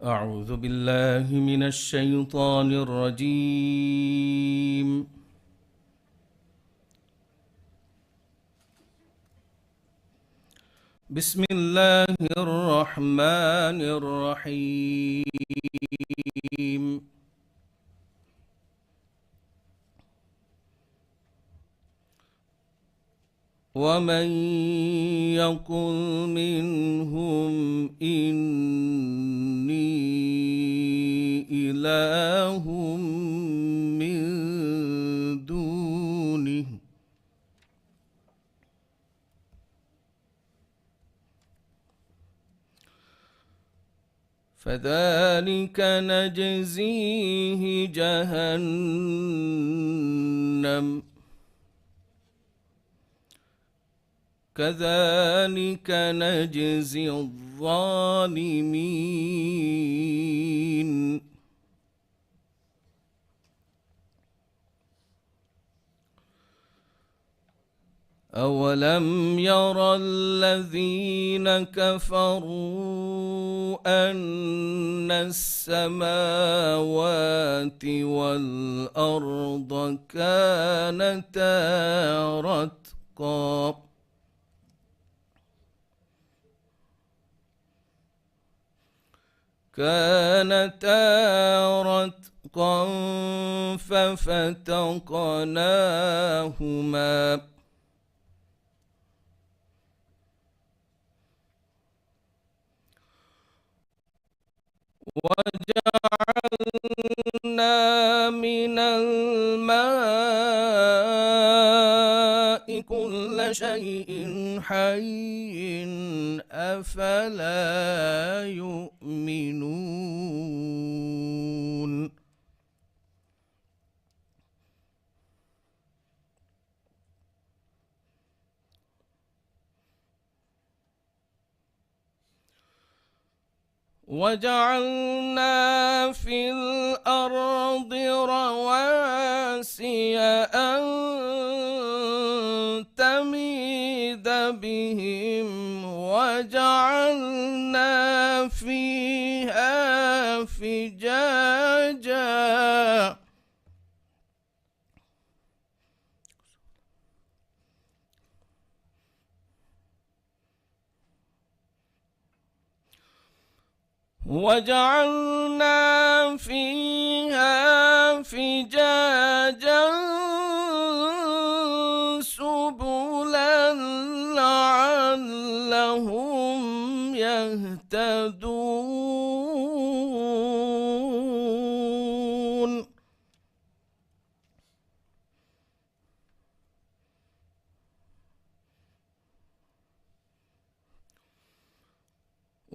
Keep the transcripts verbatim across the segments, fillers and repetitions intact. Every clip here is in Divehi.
أعوذ بالله من الشيطان الرجيم. بسم الله الرحمن الرحيم. ومن يقل منهم إني إله من دونه فذلك نجزيه جهنم كذلك نجزي الظالمين. أولم ير الذين كفروا أن السماوات والأرض كانتا رتقا كانتا رتقا ففتقناهما وجعلنا من الماء كل شيء حي أفلا يؤمنون. وجعلنا في الأرض رواسي أن تميد بهم وجعلنا فيها فجاجا وجعلنا فيها فجاجا سبلا لعلهم يهتدون.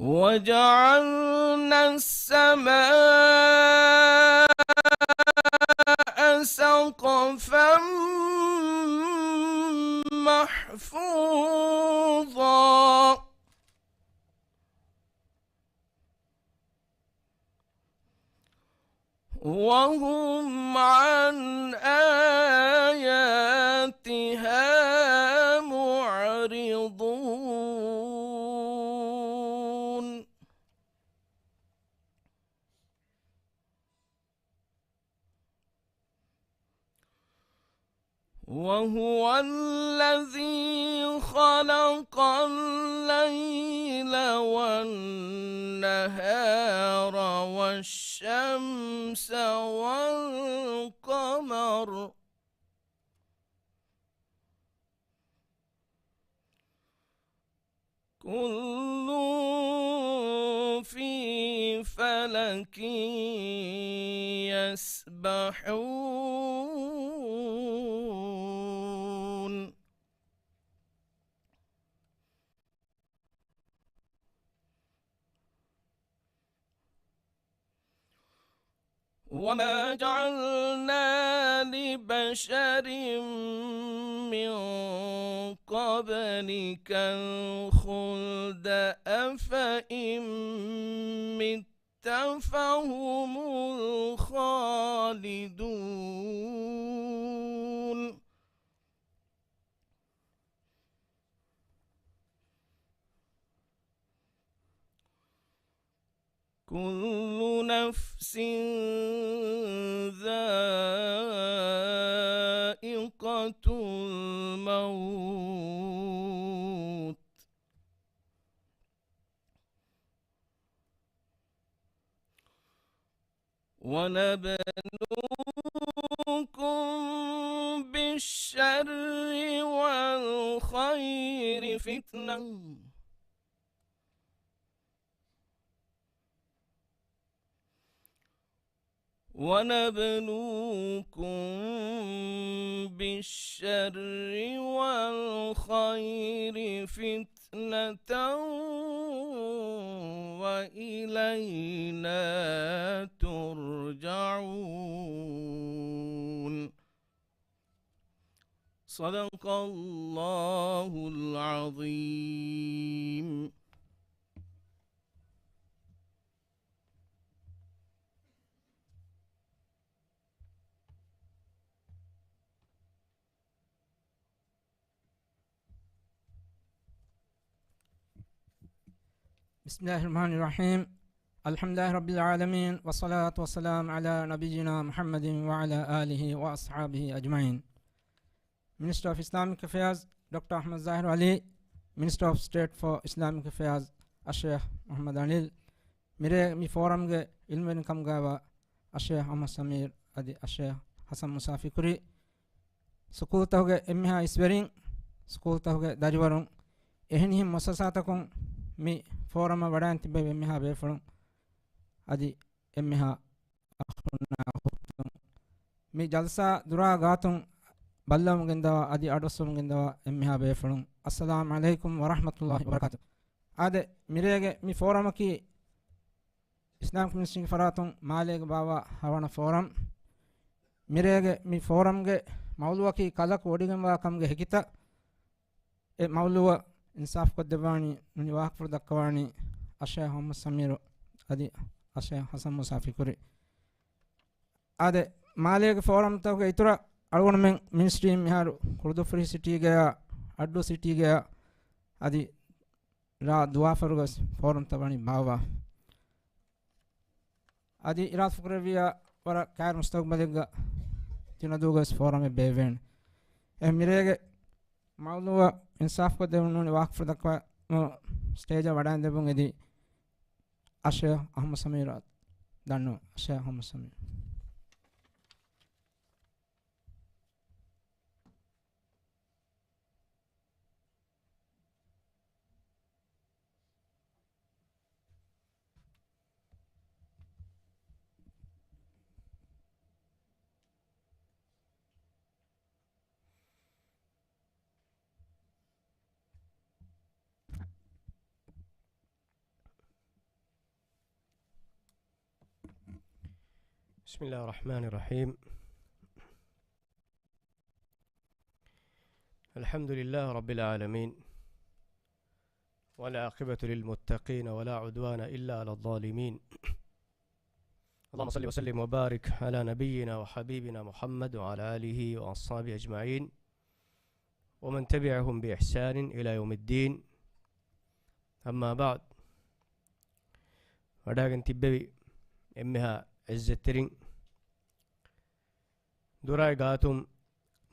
وجعلنا السماء سقفا محفوظا. وهم عن آياتها معرضون. وهو الذي خلق الليل والنهار والشمس والقمر كل في فلك يسبحون. وما جعلنا لبشر من قبلك الخلد أفإن مت فهم الخالدون. كل نفس ذائقة الموت. ونبلوكم بالشر والخير فتنة. ونبلوكم بالشر والخير فتنة وإلينا ترجعون. صدق الله العظيم. بسم الله الرحمن الرحيم. الحمد لله رب العالمين، والصلاة والسلام على نبينا محمد وعلى آله وأصحابه أجمعين. މިނިސްޓަރ އޮފް އިސްލާމިކް އެފެއާޒް ޑޮކްޓަރ އަޙްމަދު ޒާހިރު ޢަލީ، މިނިސްޓަރ އޮފް ސްޓޭޓް ފޯ އިސްލާމިކް އެފެއާޒް އައްޝޭޚް މުޙައްމަދު އަނީލް، މިރޭ މި ފޯރަމްގެ ޢިލްމުވެރިން ކަމުގައިވާ އައްޝޭޚް އަޙްމަދު ސަމީރު އަދި އައްޝޭޚް ޙަސަން މުސާ ފިކުރީ، ސުކޫލްތަކުގެ އެންމެހާ އިސްވެރިން، ސުކޫލްތަކުގެ ދަރިވަރުން، އެހެނިހެން މުއައްސަސާތަކުން މި ފޯރަމަށް ވަޑައިން ތިއްބެވި އެންމެހާ ބޭފުޅުން އަދި އެންމެހާ އަޚުންނާ އުޚްތުން، މި ޖަލްސާ ދުރާ ގާތުން ބައްލަވަމުން ގެންދަވާ އަދި އަޑުއައްސަވަމުން ގެންދަވާ އެންމެހާ ބޭފުޅުން، އައްސަލާމު ޢަލައިކުމް ވަރަޙްމަތުﷲި ވަބަރަކާތު. އާދެ، މިރޭގެ މި ފޯރަމަކީ އިސްލާމިކް މިނިސްޓްރީގެ ފަރާތުން މާލޭގެ ބާއްވާ ހަވަނަ ފޯރަމް. މިރޭގެ މި ފޯރަމްގެ މައުޟޫޢަކީ ކަލަކު ވޮޑިގެންވާ ކަމުގެ ހެކިތައް. އެ މައުޟޫޢަށް އިންސާފުކޮށްދެއްވާނީ، ނޫނީ ވާހަކަފުޅު ދައްކަވާނީ އައްޝޭޚް އަޙްމަދު ސަމީރު އަދި އައްޝޭޚް ޙަސަން މޫސާ ފިކުރީ. އާދެ، މާލޭގެ ފޯރަމްތަކުގެ އިތުރަށް އަޅުގަނޑުމެން މިނިސްޓްރީން މިހާރު ކުޅުދުއްފުރި ސިޓީގަޔާ، އައްޑޫ ސިޓީގަޔާ އަދި ރާ ދުވާފަރުގަސް ފޯރަމްތައް ވަނީ ބާއްވާ. އަދި އިރާދަފުކުރެއްވިއްޔާ ވަރަށް ކާރި މުސްތަގުބަލެއްގަ ތިނަދޫގަސް ފޯރަމެއް ބޭއްވޭނެ. އެ މިރޭގެ މައުޟޫޢަށް އިންސާފުކޮށްދެވުން ނޫނީ ވާހަކަފުޅު ދައްކަވާ ސްޓޭޖަށް ވަޑައިން ދެއްވުން އެދި އައްޝޭޚް އަޙްމަދު ސަމީރު ދަންނަވަން. އައްޝޭޚް އަޙްމަދު ސަމީރު. بسم الله الرحمن الرحيم. الحمد لله رب العالمين، والعاقبة للمتقين، ولا عدوان إلا على الظالمين. اللهم صل وسلم وبارك على نبينا وحبيبنا محمد وعلى آله وأصحابه أجمعين، ومن تبعهم بإحسان إلى يوم الدين. أما بعد. ވަޑައިގެން ތިއްބެވި އެންމެހާ ޢިއްޒަތްތެރިން، ދުރާއި ގާތުން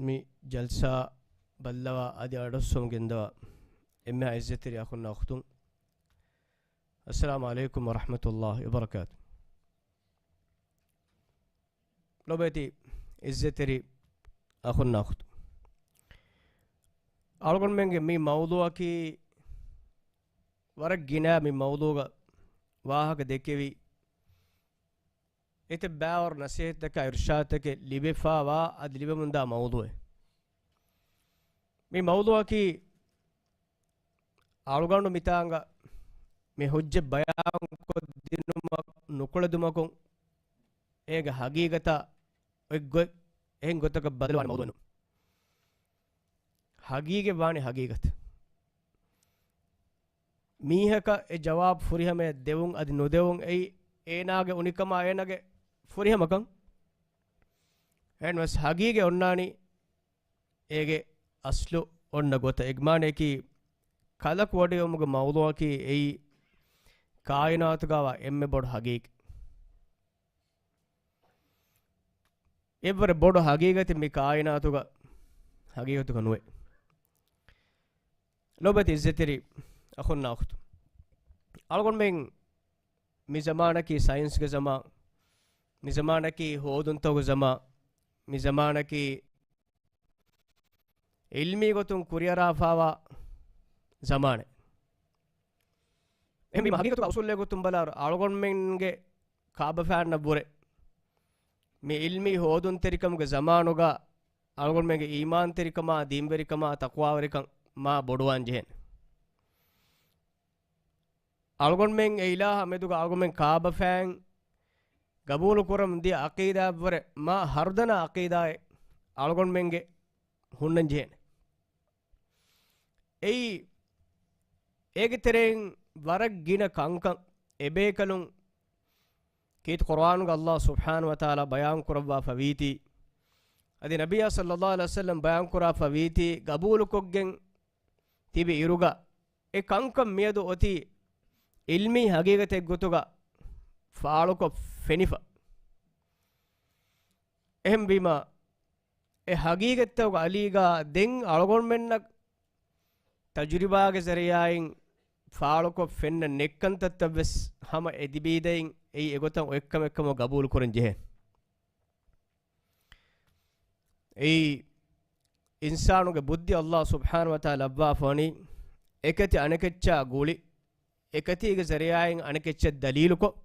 މި ޖަލްސާ ބައްލަވާ އަދި އަޑުއައްސަވަމުން ގެންދަވާ އެންމެހާ ޢިއްޒަތްތެރި އަޚުންނާ އުޚްތުން، އައްސަލާމު ޢަލައިކުމް ވަރަޙްމަތުﷲި ވަބަރަކާތު. ލޮބުވެތި ޢިއްޒަތްތެރި އަޚުންނާ އުޚްތުން، އަޅުގަނޑުމެންގެ މި މައުޟޫޢަކީ ވަރަށް ގިނަ މި މައުޟޫޢަށް ވާހަކަ ދެކެވި، އެތައް ބައިވަރު ނަސޭހަތްތަކާ އިރުޝާދުތަކެއް ލިބިފައިވާ އަދި ލިބެމުންދާ މައުޟޫޢެއް. މި މައުޟޫޢަކީ އަޅުގަނޑު މިތާނގަ މި ޙުއްޖަތް ބަޔާންކޮށްދިނުމަށް ނުކުޅެދުމަކުން، އޭގެ ޙަޤީޤަތާ އޮތްގޮތް އެހެން ގޮތަކަށް ބަދަލުވާނެ މައުޟޫޢެއް ނޫން. ޙަޤީޤަތް ވާނީ ޙަޤީޤަތް. މީހަކަށް އެ ޖަވާބު ފުރިހަމަޔަށް ދެވުން އަދި ނުދެވުން އެއީ އޭނާގެ އުނިކަމާ އޭނާގެ ފުރިހަމަކަން. އެހެންވެސް ޙަޤީޤަތް އޮންނާނީ އޭގެ އަސްލު އޮންނަ ގޮތަށް. އޭގެ މާނަޔަކީ ކަލަކު ވޮޑިވުމުގެ މައުޟޫޢަކީ އެއީ ކާއިނާތުގަވާ އެންމެ ބޮޑު ހަގީގަތް. އެއްވަރެއް ބޮޑު ހަގީގަތެއް މި ކާއިނާތުގަ ހަގީގަތުގަ ނުވޭ. ލޯބިވެތި އިއްޒަތްތެރި އަޚުންނާ އުޚްތުން. އަޅުގަނޑުމެން މި ޒަމާނަކީ ސައިންސްގެ ޒަމާން، މި ޒަމާނަކީ ހޯދުންތަކުގެ ޒަމާން، މި ޒަމާނަކީ އިލްމީ ގޮތުން ކުރިއަރާފާވާ ޒަމާނެއް. އެހެންވީމަ ހަގީގަތުގަ އުސޫލެއް ގޮތުން ބަލާއިރު އަޅުގަނޑުމެންގެ ކާބަފައިންނަށްވުރެ މި އިލްމީ ހޯދުންތެރިކަމުގެ ޒަމާނުގަ އަޅުގަނޑުމެންގެ އީމާންތެރިކަމާ، ދީންވެރިކަމާ، ތަޤްވާވެރިކަން މާ ބޮޑުވާން ޖެހޭނެ. އަޅުގަނޑުމެން އެ އިލާހާ މެދުގަ އަޅުގަނޑުމެން ކާބަފައިން ގަބޫލު ކުރަމުން ދިޔަ އަޤީދާއަށްވުރެ މާ ހަރުދަނާ އަޤީދާއެއް އަޅުގަނޑުމެންގެ ހުންނަން ޖެހޭނެ. އެއީ، އޭގެ ތެރެއިން ވަރަށް ގިނަ ކަންކަން އެބޭކަލުން ކީރިތި ޤުރުއާނުގަ ﷲ ސުބްޙާނަހޫ ވަތަޢާލާ ބަޔާން ކުރައްވާފަ ވީތީ، އަދި ނަބިއްޔާ ޞައްލައްލާހު ޢަލައިހި ވަސައްލަމް ބަޔާން ކުރާފަ ވީތީ، ގަބޫލުކޮށްގެން ތިބި އިރުގަ، އެ ކަންކަން މިއަދު އޮތީ އިލްމީ ހަގީގަތެއް ގޮތުގަ ފާޅުކޮށް ފެނިފަ. އެހެންވީމަ، އެ ހަގީގަތްތަކުގެ އަލީގަ ދެން އަޅުގަނޑުމެންނަށް ތަޖުރިބާގެ ޒަރީޢާއިން ފާޅުކޮށް ފެންނަ ނެއްކަންތައްތައް ވެސް ހަމަ އެ ދިބީދައިން އެއީ އެގޮތަށް އޮތްކަމެއްކަމަށް ގަބޫލު ކުރަން ޖެހޭ. އެއީ އިންސާނުގެ ބުއްދި ﷲ ސުބްޙާނަހޫ ވަތަޢާލާ ލައްވާފަ ވަނީ، އެކަތި އަނެކެއްޗާ ގުޅި، އެކަތީގެ ޒަރީޢާއިން އަނެކެއްޗަށް ދަލީލުކޮށް،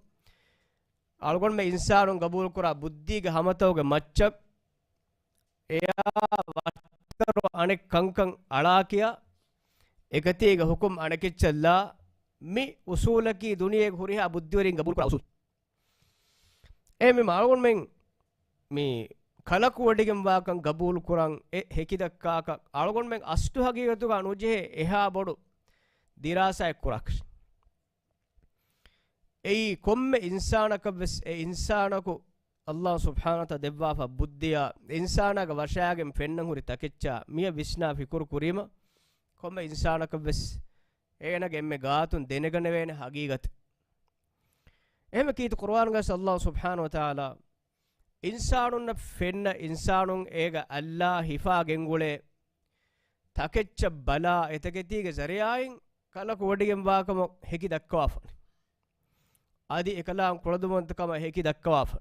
އަޅުގަނޑުމެން އިންސާނުން ގަބޫލުކުރާ ބުއްދީގެ ހަމަތައުގެ މައްޗަށް އެއާ ވައްތަރު އަނެއް ކަންކަން އަޅާކިޔާ، އެކަތީގެ ހުކުމް އަނެކެއްޗަށްލާ، މި އުސޫލަކީ ދުނިޔޭގެ ހުރިހާ ބުއްދިވެރިން ގަބޫލުކުރާ އުސޫލު. އެހެންވީމަ އަޅުގަނޑުމެން މި ކަލަކުވެޑިގެންވާކަން ގަބޫލުކުރަން އެ ހެކިދައްކާކަށް އަޅުގަނޑުމެން އަސްލު ހަގީގަތުގަ ނުޖެހޭ އެހާ ބޮޑު ދިރާސާއެއް ކުރާކަށް. އެއީ ކޮންމެ އިންސާނަކަށްވެސް އެ އިންސާނަކު ﷲ ސުބްޙާނަހޫ ވަތަޢާލާ ދެއްވާފަ ބުއްދިއާ، އިންސާނާގެ ވަށާގެން ފެންނަން ހުރި ތަކެއްޗާ މިއަށް ވިސްނާ ފިކުރު ކުރީމަ، ކޮންމެ އިންސާނަކަށްވެސް އޭނަގެ އެންމެ ގާތުން ދެނެގަނެވޭނެ ހަގީގަތެއް. އެހެންވެ ކީރިތި ޤުރުއާނުގައި ﷲ ސުބްޙާނަހޫ ވަތަޢާލާ އިންސާނުންނަށް ފެންނަ އިންސާނުން އޭގަ އައްލާ ހިފާ ގެންގުޅޭ ތަކެއްޗަށް ބަލާ އެތަކެތީގެ ޒަރީޢާއިން ކަލަކުވެޑިގެންވާކަމަށް ހެކި ދައްކަވާފަ. އަދި އެކަލާނގެ ކުޅަދުންވަންތަކަމަށް ހެކި ދައްކަވާފަ.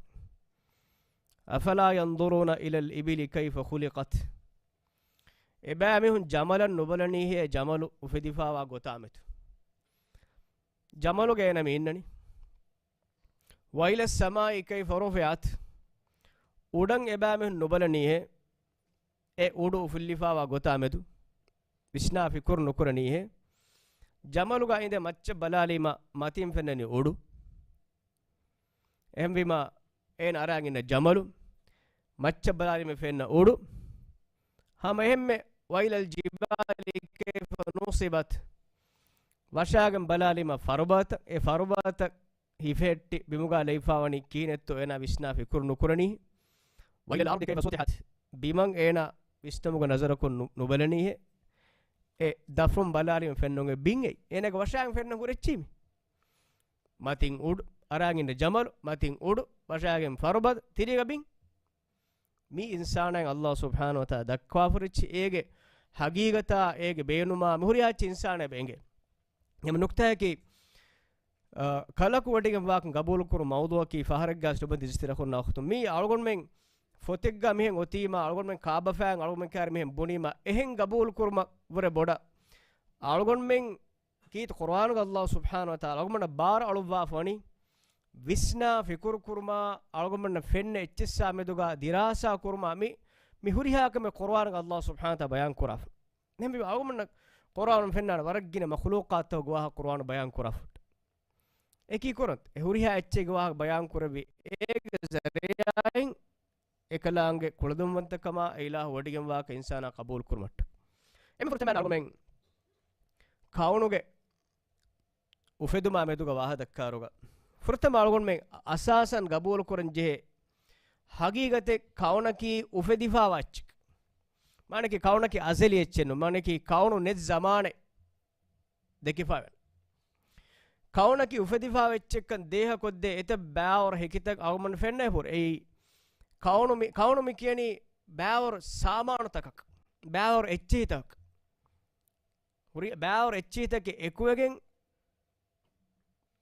أفلا ينظرون إلى الإبل كيف خلقت. އެބައިމީހުން ޖަމަލަށް ނުބަލަނީހޭ، ޖަމަލު އުފެދިފާވާ ގޮތާމެދު. ޖަމަލުގަ އޭނަ މި އިންނަނީ. وإلى السماء كيف رفعت. އުޑަށް އެބައިމީހުން ނުބަލަނީހޭ، އެ އުޑު އުފުއްލިފާވާ ގޮތާމެދު. ވިސްނާ ފިކުރު ނުކުރަނީހޭ. ޖަމަލުގަ އިނދެ މައްޗަށް ބަލާލީމަ މަތިން ފެންނަނީ އުޑު. އެހެންވީމަ އޭނަ އަރާގެން އިންނަ ޖަމަލު، މައްޗަށް ބަލާލީމަ ފެންނަ އުޑު. ހަމަ އެހެންމެ وإلى الجبال كيف نصبت. ވަށާގެން ބަލާލީމަ ފަރުބަދަ، އެ ފަރުބަދަ ހިފެހެއްޓި ބިމުގަ ލެއިފާވަނީ ކިހިނެއްތޯ އޭނާ ވިސްނާ ފިކުރު ނުކުރަނީ. وإلى الأرض كيف سطحت. ބިމަށް އޭނާ ވިސްނަމުގަ ނަޒަރަކުން ނު-، ނުބަލަނީހޭ. އެ ދަށުން ބަލާލީމަ ފެންނަނީ ބިން އެއީ. އޭނާގެ ވަށާގެން ފެންނަން ހުރި އެއްޗެއް މި. މަތިން އުޑު، އަރާގެން އިންނަ ޖަމަލު، މަތިން އުޑު، ވަށާގެން ފަރުބަދަ، ތިރީގަ ބިން. މި އިންސާނާއިން ﷲ ސުބްޙާނަހޫ ވަތަޢާލާ ދައްކަވާފަ ހުރި އެއްޗެއް، އޭގެ ހަގީގަތާ، އޭގެ ބޭނުމާ މި ހުރިހާ އެއްޗެއް އިންސާނާއަށް އެނގޭ. އެހެން ނުކްތާއަކީ، އަ، ކަލަކުވެޑިގެން ވާކަން ގަބޫލުކުރުން މައުޟޫޢަކީ ފަހަރެއްގަ ލޯބިވެތި އިއްޒަތްތެރި އަޚުންނާ އުޚްތުން. މީ އަޅުގަނޑުމެން ފޮތެއްގަ މިހެން އޮތީމާ، އަޅުގަނޑުމެން ކާބަފައިން އަޅުގަނޑުމެން ކައިރި މިހެން ބުނީމާ، އެހެން ގަބޫލުކުރުމަށްވުރެ ބޮޑަށް އަޅުގަނޑުމެން ކީރިތި ޤުރުއާނުގަ ﷲ ސުބްޙާނަހޫ ވަތަޢާލާ އަޅުގަނޑުމެންނަށް ބާރަށް އަޅުއްވާފަ ވަނީ، ވިސްނާ ފިކުރު ކުރުމާ، އަޅުގަނޑުމެންނަށް ފެންނަ އެއްޗިއްސާ މެދުގަ ދިރާސާ ކުރުމާ، މި، މި ހުރިހާ ކަމެއް ޤުރުއާނުގަ ﷲ ސުބްޙާނަހޫ ވަތަޢާލާ ބަޔާން ކުރާފަ. އެހެންވީމަ އަޅުގަނޑުމެންނަށް ޤުރުއާނުން ފެންނާނެ ވަރަށް ގިނަ މަޚްލޫޤާތްތަކުގެ ވާހަކަ ޤުރުއާނު ބަޔާން ކުރާފަ. އެކީ ކުރަން އެ ހުރިހާ އެއްޗެއްގެ ވާހަކަ ބަޔާން ކުރެއްވި އޭގެ ޒަރީޢާއިން އެކަލާނގެ ކުޅަދުންވަންތަކަމާ އެ އިލާހު ވޮޑިގެންވާކަން އިންސާނާ ޤަބޫލު ކުރުމަށްޓަކައި. އެންމެ ފުރަތަމަ އަޅުގަނޑުމެން ކައުނުގެ އުފެދުމާ މެދުގަ ވާހަކަ ދައްކާއިރުގަ، ފުރަތަމަ އަޅުގަނޑުމެން އަސާސަން ގަބޫލު ކުރަން ޖެހޭ ހަގީގަތެއް ކައުނަކީ އުފެދިފާވާ އެއްޗެއް. މާނައަކީ ކައުނަކީ އަޒަލީ އެއްޗެއް ނޫން. މާނައަކީ ކައުނު ނެތް ޒަމާނެއް ދެކިފަވޭ. ކައުނަކީ އުފެދިފާ އެއްޗެއްކަން ދޭހަކޮށްދޭ އެތައް ބާވަރު ހެކިތައް އަޅުގަނޑު ފެންނަ އެބަހުރި. އެއީ ކައުނު މި، ކައުނު މި ކިޔަނީ ބާވަރު ސާމާނުތަކަކަށް، ބާވަރު އެއްޗިހިތަކަކަށް. ހުރި ބާވަރު އެއްޗިހިތަކެއް އެކުވެގެން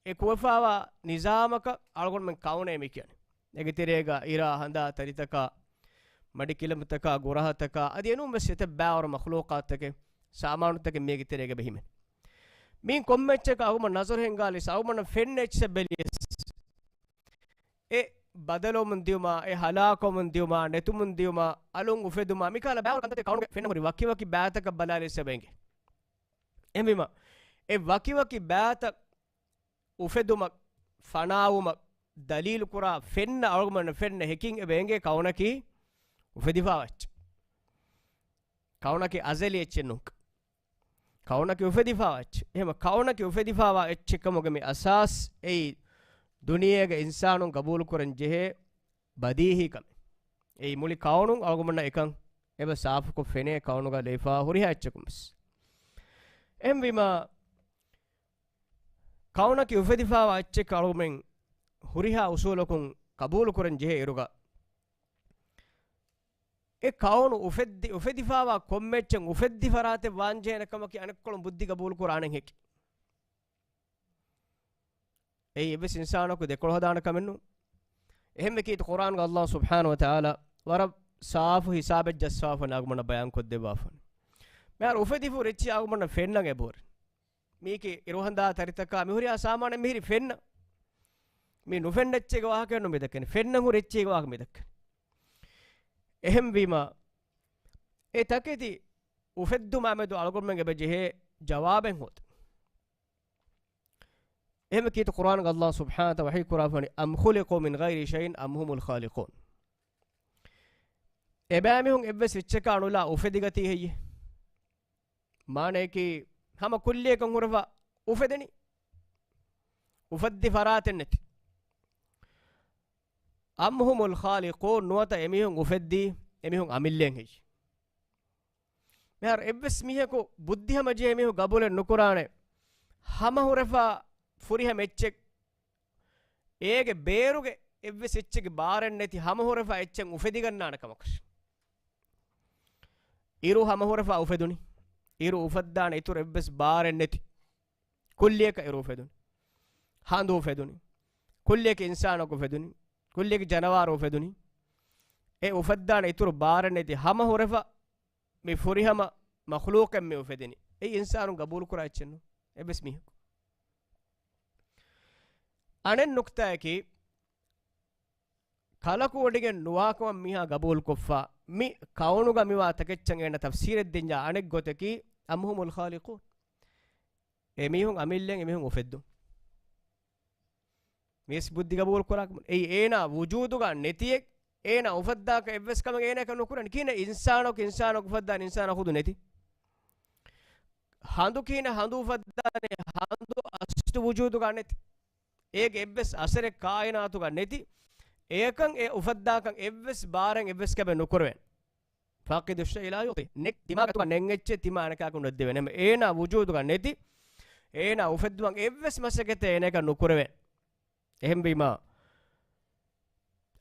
އެ ކުވެފާވާ ނިޒާމަކަށް އަޅުގަނޑުމެން ކައުނޭ މި ކިޔަނީ. އޭގެ ތެރޭގަ އިރާ ހަނދާ ތަރިތަކާ، މަޑިކިލަމުތަކާ، ގުރަހަތަކާ، އަދި އެނޫން ވެސް އެތައް ބާވަރު މަޚްލޫޤާތުތަކެއް، ސާމާނުތަކެއް މީގެ ތެރޭގަ ބެހިމެން. މީން ކޮންމެ އެއްޗަކަށް އަޅުގަނޑު ނަޒަރު ހިންގާލިސް އަޅުގަނޑަށް ފެންނަ އެއްޗިހިތައް ބެލިޔަސް، އެ ބަދަލުވަމުން ދިޔުމާ، އެ ހަލާކުވަމުން ދިޔުމާ، ނެތުމުން ދިޔުމާ، އަލުން އުފެދުމާ، މިކަހަލަ ބާވަރު ކަންތައްތައް ކައުނުގަ ފެންނަ ހުރި ވަކިވަކި ބާތަކަށް ބަލާލިސް އެބަ އެނގޭ. އެހެންވީމަ، އެ ވަކިވަކި ބާތައް އުފެދުމަށް، ފަނާވުމަށް ދަލީލު ކުރާ ފެންނަ އަޅުގަނޑު ފެންނަ ހެކިން އެބަ އެނގޭ ކައުނަކީ އުފެދިފާވާ އެއްޗެއް. ކައުނަކީ އަޒަލީ އެއްޗެއް ނޫން. ކައުނަކީ އުފެދިފާވާ އެއްޗެއް. އެހެން ކައުނަކީ އުފެދިފާވާ އެއްޗެއް ކަމުގެ މި އަސާސް އެއީ ދުނިޔޭގެ އިންސާނުން ގަބޫލު ކުރަން ޖެހޭ ބަދީހީ ކަމެއް. އެއީ މުޅި ކައުނުން އަޅުގަނޑަށް އެކަން އެބަ ސާފުކޮށް ފެނޭ ކައުނުގަ ލެއިފާ ހުރިހާ އެއްޗަކުން ވެސް. އެހެންވީމާ، ކައުނަކީ އުފެދިފާވާ އެއްޗެއް އަޅުގަނޑުމެން ހުރިހާ އުސޫލަކުން ޤަބޫލު ކުރަން ޖެހޭ އިރުގަ، އެ ކައުނު އުފެއްދި، އުފެދިފާވާ ކޮންމެ އެއްޗެއް އުފެއްދި ފަރާތެއް ވާންޖެހޭނެ ކަމަކީ އަނެއްކޮޅުން ބުއްދި ގަބޫލު ކުރާނެ ހެކި. އެއީ އެއްވެސް އިންސާނަކު ދެކޮޅު ހަދާނެ ކަމެއް ނޫން. އެހެންވެ ކީރިތި ޤުރްއާންގަ ﷲ ސުބްޙާނަހޫ ވަތަޢާލާ ވަރަށް ސާފު ހިސާބެއް ޖައްސާފަން އަޅުގަނޑަށް ބަޔާން ކޮށްދެއްވާފަން. މިހާރު އުފެދިފަ ހުރި އެއްޗެއް އަޅުގަނޑަށް ފެންނަން އެބަހުރި. މީކީ އިރުހަނދާ ތަރިތަކާ މިހުރިހާ ސާމާނެއް މިހިރީ ފެންނަ. މި ނުފެންނަ އެއްޗެއްގެ ވާހަކައެއް ނޫން މިދައްކަނީ. ފެންނަން ހުރި އެއްޗެއްގެ ވާހަކަ މިދައްކަނީ. އެހެންވީމާ، އެ ތަކެތި އުފެއްދުމާމެދު އަޅުގަނޑުމެން އެބަ ޖެހޭ ޖަވާބެއް ހޯދުން. އެހެންވެ ކީރިތި ޤުރްއާންގަ ﷲ ސުބްޙާނަހޫ ވަތަޢާލާ ވަޙީ ކުރާފަނީ، أَمْ خُلِقُوا مِنْ غَيْرِ شَيْءٍ أَمْ هُمُ الْخَالِقُونَ. އެބައިމީހުން އެއްވެސް އެއްޗަކާ ނުލާ އުފެދިގަތީ ހެއްޔޭ؟ މާނަޔަކީ، ހަމަ ކުއްލިއަކަށް ހުރެފަ އުފެދެނީ. އުފެއްދި ފަރާތެއް ނެތި. أَمْ هُمُ الْخَالِقُونَ، ނުވަތަ އެމީހުން އުފެއްދީ، އެމީހުން އަމިއްލައިން ހެއްޔޭ؟ މިހާރު އެއްވެސް މީހަކު ބުއްދި ހަމަޖެހޭ މީހުން ގަބޫލެއް ނުކުރާނެ. ހަމަ ހުރެފަ ފުރިހަމަ އެއްޗެއް، އޭގެ ބޭރުގެ އެއްވެސް އެއްޗެއްގެ ބާރެއް ނެތި ހަމަ ހުރެފަ އެއްޗެއް އުފެދިގަންނާނެ ކަމަކަށް. އިރު ހަމަ ހުރެފަ އުފެދުނީ. އިރު އުފައްދާނެ އިތުރު އެއްވެސް ބާރެއް ނެތި. ކުއްލިއަކަށް އިރު އުފެދުނީ. ހަނދު އުފެދުނީ. ކުއްލިއަކަށް އިންސާނަކު އުފެދުނީ. ކުއްލިއަކަށް ޖަނަވާރު އުފެދުނީ. އެ އުފައްދާނެ އިތުރު ބާރެއް ނެތި ހަމަ ހުރެފަ މި ފުރިހަމަ މަޚްލޫޤެއް މި އުފެދެނީ. އެއީ އިންސާނުން ގަބޫލުކުރާ އެއްޗެއް ނޫން. އެއްވެސް މީހަކު. އަނެއް ނުކްތާއަކީ، ކަލަކުވޮޑިގެން ނުވާކަމަށް މީހާ ގަބޫލުކޮށްފަ، މި ކައުނުގަ މިވާ ތަކެއްޗަށް އޭނަ ތަފްސީރެއް ދިންޏާ އަނެއް ގޮތަކީ، أَمْ هُمُ الْخَالِقُونَ. އެމީހުން އަމިއްލައިން އެމީހުން އުފެއްދުން. މިވެސް ބުއްދި ގަބޫލު ކުރާކަމުން. އެއީ އޭނާ ވުޖޫދުގަ ނެތިއެއް، އޭނާ އުފައްދާކަށް އެއްވެސް ކަމެއް އޭނާއަކަށް ނުކުރަނީ. ކިހިނެއް އިންސާނަކު، އިންސާނަކު އުފައްދާނެ އިންސާނާ ޚުދު ނެތި. ހަނދު ކިހިނެއް ހަނދު އުފައްދާނެ ހަނދު އަސްލު ވުޖޫދުގަ ނެތި. އޭގެ އެއްވެސް އަސަރެއް ކާއިނާތުގަ ނެތި. އެއަކަށް އެ އުފައްދާކަން އެއްވެސް ބާރެއް އެއްވެސް ކަމެއް ނުކުރެވޭނެ. فاقد الشيء لا يعطيه. ނެތް ތިމާގަތުގަ ނެތް އެއްޗެއް ތިމާ އަނެކާކަށް ނުދެވޭނެ. އޭނާ ވުޖޫދުގަ ނެތި، އޭނާ އުފެއްދުމަށް އެއްވެސް މަސައްކަތެއް އޭނާއަކަށް ނުކުރެވޭނެ. އެހެންވީމާ،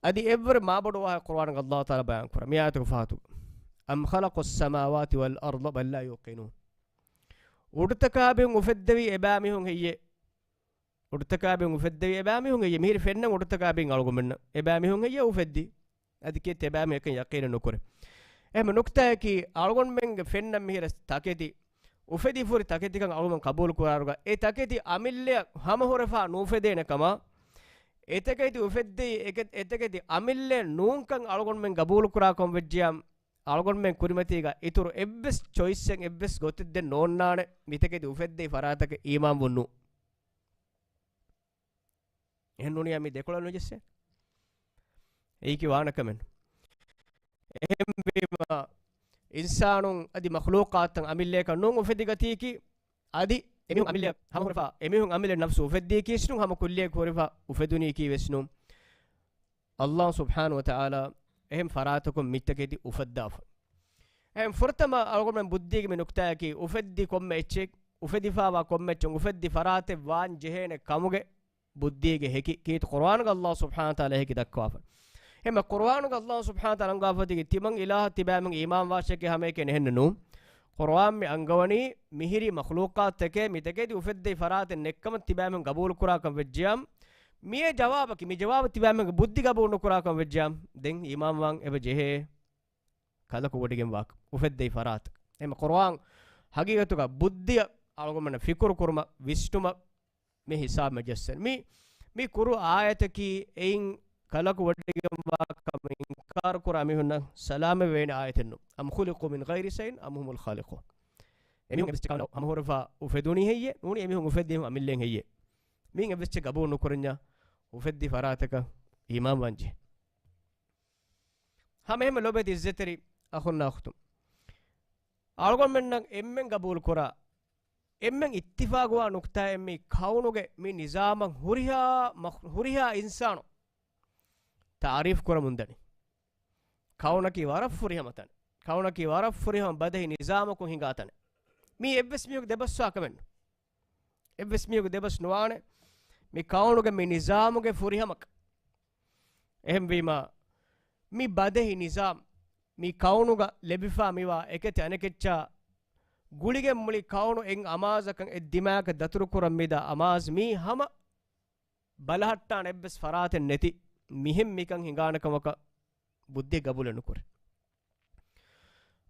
އަދި އެއްވަރު މާބޮޑު ވާހަކަ ޤުރްއާންގަ ﷲ ތަޢާލާ ބަޔާން ކުރާ މި އާޔަތުގެ ފަހަތުގަ، أَمْ خَلَقُوا السَّمَاوَاتِ وَالْأَرْضَ بَل لَّا يُوقِنُونَ. އުޑުތަކާބިހުން އުފެއްދެވީ އެބައިމީހުން ހެއްޔޭ؟ އުޑުތަކާބިހުން އުފެއްދެވީ އެބައިމީހުން ހެއްޔޭ؟ މިހިރީ ފެންނަން އުޑުތަކާބިހިން އަޅުގަނޑުމެންނަށް އެބައިމީހުން ހެއްޔޭ އުފެއްދީ؟ އަދި ކީއްތަ އެބައިމީހުން އެކަން ޔަޤީނެއް ނުކުރޭ؟ އެހެން ނުކްތާއަކީ، އަޅުގަނޑުމެންގެ ފެންނަން މިހިރަ ތަކެތި، އުފެދިފަ ހުރި ތަކެތިކަން އަޅުގަނޑު ޤަބޫލު ކުރާއިރުގަ، އެ ތަކެތި އަމިއްލައަށް ހަމަހުރެފަ ނުއުފެދޭނެ ކަމަށް، އެތަކެތި އުފެއްދެވި، އެކެ-، އެތަކެތި އަމިއްލައެއް ނޫންކަން އަޅުގަނޑުމެން ޤަބޫލު ކުރާކަން ވެއްޖިޔާ، އަޅުގަނޑުމެން ކުރިމަތީގަ އިތުރު އެއްވެސް ޗޮއިސްއެއް، އެއްވެސް ގޮތެއް ދެން ނޯންނާނެ، މިތަކެތި އުފެއްދެވި ފަރާތަކަށް އީމާންވުން ނޫން. އެހެން ނޫނިއްޔާ މި ދެކޮޅަށް ނުޖެއްސޭ. އެއީކީ ވާނެ ކަމެއް ނޫން. އެހެންވީމަ، އިންސާނުން އަދި މަޚްލޫޤާތުތައް އަމިއްލައަކަށް ނޫން އުފެދިގަތީކީ، އަދި އެމީހުން އަމިއްލައަށް ހަމަހުރެފަ، އެމީހުން އަމިއްލަ ނަފްސު އުފެއްދީކީސް ނޫން، ހަމަ ކުއްލިއަކަށް ހުރެފަ އުފެދުނީކީ ވެސް ނޫން. ﷲ ސުބްޙާނަހޫ ވަތަޢާލާ އެހެން ފަރާތަކުން މިތަކެތި އުފައްދާފަ. އެހެން ފުރަތަމަ އަޅުގަނޑުމެން ބުއްދީގެ މި ނުކްތާއަކީ، އުފެއްދި ކޮންމެ އެއްޗެއް އުފެދިފާވާ ކޮންމެ އެއްޗެއް އުފެއްދި ފަރާތެއް ވާން ޖެހޭނެ ކަމުގެ ބުއްދީގެ ހެކި ކީރިތި ޤުރުއާނުގަ ﷲ ސުބްޙާނަހޫ ވަތަޢާލާ ހެކި ދައްކަވާފަ. އެހެންމެ ޤުރުއާނުގަ ﷲ ސުބްޙާނަހޫ ވަތަޢާލާ އަންގާފަ ދީގެ ތިމަން އިލާހަށް ތިބާމެން އީމާން ވާށޭކޭ ހަމައެކޭ ނެހެންނެއް ނޫން. ޤުރުއާން މި އަންގަވަނީ މިހިރީ މަޚްލޫޤާތްތަކެއް މިތަކެތި އުފެއްދެވި ފަރާތެއް ނެއްކަމަށް ތިބާމެން ގަބޫލުކުރާކަން ވެއްޖިޔާ، މިއެ ޖަވާބަކީ، މި ޖަވާބު ތިބާމެންގެ ބުއްދި ގަބޫލު ނުކުރާކަން ވެއްޖިޔާ، ދެން އީމާންވާން އެބަ ޖެހޭ. ކަލަކު ވޮޑިގެން ވާކަން އުފެއްދެވި ފަރާތަކަށް. އެހެންމެ ޤުރުއާން ހަގީގަތުގަ ބުއްދިއަށް އަޅުގަނޑުމެންނަށް ފިކުރު ކުރުމަށް، ވިސްނުމަށް މި ހިސާބު މަޖައްސަން. މި، މި ކުރު އާޔަތަކީ އެއިން ކަލަކު ވޮޑިގެން ވާ ކަމަށް އިންކާރު ކުރާ މީހުންނަށް ސަލާމަތް ވޭނެ އާޔަތެއް ނޫން. أم خلقوا من غير شيء أم هم الخالقون. އެމީހުން އެއްވެސް އެއްޗަކާ ނޯ ހަމަހުރެފާ އުފެދުނީ ހެއްޔޭ؟ ނޫނީ އެމީހުން އުފެއްދީ އެމީހުން އަމިއްލައިން ހެއްޔޭ؟ މީން އެއްވެސް އެއްޗެއް ގަބޫލު ނުކުރަންޏާ އުފެއްދި ފަރާތަކަށް އީމާންވާން ޖެހޭ. ހަމަ އެހެންމެ ލޯބިވެތި އިއްޒަތްތެރި އަޚުންނާ އުޚްތުން. އަޅުގަނޑުމެންނަށް އެންމެން ގަބޫލު ކުރާ، އެންމެން އިއްތިފާގުވާ ނުކްތާއެއް މި ކައުނުގެ މި ނިޒާމަށް ހުރިހާ މަޚް-، ހުރިހާ އިންސާނު ތާރީފް ކުރަމުންދަނީ. ކައުނަކީ ވަރަށް ފުރިހަމަ ތަނެއް. ކައުނަކީ ވަރަށް ފުރިހަމަ ބަދަހި ނިޒާމަކުން ހިނގާ ތަނެއް. މީ އެއްވެސް މީހަކު ދެބަސްވާ ކަމެއް ނޫން. އެއްވެސް މީހަކު ދެބަސް ނުވާނެ މި ކައުނުގެ މި ނިޒާމުގެ ފުރިހަމަކަށް. އެހެންވީމާ، މި ބަދަހި ނިޒާމް މި ކައުނުގަ ލެބިފާ މިވާ އެކެތި އަނެކެއްޗާ ގުޅިގެން މުޅި ކައުނު އެއް އަމާޒަކަށް އެއް ދިމާއަކަށް ދަތުރުކުރަން މިދާ އަމާޒް މީ ހަމަ ބަލަހައްޓާނެ އެއްވެސް ފަރާތެއް ނެތި މިހެން މިކަން ހިނގާނެ ކަމަކަށް ބުއްދި ގަބޫލެއް ނުކުރޭ.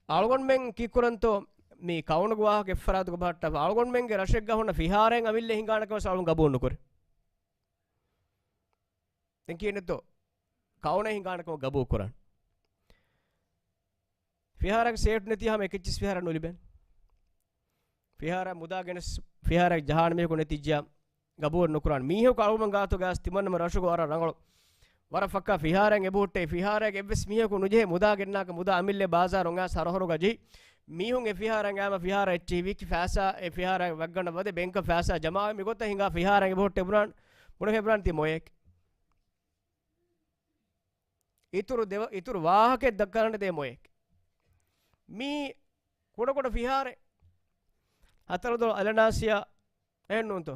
އަޅުގަނޑުމެން ކީއްކުރަންތޯ މި ކައުނުގެ ވާހަކަ އެއްފަރާތުގަ ބަހައްޓާފަ؟ އަޅުގަނޑުމެންގެ ރަށެއްގަ ހުންނަ ފިހާރައެއް އަމިއްލައަށް ހިނގާނެ ކަމަށް އަޅުގަނޑު ގަބޫލު ނުކުރޭ. ދެން ކިޔެންތޯ ކައުނަށް ހިނގާނެ ކަމަށް ގަބޫލު ކުރާން؟ ފިހާރައަކަށް ސޭޓު ނެތި ހަމަ އެކެއްޗިސް ފިހާރަ ނުލިބެން. ފިހާރަ މުދާ ގެނެސް ފިހާރައަށް ޖަހާނެ މީހަކު ނެތިއްޖިޔާ ގަބޫލު ނުކުރާން. މީހަކު އަޅުގަނޑު ގާތުގަ އައިސް ތިމަންނަމަ ރަށުގަ ވަރަށް ރަނގަޅު ވަރަށް ފައްކާ ފިހާރައެއް އެބަހުއްޓޭ. ފިހާރައެއް އެއްވެސް މީހަކު ނުޖެހޭ މުދާ ގެންނާކަށް މުދާ އަމިއްލައަށް ބާޒާރު އޮނގާ ހަރަހަރުގަ ޖެހި. މީހުން އެ ފިހާރައިން އައިމަ ފިހާރަ އެއްޗެހި ވިއްކި ފައިސާ އެ ފިހާރަ ވައްގަނޑަށް ވަދެ ބޭންކަށް ފައިސާ ޖަމާވެ މިގޮތަށް ހިނގާ ފިހާރައެއް އެބަހުއްޓޭ ބުނާން. ބުނެފޭ ބުނާން ތީ މޮޔަކެއް. އިތުރު ދެވަ-، އިތުރު ވާހަކައެއް ދައްކާނެ ދޭ މޮޔަކެއް. މީ ކުޑަކުޑަ ފިހާރައެއް. ހަތަރުދޮޅު އަލަނާސިއާ އެހެންނޫންތޯ؟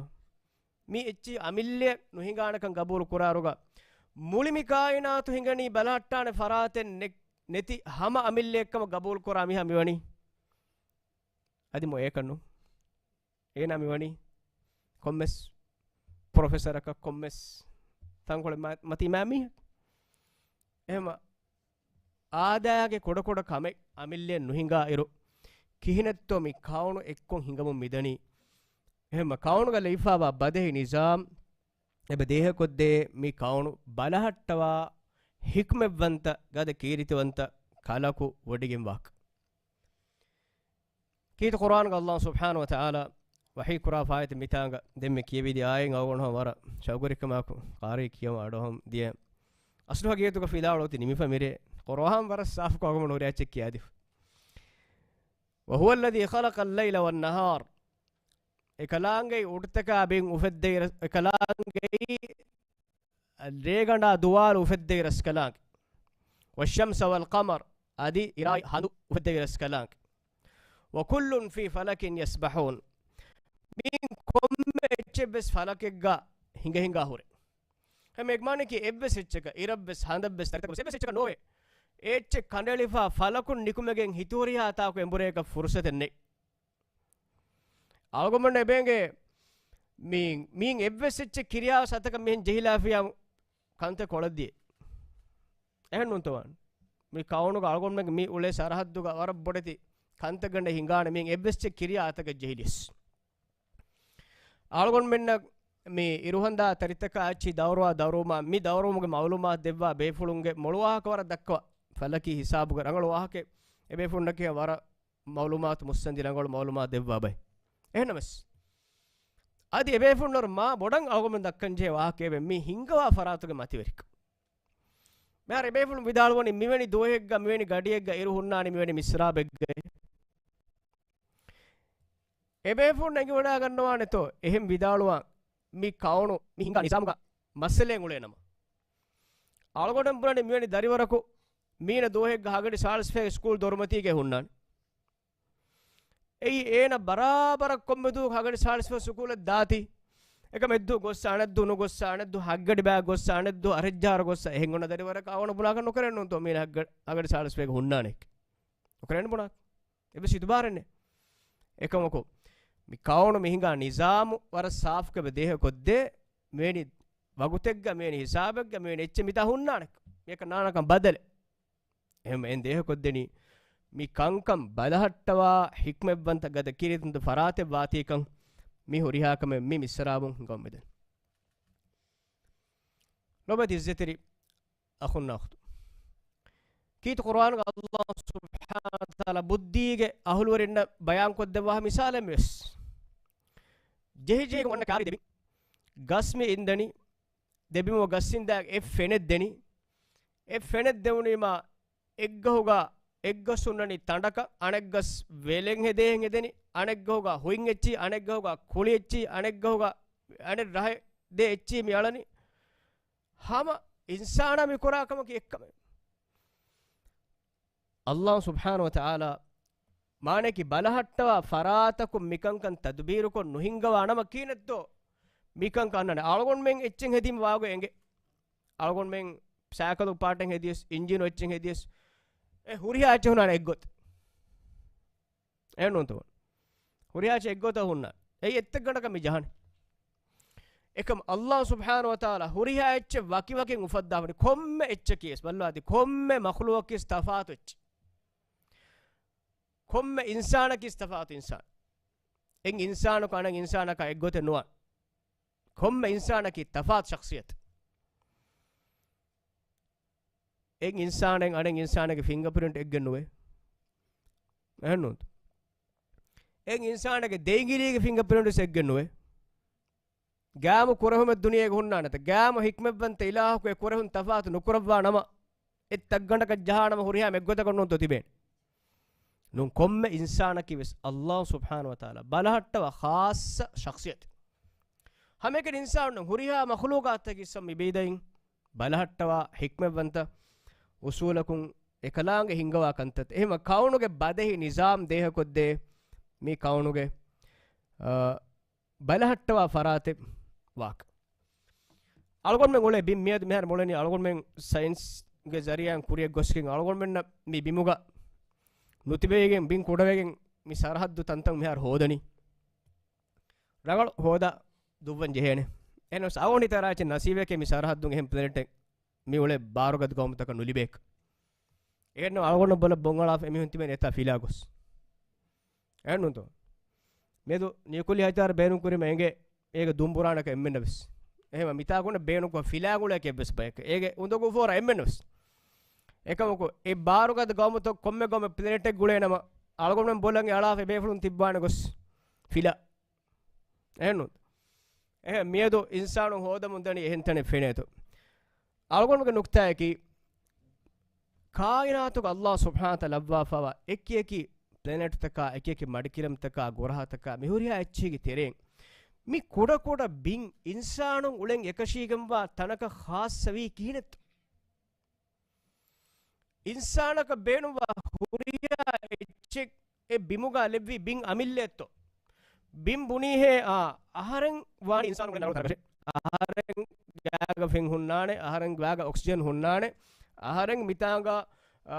މި އެއްޗިހި އަމިއްލައެއް ނުހިނގާނެކަން ގަބޫލު ކުރާއިރުގަ، މުޅި މި ކާއިނާތު ހިނގަނީ ބަލަހައްޓާނެ ފަރާތެއް ނެ-، ނެތި ހަމަ އަމިއްލައެއްކަމަށް ގަބޫލު ކުރާ މީހާ މިވަނީ. އަދި މޮޔަކަށް ނޫން. އޭނާ މިވަނީ ކޮންމެސް ޕްރޮފެސަރަކަށް، ކޮންމެސް ތަންކޮޅެއް މަ-، މަތީ މާ މީހެއް. އެހެމަ އާދައިގެ ކުޑަކުޑަ ކަމެއް އަމިއްލައެއް ނުހިނގާ އިރު، ކިހިނެއްތޯ މި ކައުނު އެއްކޮށް ހިނގަމުން މިދަނީ؟ އެހެމަ ކައުނުގަ ލެއިފާވާ ބަދަހި ނިޒާމް އެބަ ދޭހަކޮށްދޭ މި ކައުނު ބަލަހައްޓަވާ ހިކްމަތްވަންތަ ގަދަ ކީރިތިވަންތަ ކަލަކު ވޮޑިގެން ވާކަށް. ކީރިތި ޤުރުއާންގަ ﷲ ސުބްޙާނަހޫ ވަތަޢާލާ ވަޙީ ކުރާ ފާއިތު މިތާނގަ ދެންމެ ކިޔެވިދި އާޔަތް އަޅުގަނޑު ވަރަށް ޝައުގުވެރިކަމާއެކު ޤާރީ ކިޔަމަ އަޑުއަހަން ދިޔަ. އަސްލު ހަގީގަތުގަ ފިލާވަޅު އޮތީ ނިމިފަ މިރޭ. ޤުރުއާން ވަރަށް ސާފުކޮށް އަޅުގަނޑު ހުރި އެއްޗެއް ކިޔާދިފަ. وهو الذي خلق الليل والنهار. އެކަލާނގެއީ އުޑުތަކާ ބިން އުފެއްދެވި ރަ-، އެކަލާނގެއީ ރޭގަނޑާ ދުވާލު އުފެއްދެވި ރަސްކަލާނގެ. والشمس والقمر، އަދި އިރާއި ހަނދު އުފެއްދެވި ރަސްކަލާނގެ. وكل في فلك يسبحون. މިއިން ކޮންމެ އެއްޗެއްވެސް ފަލަކެއްގަ ހިނގަ ހިނގާ ހުރޭ. ހަމަ އެކަމާނެކީ އެއްވެސް އެއްޗަކަށް، އިރަށްވެސް، ހަނދަށްވެސް، ތަރިތަކަށްވެސް އެއްވެސް އެއްޗަކަށް ނޯވޭ. އެ އެއްޗެއް ކަނޑައެޅިފާ ފަލަކުން ނިކުމެގެން ހިތުހުރިހާ ތާކު އެނބުރޭކަށް ފުރުސަތެއް ނެތް. އަޅުގަނޑުމެން އެބޭނގޭ މީ، މީން އެއްވެސް އެއްޗެއް ކިރިޔާ ސަތަކަށް މިހެން ޖެހިލާފިޔާ ކަންތައް ކޮޅަށްދިޔަ. އެހެން ނޫންތޯ ވާން؟ މި ކައުނުގަ އަޅުގަނޑުމެން މި އުޅޭ ސަރަހައްދުގަ ވަރަށް ބޮޑެތި ކަންތައްގަނޑެއް ހިނގާނެ މީން އެއްވެސް އެއްޗެއް ކިރިޔާ އަތަކަށް ޖެހިލިޔަސް. އަޅުގަނޑުމެންނަށް މި އިރުހަނދާ ތަރިތަކާ އެއްޗި ދައުރުވާ ދައުރުވުމާ، މި ދައުރުވުމުގެ މައުލޫމާތު ދެއްވާ ބޭފުޅުންގެ މޮޅު ވާހަކަ ވަރަށް ދައްކަވާ. ފަލަކީ ހިސާބުގެ ރަނގަޅު ވާހަކައެއް. އެބޭފުޅުންނަކީ ވަރަށް މައުލޫމާތު މުއްސަނދި ރަނގަޅު މައުލޫމާތު ދެއްވާ ބައެއް. އެހެންނަމަސް، އަދި އެބޭފުޅުންނަށް ވަރަށް މާ ބޮޑަށް އަޅުގަނޑުމެން ދައްކަންޖެހޭ ވާހަކައެވެ. މި ހިންގަވާ ފަރާތުގެ މަތިވެރިކަން. މިހާރު އެބޭފުޅުން ވިދާޅުވަނީ މިވެނި ދުވަހެއްގަ، މިވެނި ގަޑިއެއްގަ އިރު ހުންނާނީ މިވެނި މިސްރާބެއްގައި. އެބޭފުޅުން އެނގިވަޑާގަންނަވާނެތޯ އެހެން ވިދާޅުވާ މި ކައުނު މި ހިނގާ ނިޒާމުގަ މައްސަލައެއް އުޅޭނަމަ. އަޅުގަނޑުމެން ބުނަނީ މިވެނި ދަރިވަރަކު މީނަ ދުވަހެއްގަ ހަގަޑި ސާޅީސް ފަހެއް ސްކޫލް ދޮރުމަތީގައި ހުންނާނެ. އެއީ އޭނަ ބަރާބަރަށް ކޮންމެ ދުވަހަކު ހަގަޑި ސާޅީސް ފަސް ސުކޫލަށް ދާތީ. އެކަމަށް އެއްދުވަ ގޮއްސަ އަނެއްދުވަ ނުގޮއްސަ އަނެއްދުވަ ހައްގަޑި ބަޔަށް ގޮއްސަ އަނެއްދުވަ އަރައްޖަހާރަ ގޮއްސަ އެހެން އޮންނަ ދަރިވަރަކަށް އަޅުގަނޑު ބުނާކަށް ނުކެރެން ނޫންތޯ މީނަ ހައްގަ-، ހަގަޑި ސާޅީސް ފަސް ހުންނާނެ. ނުކެރެން ބުނާ. އެއްވެސް އިތުބާރެއް ނެތް. އެކަމަކު، މި ކައުނު މި ހިނގާ ނިޒާމު ވަރަށް ސާފުކޮށް ދޭހަ ކޮށްދޭ، މިވެނި ވަގުތެއްގަ، މިވެނި ހިސާބެއްގަ، މިވެނި އެއްޗެއް މިތާ ހުންނާނެ. މިއަކަށް ނާންނަކަން ބަދަލެއް. އެހެން އެން ދޭހަ ކޮށްދެނީ، މި ކަންކަން ބަލަހައްޓަވާ ހިކްމަތްވަންތަ ގަދަ ކީރިތި ފަރާތެއް ވާތީކަން، މި ހުރިހާ ކަމެއް މި މިސްރާބުން ހިނގަމުން މިދަނީ. ނަބަތި އިއްޒަތްތެރި އަޚުންނާ އުޚްތު. ކީރިތި ޤުރުއާންގަ ﷲ ސުބްޙާނަހޫ ވަތަޢާލާ ބުއްދީގެ އަހުލުވެރިންނަށް ބަޔާންކޮށްދެއްވާ މިސާލެއް ވެސް. ޖެހިޖެހި އޮންނަ ކާރި ދެބި. ގަސް މި އިންދަނީ. ދެބިމު ގަސް އިންދާ އެއް ފެނެއް ދެނީ. އެއް ފެނެއް ދެވުނީމާ އެއްގަހުގަ އެއްގަސް ހުންނަނީ ތަނޑަކަށް، އަނެއްގަސް ވެލެން ހެދޭހެން ހެދެނީ، އަނެއްގަހުގަ ހުއިން އެއްޗި، އަނެއްގަހުގަ ކުޅި އެއްޗި، އަނެއްގަހުގަ އަނެއް ރަހެއް ދޭ އެއްޗި މި އަޅަނީ. ހަމަ އިންސާނާ މި ކުރާ ކަމަކީ އެއްކަމެއް. ﷲ ސުބްޙާނަހޫ ވަތަޢާލާ މާނައަކީ ބަލަހައްޓަވާ ފަރާތަކުން މިކަންކަން ތަދުބީރުކޮށް ނުހިންގަވާ ނަމަ ކީނެއްތޯ؟ މިކަންކަން އަންނާނެ. އަޅުގަނޑުމެން އެއްޗެއް ހެދީމަ ވާގޮތް އެނގޭ. އަޅުގަނޑުމެން ސައިކަލު ޕާޓެއް ހެދިޔަސް، އިންޖީނު އެއްޗެއް ހެދިޔަސް، އެ ހުރިހާ އެއްޗެއް ހުންނާނެ އެއްގޮތަށް. އެހެންނޫންތޯ؟ ހުރިހާ އެއްޗެއް އެއްގޮތަށް ހުންނާނެ. އެއީ އެއްތައްގަނޑަކަށް މި ޖަހަނީ. އެކަމް ﷲ ސުބްޙާނަހޫ ވަތަޢާލާ ހުރިހާ އެއްޗެއް ވަކިވަކިން އުފައްދާފަ ކޮންމެ އެއްޗަކީ ވެސް ބައްލަވާތި ކޮންމެ މަޚްލޫޤަކީ ތަފާތު އެއްޗެއް. ކޮންމެ އިންސާނަކީ ތަފާތު އިންސާނެއް. އެއް އިންސާނަކު އަނެއް އިންސާނަކާ އެއްގޮތެއް ނުވާނެ. ކޮންމެ އިންސާނަކީ ތަފާތު ޝަޚްޞިއްޔަތެއް. އެއް އިންސާނެއް އަނެއް އިންސާނެއްގެ ފިންގަޕްރިންޓް އެއްގެއް ނުވޭ. އެހެންނޫންތަ؟ އެއް އިންސާނެއްގެ ދެއިނގިލީގެ ފިންގަޕްރިންޓް ވެސް އެއްގެއް ނުވޭ. ގާމު ކުރެހުމެއް ދުނިޔޭގަ ހުންނާނެތަ؟ ގާމު ހިކްމަތްވަންތަ އިލާހަކު އެ ކުރެހުން ތަފާތު ނުކުރައްވާ ނަމަ، އެއްތައްގަނޑަކަށް ޖަހާނަމަ ހުރިހާ އެއްގޮތަކަށް ނޫންތޯ ތިބޭނެ؟ ނޫން، ކޮންމެ އިންސާނަކީ ވެސް ﷲ ސުބްޙާނަހޫ ވަތަޢާލާ ބަލަހައްޓަވާ ޚާއްޞަ ޝަޚްޞިއްޔަތެއް. ހަމައެކަނި އިންސާނުން ހުރިހާ މަޚްލޫޤާތަކީ ސަމް މިބައިދައިން ބަލަހައްޓަވާ ހިކްމަތްވަންތަ އުސޫލަކުން އެކަލާނގެ ހިންގަވާ ކަންތައް. އެހެންވެ ކައުނުގެ ބަދަހި ނިޒާމް ދޭހަކޮށްދޭ މި ކައުނުގެ، އަ، ބަލަހައްޓަވާ ފަރާތެއް ވާކަ. އަޅުގަނޑުމެން އުޅޭ ބިން މިއަދު މިހާރު އުޅެނީ އަޅުގަނޑުމެން ސައިންސްގެ ޒަރީއާއިން ކުރިއަށް ގޮސްގެން އަޅުގަނޑުމެންނަށް މި ބިމުގަ ނުތިބެވިގެން ބިން ކުޑަވެގެން މި ސަރަހައްދު ތަންތަން މިހާރު ހޯދަނީ. ރަނގަޅު ހޯދާ ދުއްވަން ޖެހޭނެ. އެހެނަސް އަވަހަށް ތަރާޗެ ނަސީބެކޭ މި ސަރަހައްދުން އެހެން ޕްލެނެޓެއް މި އުޅޭ ބާރުގަދަ ގައުމުތަކަށް ނުލިބޭކަށް. އެހެންނަމަ އަޅުގަނޑު ބޮލަށް ބޮން އަޅާފަ އެމީހުން ތިބެން އެތާ ފިލާ ގޮސް. އެހެންނޫންތޯ؟ މިއަދު ނިއުކުލިއާ ހަތިޔާރު ބޭނުން ކުރީމަ އެނގޭ އޭގެ ދުނބުރާނަކަށް އެންމެންނަށް ވެސް. އެހެންވެ މިތާގުނަ ބޭނުންކޮށް ފިލާ ގުޅޭކަށް އެއްވެސް ބަޔަކަށް. އޭގެ އުނދަގޫ ފޯރާ އެންމެންނަށް ވެސް. އެކަމަކު އެ ބާރުގަދަ ގައުމުތައް ކޮންމެ ގައުމެއް ޕްލެނެޓެއް ގުޅޭނަމަ އަޅުގަނޑުމެން ބޮލަށް އަޅާފަ ބޭފުޅުން ތިއްބާނެ ގޮސް ފިލާ. އެހެންނޫން. އެހެން މިއަދު އިންސާނުން ހޯދަމުން ދަނީ އެހެން ތަނެއް ފެނޭތޯ. އަޅުގަނޑުގެ ނުކްތާއަކީ، ކާއިނާތުގަ ﷲ ސުބްޙާނަހޫ ވަތަޢާލާ ލައްވާފަވާ އެކިއެކި ޕްލެނެޓްތަކާ، އެކިއެކި މަޑިކިލަމްތަކާ، ގުރަހަތަކާ، މިހުރިހާ އެއްޗެހިގެ ތެރެއިން މި ކުޑަކުޑަ ބިން އިންސާނުން އުޅެން އެކަށީގެންވާ ތަނަކަށް ޚާއްޞަވީ ކިހިނެއްތޯ؟ އިންސާނަކަށް ބޭނުންވާ ހުރިހާ އެއްޗެއް އެ ބިމުގަ ލެއްވި ބިން އަމިއްލައެއްތޯ؟ ބިން ބުނީހޭ، އާ، އަހަރެން ވާނީ އިންސާނުން އުޅެން އަޅުގަނޑު ތަނަކަށޭ. އަހަރެން ގާގަ ފެން ހުންނާނެ، އަހަރެން ގާގަ އޮކްސިޖަން ހުންނާނެ، އަހަރެން މިތާނގަ، އާ،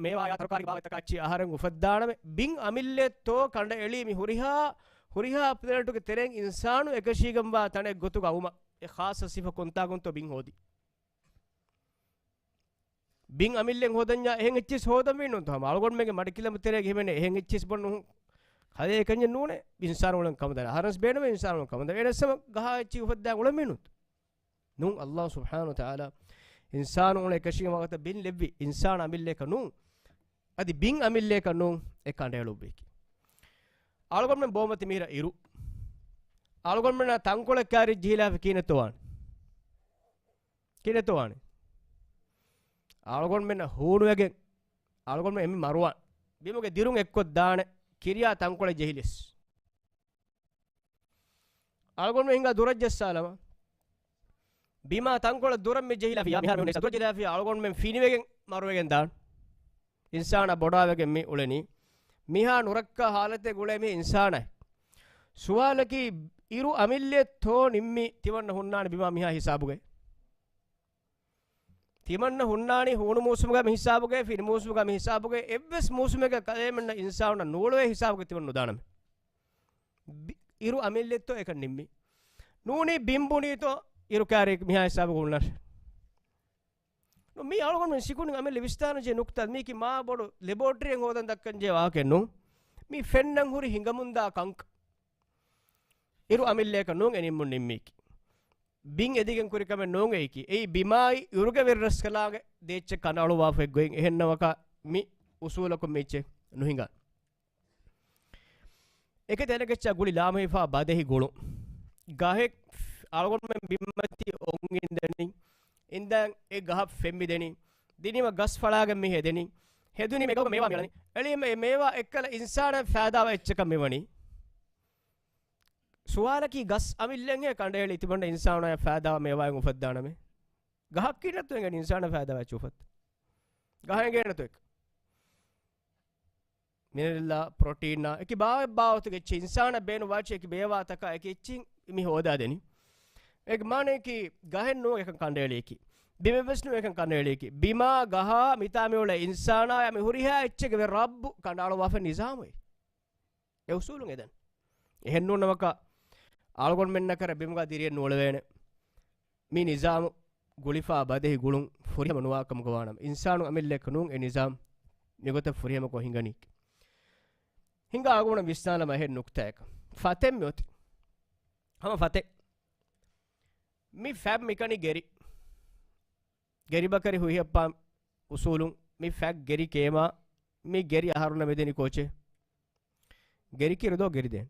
މޭވާ ތަރުކާރީ ބާވަތްތަކާ އެއްޗި އަހަރެން އުފައްދާނަމޭ. ބިން އަމިއްލައެއްތޯ ކަނޑައެޅީ މި ހުރިހާ، ހުރިހާ ޕްލެނެޓުގެ ތެރެއިން އިންސާނު އެކަށީގެންވާ ތަނެއް ގޮތުގަ އައުމަށް. އެ ޚާއްޞަ ސިފަ ކޮންތާކުންތޯ ބިން ހޯދީ؟ ބިން އަމިއްލައެއް ހޯދަންޏާ އެހެން އެއްޗިސް ހޯދަންވީ ނޫންތޯ؟ ހަމަ އަޅުގަނޑުމެންގެ މަޑިކިލަމު ތެރޭގަ ހިމެނޭ އެހެން އެއްޗިސް ބޮން ނޫން. ކަލޭ ކަންޏެއް ނޫނޭ. އިންސާނު އުޅެން ކަމަށް ދާނެ. އަހަރެންސް ބޭނުމޭ އިންސާނު އުޅެން ކަމަށް ދާނެ. އެނަސް ހަމަ ގަހާ އެއްޗި އުފައްދާ އުޅެންވީ ނޫން. ނޫން، ﷲ ސުބްޙާނަހޫ ވަތަޢާލާ އިންސާނު އުޅެން އެކަށީގެންވާ ވަގުތަށް ބިން ލެއްވި އިންސާނު އަމިއްލައަކަށް ނޫން. އަދި ބިން އަމިއްލައަކަށް ނޫން އެ ކަނޑައެޅުއްވީކީ. އަޅުގަނޑުމެން ބޯމަތި މިހިރަ އިރު. އަޅުގަނޑުމެންނާ ތަންކޮޅެއް ކާރި ޖެހިލާފަ ކިހިނެއްތޯ ވާނެ؟ ކިހިނެއްތޯ ވާނެ؟ އަޅުގަނޑުމެންނަށް ހޫނުވެގެން، އަޅުގަނޑުމެން އެންމެ މަރުވާން. ބިމުގެ ދިރުން އެއްކޮށް ދާނެ، ކިރިޔާ ތަންކޮޅެއް ޖެހިލިޔަސް. އަޅުގަނޑުމެން ހިނގާ ދުރަށް ޖައްސާލަމާ، ބިމާ ތަންކޮޅެއް ދުރަށް މި ޖެހިލާފިޔާ، މިހާރު މި ހުންނަ ދުރަށް ޖެހިލާފިޔާ، އަޅުގަނޑުމެން ފިނިވެގެން މަރުވެގެން ދާން. އިންސާނާ ބޮޑާވެގެން މި އުޅެނީ. މިހާ ނުރައްކާ ހާލަތެއް ގުޅޭ މި އިންސާނާ. ސުވާލަކީ، އިރު އަމިއްލައެއްތޯ ނިންމީ ތިމަންނަ ހުންނާނެ ބިމާ މިހާ ހިސާބުގައި؟ ތިމަންނަ ހުންނާނީ ހޫނު މޫސުމުގަ މި ހިސާބުގައި، ފިނި މޫސުމުގަ މި ހިސާބުގައި، އެއްވެސް މޫސުމެއްގަ ކަލޭމެންނަށް އިންސާނުންނަށް ނޫޅުވޭ ހިސާބުގަ ތިމަން ނުދާނަމޭ. ބި-، އިރު އަމިއްލައެއްތޯ އެކަން ނިންމީ؟ ނޫނީ ބިން ބުނީތޯ އިރު ކާރި މިހާ ހިސާބުގަ ހުންނާށޭ. ނު، މީ އަޅުގަނޑު ސިކުނޑިން އަމިއްލަ ވިސްނާނަންޖެހޭ ނުކުތާ. މީކީ މާ ބޮޑު ލެބޯޓްރީއެއް ހޯދަން ދައްކަންޖެހޭ ވާހަކައެއް ނޫން. މީ ފެންނަން ހުރި ހިނގަމުންދާ ކަންކަން. އިރު އަމިއްލައަކަށް ނޫން އެ ނިންމުން ނިންމީކީ. ބިން އެދިގެން ކުރި ކަމެއް ނޫން އެއީކީ. އެއީ ބިމާއި އިރުގެ ވެރިރަސްކަލާނގެ ދޭއްޗެއް ކަނޑައަޅުއްވާފައި ގޮތް. އެހެންނަމަކާ މި އުސޫލަކުން މި އެއްޗެއް ނުހިނގާނެ. އެކެތި އަނެކެއްޗާ ގުޅި ލާމެހިފާ ބަދެހި ގުޅުން. ގަހެއް އަޅުގަނޑުމެން ބިންމަތީ އޮން އިންދެނީ. އިންދާން އެ ގަހަށް ފެން މިދެނީ. ދިނީމަ ގަސް ފަޅާގެން މި ހެދެނީ. ހެދުނީ މޭވާ މިއަޅަނީ. އެޅީމަ އެ މޭވާ އެއްކަލަ އިންސާނާ ފައިދާވާ އެއްޗަކަށް މިވަނީ. ސުވާލަކީ ގަސް އަމިއްލައެއްހޭ ކަނޑައެޅި ތިމަންނަ އިންސާނާ ފައިދާވާ މޭވާއެއް އުފައްދާނަމޭ. ގަހަކީ ނަތު އެނގެން އިންސާނާ ފައިދާވާ އެއްޗެއް އުފައްދާ. ގަހެއް އެނގޭނެތޯ އެކަން. މިނެރަލްއާ، ޕްރޮޓީނާ، އެކި ބާވަތް ބާވަތުގެ އެއްޗެއް އިންސާނަށް ބޭނުންވާ އެއްޗެއް އެކި ބޭވާތަކާ އެކި އެއްޗެއް މި ހޯދާދެނީ. އޭގެ މާނައަކީ ގަހެއް ނޫން އެކަން ކަނޑައެޅިޔަކީ. ބިމެއްވެސް ނޫން އެކަން ކަނޑައެޅިޔަކީ. ބިމާ ގަހާ މިތާ މިއުޅޭ އިންސާނާ މި ހުރިހާ އެއްޗެއްގެ ވެ ރައްބު ކަނޑައަޅުއްވާފަ ނިޒާމު އެއީ. އެ އުސޫލުން އެދަން. އެހެން ނޫން ނަމަކަށް އަޅުގަނޑުމެންނަކަށް ބިމުގަ ދިރިއެއް ނޫޅެވޭނެ. މި ނިޒާމު ގުޅިފާ ބަދެހި ގުޅުން ފުރިހަމަ ނުވާ ކަމުގަ ވާނަމަ، އިންސާނު އަމިއްލައަކަށް ނޫން އެ ނިޒާމް މިގޮތަށް ފުރިހަމަކޮށް ހިނގަނީކީ. ހިނގާ އަޅުގަނޑު ވިސްނާލަމާ އެހެން ނުކްތާއަކަށް. ފަތެއް މިއޮތީ. ހަމަ ފަތެއް. މި ފަތް މިކަނި ގެރި. ގެރިބަކަރި ހުއިހައްޕާ އުސޫލުން މި ފަތް ގެރި ކޭމާ، މި ގެރި އަހަރުންނަށް މިދެނީ ކޯޗެއް؟ ގެރިކިރު ދޯ ގެރި ދޭން.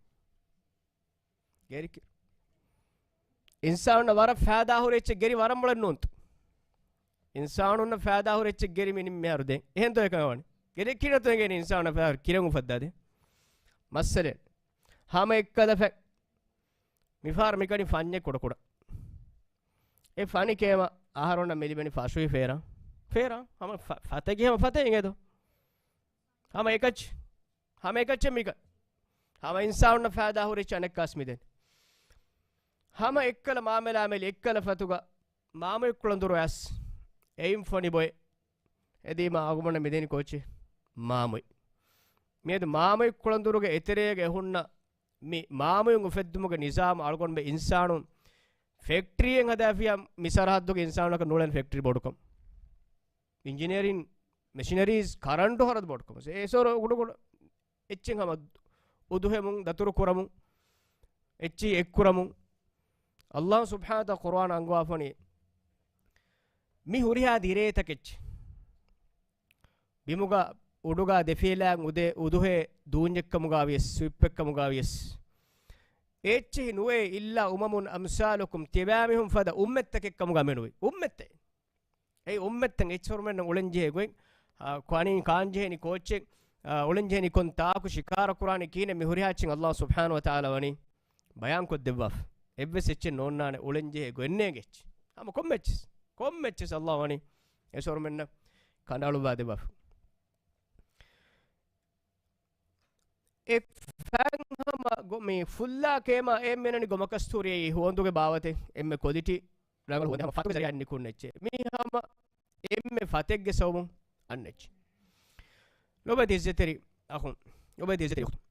ގެރިކިރު. އިންސާނުންނަށް ވަރަށް ފައިދާ ހުރި އެއްޗެއް ގެރި ވަރަށް މޮޅެއް ނޫންތަ؟ އިންސާނުންނަށް ފައިދާ ހުރި އެއްޗެއް ގެރި މި ނިންމި އަހަރު ދޭން. އެހެންތޯ އެކަން ވަނީ؟ ގެރި ކިރިނަތޯ އެނގޭނީ އިންސާނުންނަށް ފައިދާ ހުރި ކިރެން އުފައްދާ ދޭން. މައްސަލައެއް. ހަމަ އެއްކަލަ ފަތް. މިފަހަރު މިކަނި ފަންޏެއް ކުޑަކުޑަ. އެ ފަނި ކޭމަ އަހަރުންނަށް މި ލިބެނީ ފަށުވި ފޭރާ. ފޭރާ. ހަމަ ފަ-، ފަތެއްގެ ހަމަ ފަތެއް އިނގޭތޯ. ހަމަ އެކައްޗެއް. ހަމަ އެކައްޗެއް މިކަން. ހަމަ އިންސާނުންނަށް ފައިދާ ހުރި އެއްޗެއް އަނެއްކާސް މިދެން. ހަމަ އެއްކަލަ މާމެލާމެލި އެއްކަލަ ފަތުގަ މާމޮއެއް ކުޅަނދުރު އައިސް. އެއިން ފޮނި ބޮއެ. އެދީމަ އަގުމަން މިދެނި ކޯޗެއް؟ މާމޮއި. މިއަދު މާމޮއި ކުޅަނދުރުގެ އެތެރޭގަ އެހުންނަ މި މާމޮއިން އުފެއްދުމުގެ ނިޒާމު އަޅުގަނޑުމެ އިންސާނުން ފެކްޓްރީއެއް ހަދާފިޔާ މި ސަރަހައްދުގެ އިންސާނުންނަކަށް ނޫޅެން ފެކްޓްރީ ބޮޑުކަމު. އިންޖިނިއަރިން، މެޝިނަރީޒް، ކަރަންޓު ހަރަދު ބޮޑުކަމު. އޭ ސޯރޯ ގުޑުގުޑު އެއްޗެއް ހަމަ އުދުހެމުން، ދަތުރު ކުރަމުން، އެއްޗިހި އެއްކުރަމުން. އައްލާހު ސުބްޙާނަހު ވަތަޢާލާ ޤުރުއާން އަންގަވާފަނީ މި ހުރިހާ ދިރޭތަކެއްޗެއް. ބިމުގަ އުޑުގަ ދެފިއްލާ އުދޭ އުދުހޭ ދޫންޏެއްކަމުގަ ވިޔަސް، ސްވިޕްއެއްކަމުގަ ވިޔަސް. އެއްޗެހި ނުވޭ إلا أمم أمثالكم، ތިބާމީހުން ފަދަ އުއްމަތްތަކެއްކަމުގަ މެނުވި. އުއްމަތެއް. އެ އުއްމަތްތައް އެއްޗެހި ހުރުމެއްނަށް އުޅެންޖެހޭ ގޮތް، އާ، ކާނީ ކާންޖެހެނީ ކޯއްޗެއް، އާ، އުޅެންޖެހެނީ ކޮން ތާކު ޝިކާރަ ކުރާނީ ކިހިނެއް މި ހުރިހާ އެއްޗެއް އައްލާހު ސުބްޙާނަހު ވަތަޢާލާ ވަނީ ބަޔާންކޮށްދެއްވާފަ. އެއްވެސް އެއްޗެއް ނޯންނާނެ އުޅެންޖެހޭ ގޮތްނޭނގެ އެއްޗެއް. ހަމަ ކޮންމެ އެއްޗެސް، ކޮންމެ އެއްޗެސް އައްލާހު ވަނީ އެއްޗެހި ހުރުމެއްނަށް ކަނޑައަޅުއްވާ ދެއްވާފަ. އެ ފަތް ހަމަ ގޮ-، މި ފުއްލާ ކޭމާ އެންމެނަނި ގޮމަކަސް ތޫރި އެއީ ހޯނދުގެ ބާވަތެއް އެންމެ ކޮލިޓީ ރަނގަޅު ހޯނދެ ހަމަ ފަތުގެ ޒަރީއާ ނިކުން އެއްޗެއް. މީ ހަމަ އެންމެ ފަތެއްގެ ސަބަބުން އަންނަ އެއްޗެއް. ލޮބުވެތި އިއްޒަތްތެރި އަޚުން، ލޮބުވެތި އިއްޒަތްތެރި އުޚްތުން.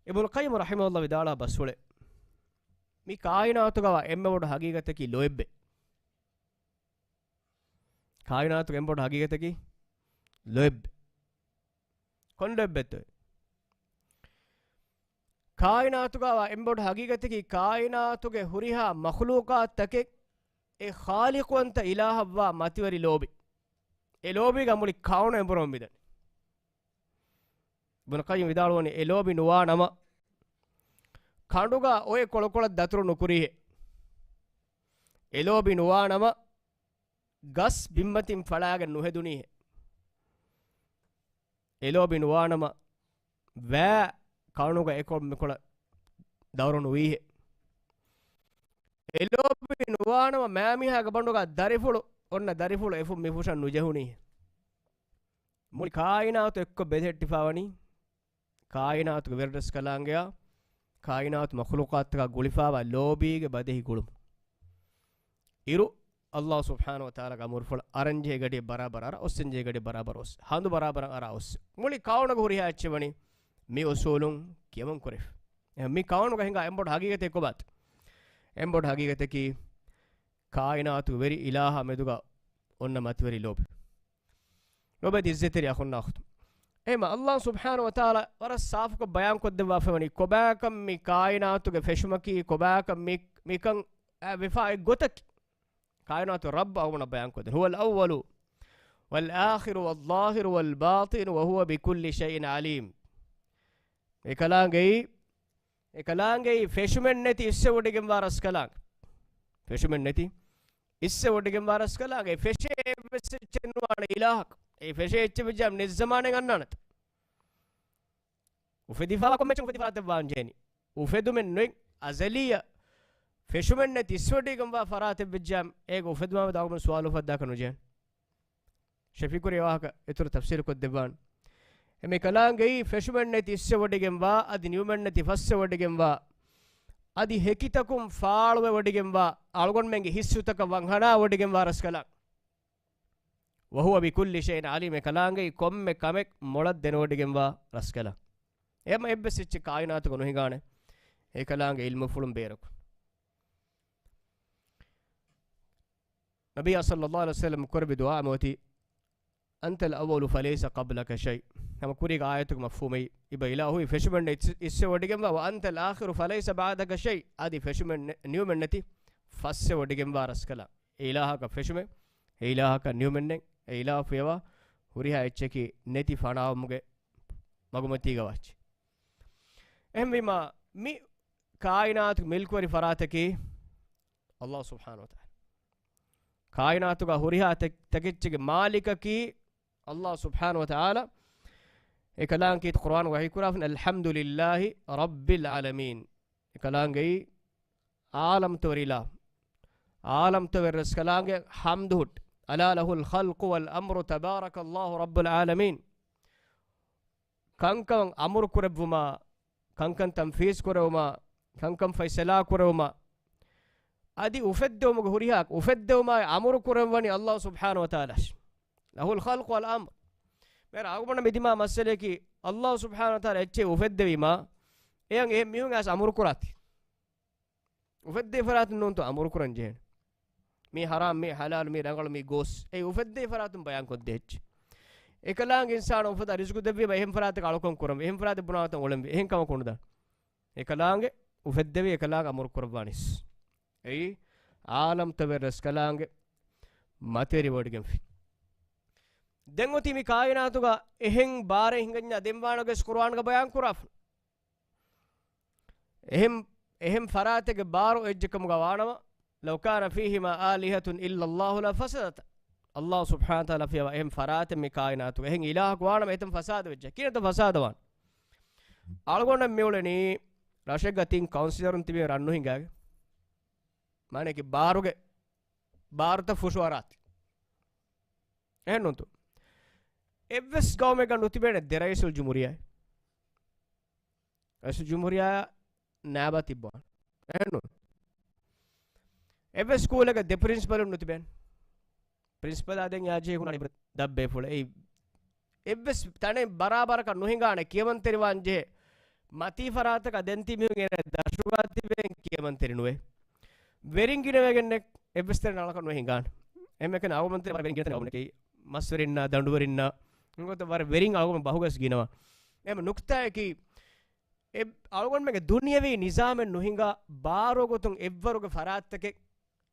އިބްނު ޤައްޔިމް ރަޙިމަހުﷲ ވިދާޅާ ބަސްފުޅެއް. މި ކާއިނާތުގަވާ އެންމެ ބޮޑު ހަގީގަތަކީ ލޯތްބެއް. ކާއިނާތުގެ އެންމެ ބޮޑު ހަގީގަތަކީ ލޯތްބެއް. ކޮން ލޯތްބެއްތޯ؟ ކާއިނާތުގަވާ އެންމެ ބޮޑު ހަގީގަތަކީ ކާއިނާތުގެ ހުރިހާ މަޚްލޫޤާތުތަކެއް އެ ޚާލިޤުވަންތަ އިލާހަށްވާ މަތިވެރި ލޯބި. އެ ލޯބީގަ މުޅި ކައުނު އެނބުރަމުން މިދަނީ. އިބްނު ޤައްޔިމް ވިދާޅުވަނީ، އެ ލޯބި ނުވާ ނަމަ، ކަނޑުގަ އޮއެ ކޮޅުކޮޅަށް ދަތުރު ނުކުރީހޭ. އެ ލޯބި ނުވާ ނަމަ، ގަސް ބިންމަތިން ފަޅާގެން ނުހެދުނީހޭ. އެ ލޯބި ނުވާ ނަމަ، ވައި ކައުނުގަ އެކޮޅު މިކޮޅަށް ދަތުރު ނުވީހޭ. އެ ލޯބި ނުވާ ނަމަ، މާމީހާގެ ބަނޑުގަ ދަރިފުޅު، އޮންނަ ދަރިފުޅު އެފުށް މިފުށަށް ނުޖެހުނީހޭ. މުޅި ކާއިނާތު އެއްކޮށް ބެލެހެއްޓިފަވަނީ ކާއިނާތުގެ ވެރިރަސްކަލާނގެއާ، ކާއިނާތު މަޚްލޫޤާތުތަކާ ގުޅިފާވާ ލޯބީގެ ބަދެހި ގުޅުމުން. އިރު، އައްލާހު ސުބްޙާނަހު ވަތަޢާލާގެ އަމުރުފުޅަށް އަރަން ޖެހޭ ގަޑިއަށް ބަރާބަރަށް އަރާ އޮއްސެން ޖެހޭ ގަޑިއަށް ބަރާބަރަށް އޮއްސެ. ހަނދު ބަރާބަރަށް އަރާ އޮއްސެ. މުޅި ކާނޫނުގެ ހުރިހާ އެއްޗެއް ވަނީ މި އުސޫލުން ކިޔަމަން ކުރެވި. އެ، މި ކާނޫނުގަ ހިނގާ އެނބޮޑު ހަގީގަތެއް ކޮބާތަ؟ އެނބޮޑު ހަގީގަތަކީ ކާއިނާތު ވެރި އިލާހާ މެދުގަ އޮންނަ މަތިވެރި ލޯބި. ލޯބިވެތި އިއްޒަތްތެރި އަޚުންނާ އުޚްތުން. އެހެންމަ އައްލާހު ސުބްޙާނަހު ވަތަޢާލާ ވަރަށް ސާފުކޮށް ބަޔާންކޮށްދެއްވާފައިވަނީ، ކޮބާކަން މި ކާއިނާތުގެ ފެށުމަކީ، ކޮބާކަން މި، މިކަން އައި ވެފާ އޮތް ގޮތަކީ. ކާއިނާތު ރައްބު އަޅުގަނޑަށް ބަޔާންކޮށްދޭ. هو الأول والآخر والظاهر والباطن وهو بكل شيء عليم. އެކަލާނގެއީ، އެކަލާނގެއީ ފެށުމެއް ނެތި އިސްވެވޮޑިގެންވާ ރަސްކަލާނގެ. ފެށުމެއް ނެތި އިސްވެވޮޑިގެންވާ ރަސްކަލާނގެ. އެ ފެށޭ އެއްވެސް އެއްޗެއް ނުވާނެ އިލާހަކު. އެ ފެށޭ އެއްޗެއް ވެއްޖާ ނެތް ޒަމާނެއް އަންނާނެތަ؟ އުފެދިފާ ކޮންމެ އެއްޗެއް އުފެދި ފަރާތެއް ވާން ޖެހެނީ. އުފެދުމެއް ނުވެ، އަޒަލީ ފެށުމެއް ނެތި އިސްވެވޮޑިގެންވާ ފަރާތެއް ވެއްޖާ އޭގެ އުފެދުމާ މެދު އަޅުގަނޑު ސުވާލު އުފައްދާކަށް ނުޖެހޭނެ. ޝެފިކުރި ވާހަކަ އިތުރު ތަފްސީލު ކޮށްދެއްވާނެ. އެމެ ކަލާނގެއީ ފެށުމެއް ނެތި އިސްވެވޮޑިގެންވާ، އަދި ނިމުމެއް ނެތި ފައްސެވޮޑިގެންވާ، އަދި ހެކިތަކުން ފާޅުވެވޮޑިގެންވާ، އަޅުގަނޑުމެންގެ ހިއްސުތަކަށް ވަންހަނާވޮޑިގެންވާ ރަސްކަލާނގެ. وهو بكل شيء عليم، އެކަލާނގެއީ ކޮންމެ ކަމެއް މޮޅަށް ދެނެވޮޑިގެންވާ ރަސްކަލާނގެ. އެހެންމަ އެއްވެސް އެއްޗެއް ކާއިނާތުގަ ނުހިނގާނެ އެކަލާނގެ ޢިލްމުފުޅުން ބޭރަކު. ނަބިއްޔާ ޞައްލައްލާހު ޢަލައިހި ވަސައްލަމަ ކުރެއްވި ދުޢާއެއް އޮތީ، أنت الأول فليس قبلك شيء. ހަމަ ކުރީގެ އާޔަތުގެ މަފްހޫމެއް، އިބަ އިލާހު ވީ ފެށުމެއް ނެތި އިސް-، އިސްވެވޮޑިގެންވާ، وأنت الآخر فليس بعدك شيء. އަދި ފެށުމެއް ނެ-، ނިމުމެއް ނެތި ފައްސެވޮޑިގެންވާ ރަސްކަލާނގެ. އެ އިލާހަކަށް ފެށުމެއް، އެ އިލާހަކަށް ނިމުމެއް ނެތް، އެ އިލާހު ފިޔަވާ ހުރިހާ އެއްޗަކީ ނެތި ފަނާވުމުގެ މަގުމަތީގަވާ އެއްޗެއް. އެހެންވީމާ، މި ކާއިނާތުގެ މިލްކުވެރި ފަރާތަކީ އައްލާހު ސުބްޙާނަހު ވަތަޢާލާ. ކާއިނާތުގަ ހުރިހާ ތެ-، ތަކެއްޗެއްގެ މާލިކަކީ އައްލާހު ސުބްޙާނަހު ވަތަޢާލާ. އެކަލާނގެ ކީރިތި ޤުރުއާނުގަ ވަޙީކުރާފަ، الحمد لله رب العالمين. އެކަލާނގެއީ ޢާލަމްތަވެރި އިލާހު. ޢާލަމްތަވެރި ރަސްކަލާނގެ ޙަމްދު ހުއްޓު. ألا له الخلق والأمر تبارك الله رب العالمين. ކަންކަމަށް އަމުރު ކުރެއްވުމާ، ކަންކަން ތަންފީޒް ކުރެވުމާ، ކަންކަން ފައިސަލާ ކުރެވުމާ، އަދި އުފެއްދެވުމުގެ ހުރިހާ އުފެއްދެވުމާއި އަމުރު ކުރެއްވަނީ އައްލާހު ސުބްޙާނަހު ވަތަޢާލާއަށް. له الخلق والأمر. މޭރަ އަޅުގަނޑަށް މިދިމާ މައްސަލަޔަކީ، އައްލާހު ސުބްޙާނަހު ވަތަޢާލާ އެއްޗެއް އުފެއްދެވީމާ، އެޔަން އެހެން މީހުން އައިސް އަމުރު ކުރާތި. އުފެއްދޭ ފަރާތުން ނޫންތޯ އަމުރު ކުރަން ޖެހޭނެ. މީ ޙަރާމް، މީ ޙަލާލު، މީ ރަނގަޅު، މީ ގޯސް. އެ އުފެއްދޭ ފަރާތުން ބަޔާން ކޮށްދޭ އެއްޗެއް. އެކަލާނގެ އިންސާނު އުފަދާ ރިޒުގު ދެއްވީމަ އެހެން ފަރާތަކަށް އަޅުކަން ކުރަން، އެހެން ފަރާތެއް ބުނާ ވަތަން އުޅެންވީ. އެހެން ކަމަކު ނުދާނެ. އެކަލާނގެ އުފެއްދެވީ އެކަލާނގެ އަމުރު ކުރައްވާނީސް. އެއީ ޢާލަމްތަވެރި ރަސްކަލާނގެ މަތިވެރިވޮޑިގެންފި. ދެން އޮތީ މި ކާއިނާތުގަ އެހެން ބާރެއް ހިނގަންޏާ ދެން ވާނެ ގޮސް ޤުރުއާންގަ ބަޔާން ކުރާފަ. އެހެން، އެހެން ފަރާތެއްގެ ބާރު އެއްޗެއް ކަމުގަ ވާނަމަ، لو كان فيهما آلهة إلا الله لفسدتا. އައްލާހު ސުބްޙާނަހު ވަތަޢާލާ ފިޔަވާ އެހެން ފަރާތެއް މި ކާއިނާތުގަ އެހެން އިލާހަކު ވާނަމަ އެތަން ފަސާދަ ވެއްޖެ. ކިހިނެއްތަ ފަސާދަ ވާން؟ އަޅުގަނޑަށް މިއުޅެނީ ރަށެއްގަ ތިން ކައުންސިލަރުން ތިބި ރަން ނުހިނގާގެ. މާނައަކީ ބާރުގެ، ބާރުތައް ފުށުއަރާތި. އެހެންނޫންތޯ؟ އެއްވެސް ގައުމެއްގަ ނުތިބޭނެ ދެ ރައީސުލް ޖުމްހޫރިއްޔާ. ރައީސުލް ޖުމްހޫރިއްޔާ ނާއިބާ ތިއްބަވާނެ. އެހެންނޫން. އެއްވެސް ސްކޫލެއްގަ ދެ ޕްރިންސިޕަލުން ނުތިބޭނެ. ޕްރިންސިޕަލާ ދެން އާ ޖެހި ހުންނާނެ ދަށް ބޭފުޅެއް. އެއީ އެއްވެސް ތަނެއް ބަރާބަރަކަށް ނުހިނގާނެ ކިޔަމަންތެރިވާން ޖެހޭ. މަތީ ފަރާތަކަށް ދެން ތިބި މީހުން އޭނާ ދަށުގާ ތިބެން ކިޔަމަންތެރި ނުވޭ. ވެރިން ގިނަވެގެންނެއް އެއްވެސް ތަނެއް ނަޅަކަށް ނުވޭ ހިނގާނެ. އެހެންވެގެން އަޅުގަނޑުމެން ތިބޭ ވެރިން ގިނަ ތަނެއް އަޅުގަނޑަކީ މަސްވެރިންނާ، ދަނޑުވެރިންނާ، އެނގޮތަށް ވަރަށް ވެރިން އަޅުގަނޑު ބަހުގަސް ގިނަވާ. އެހެން ނުކްތާއަކީ، އެ އަޅުގަނޑުމެންގެ ދުނިޔަވީ ނިޒާމެއް ނުހިނގާ ބާރު ގޮތުން އެއްވަރުގެ ފަރާތްތަކެއް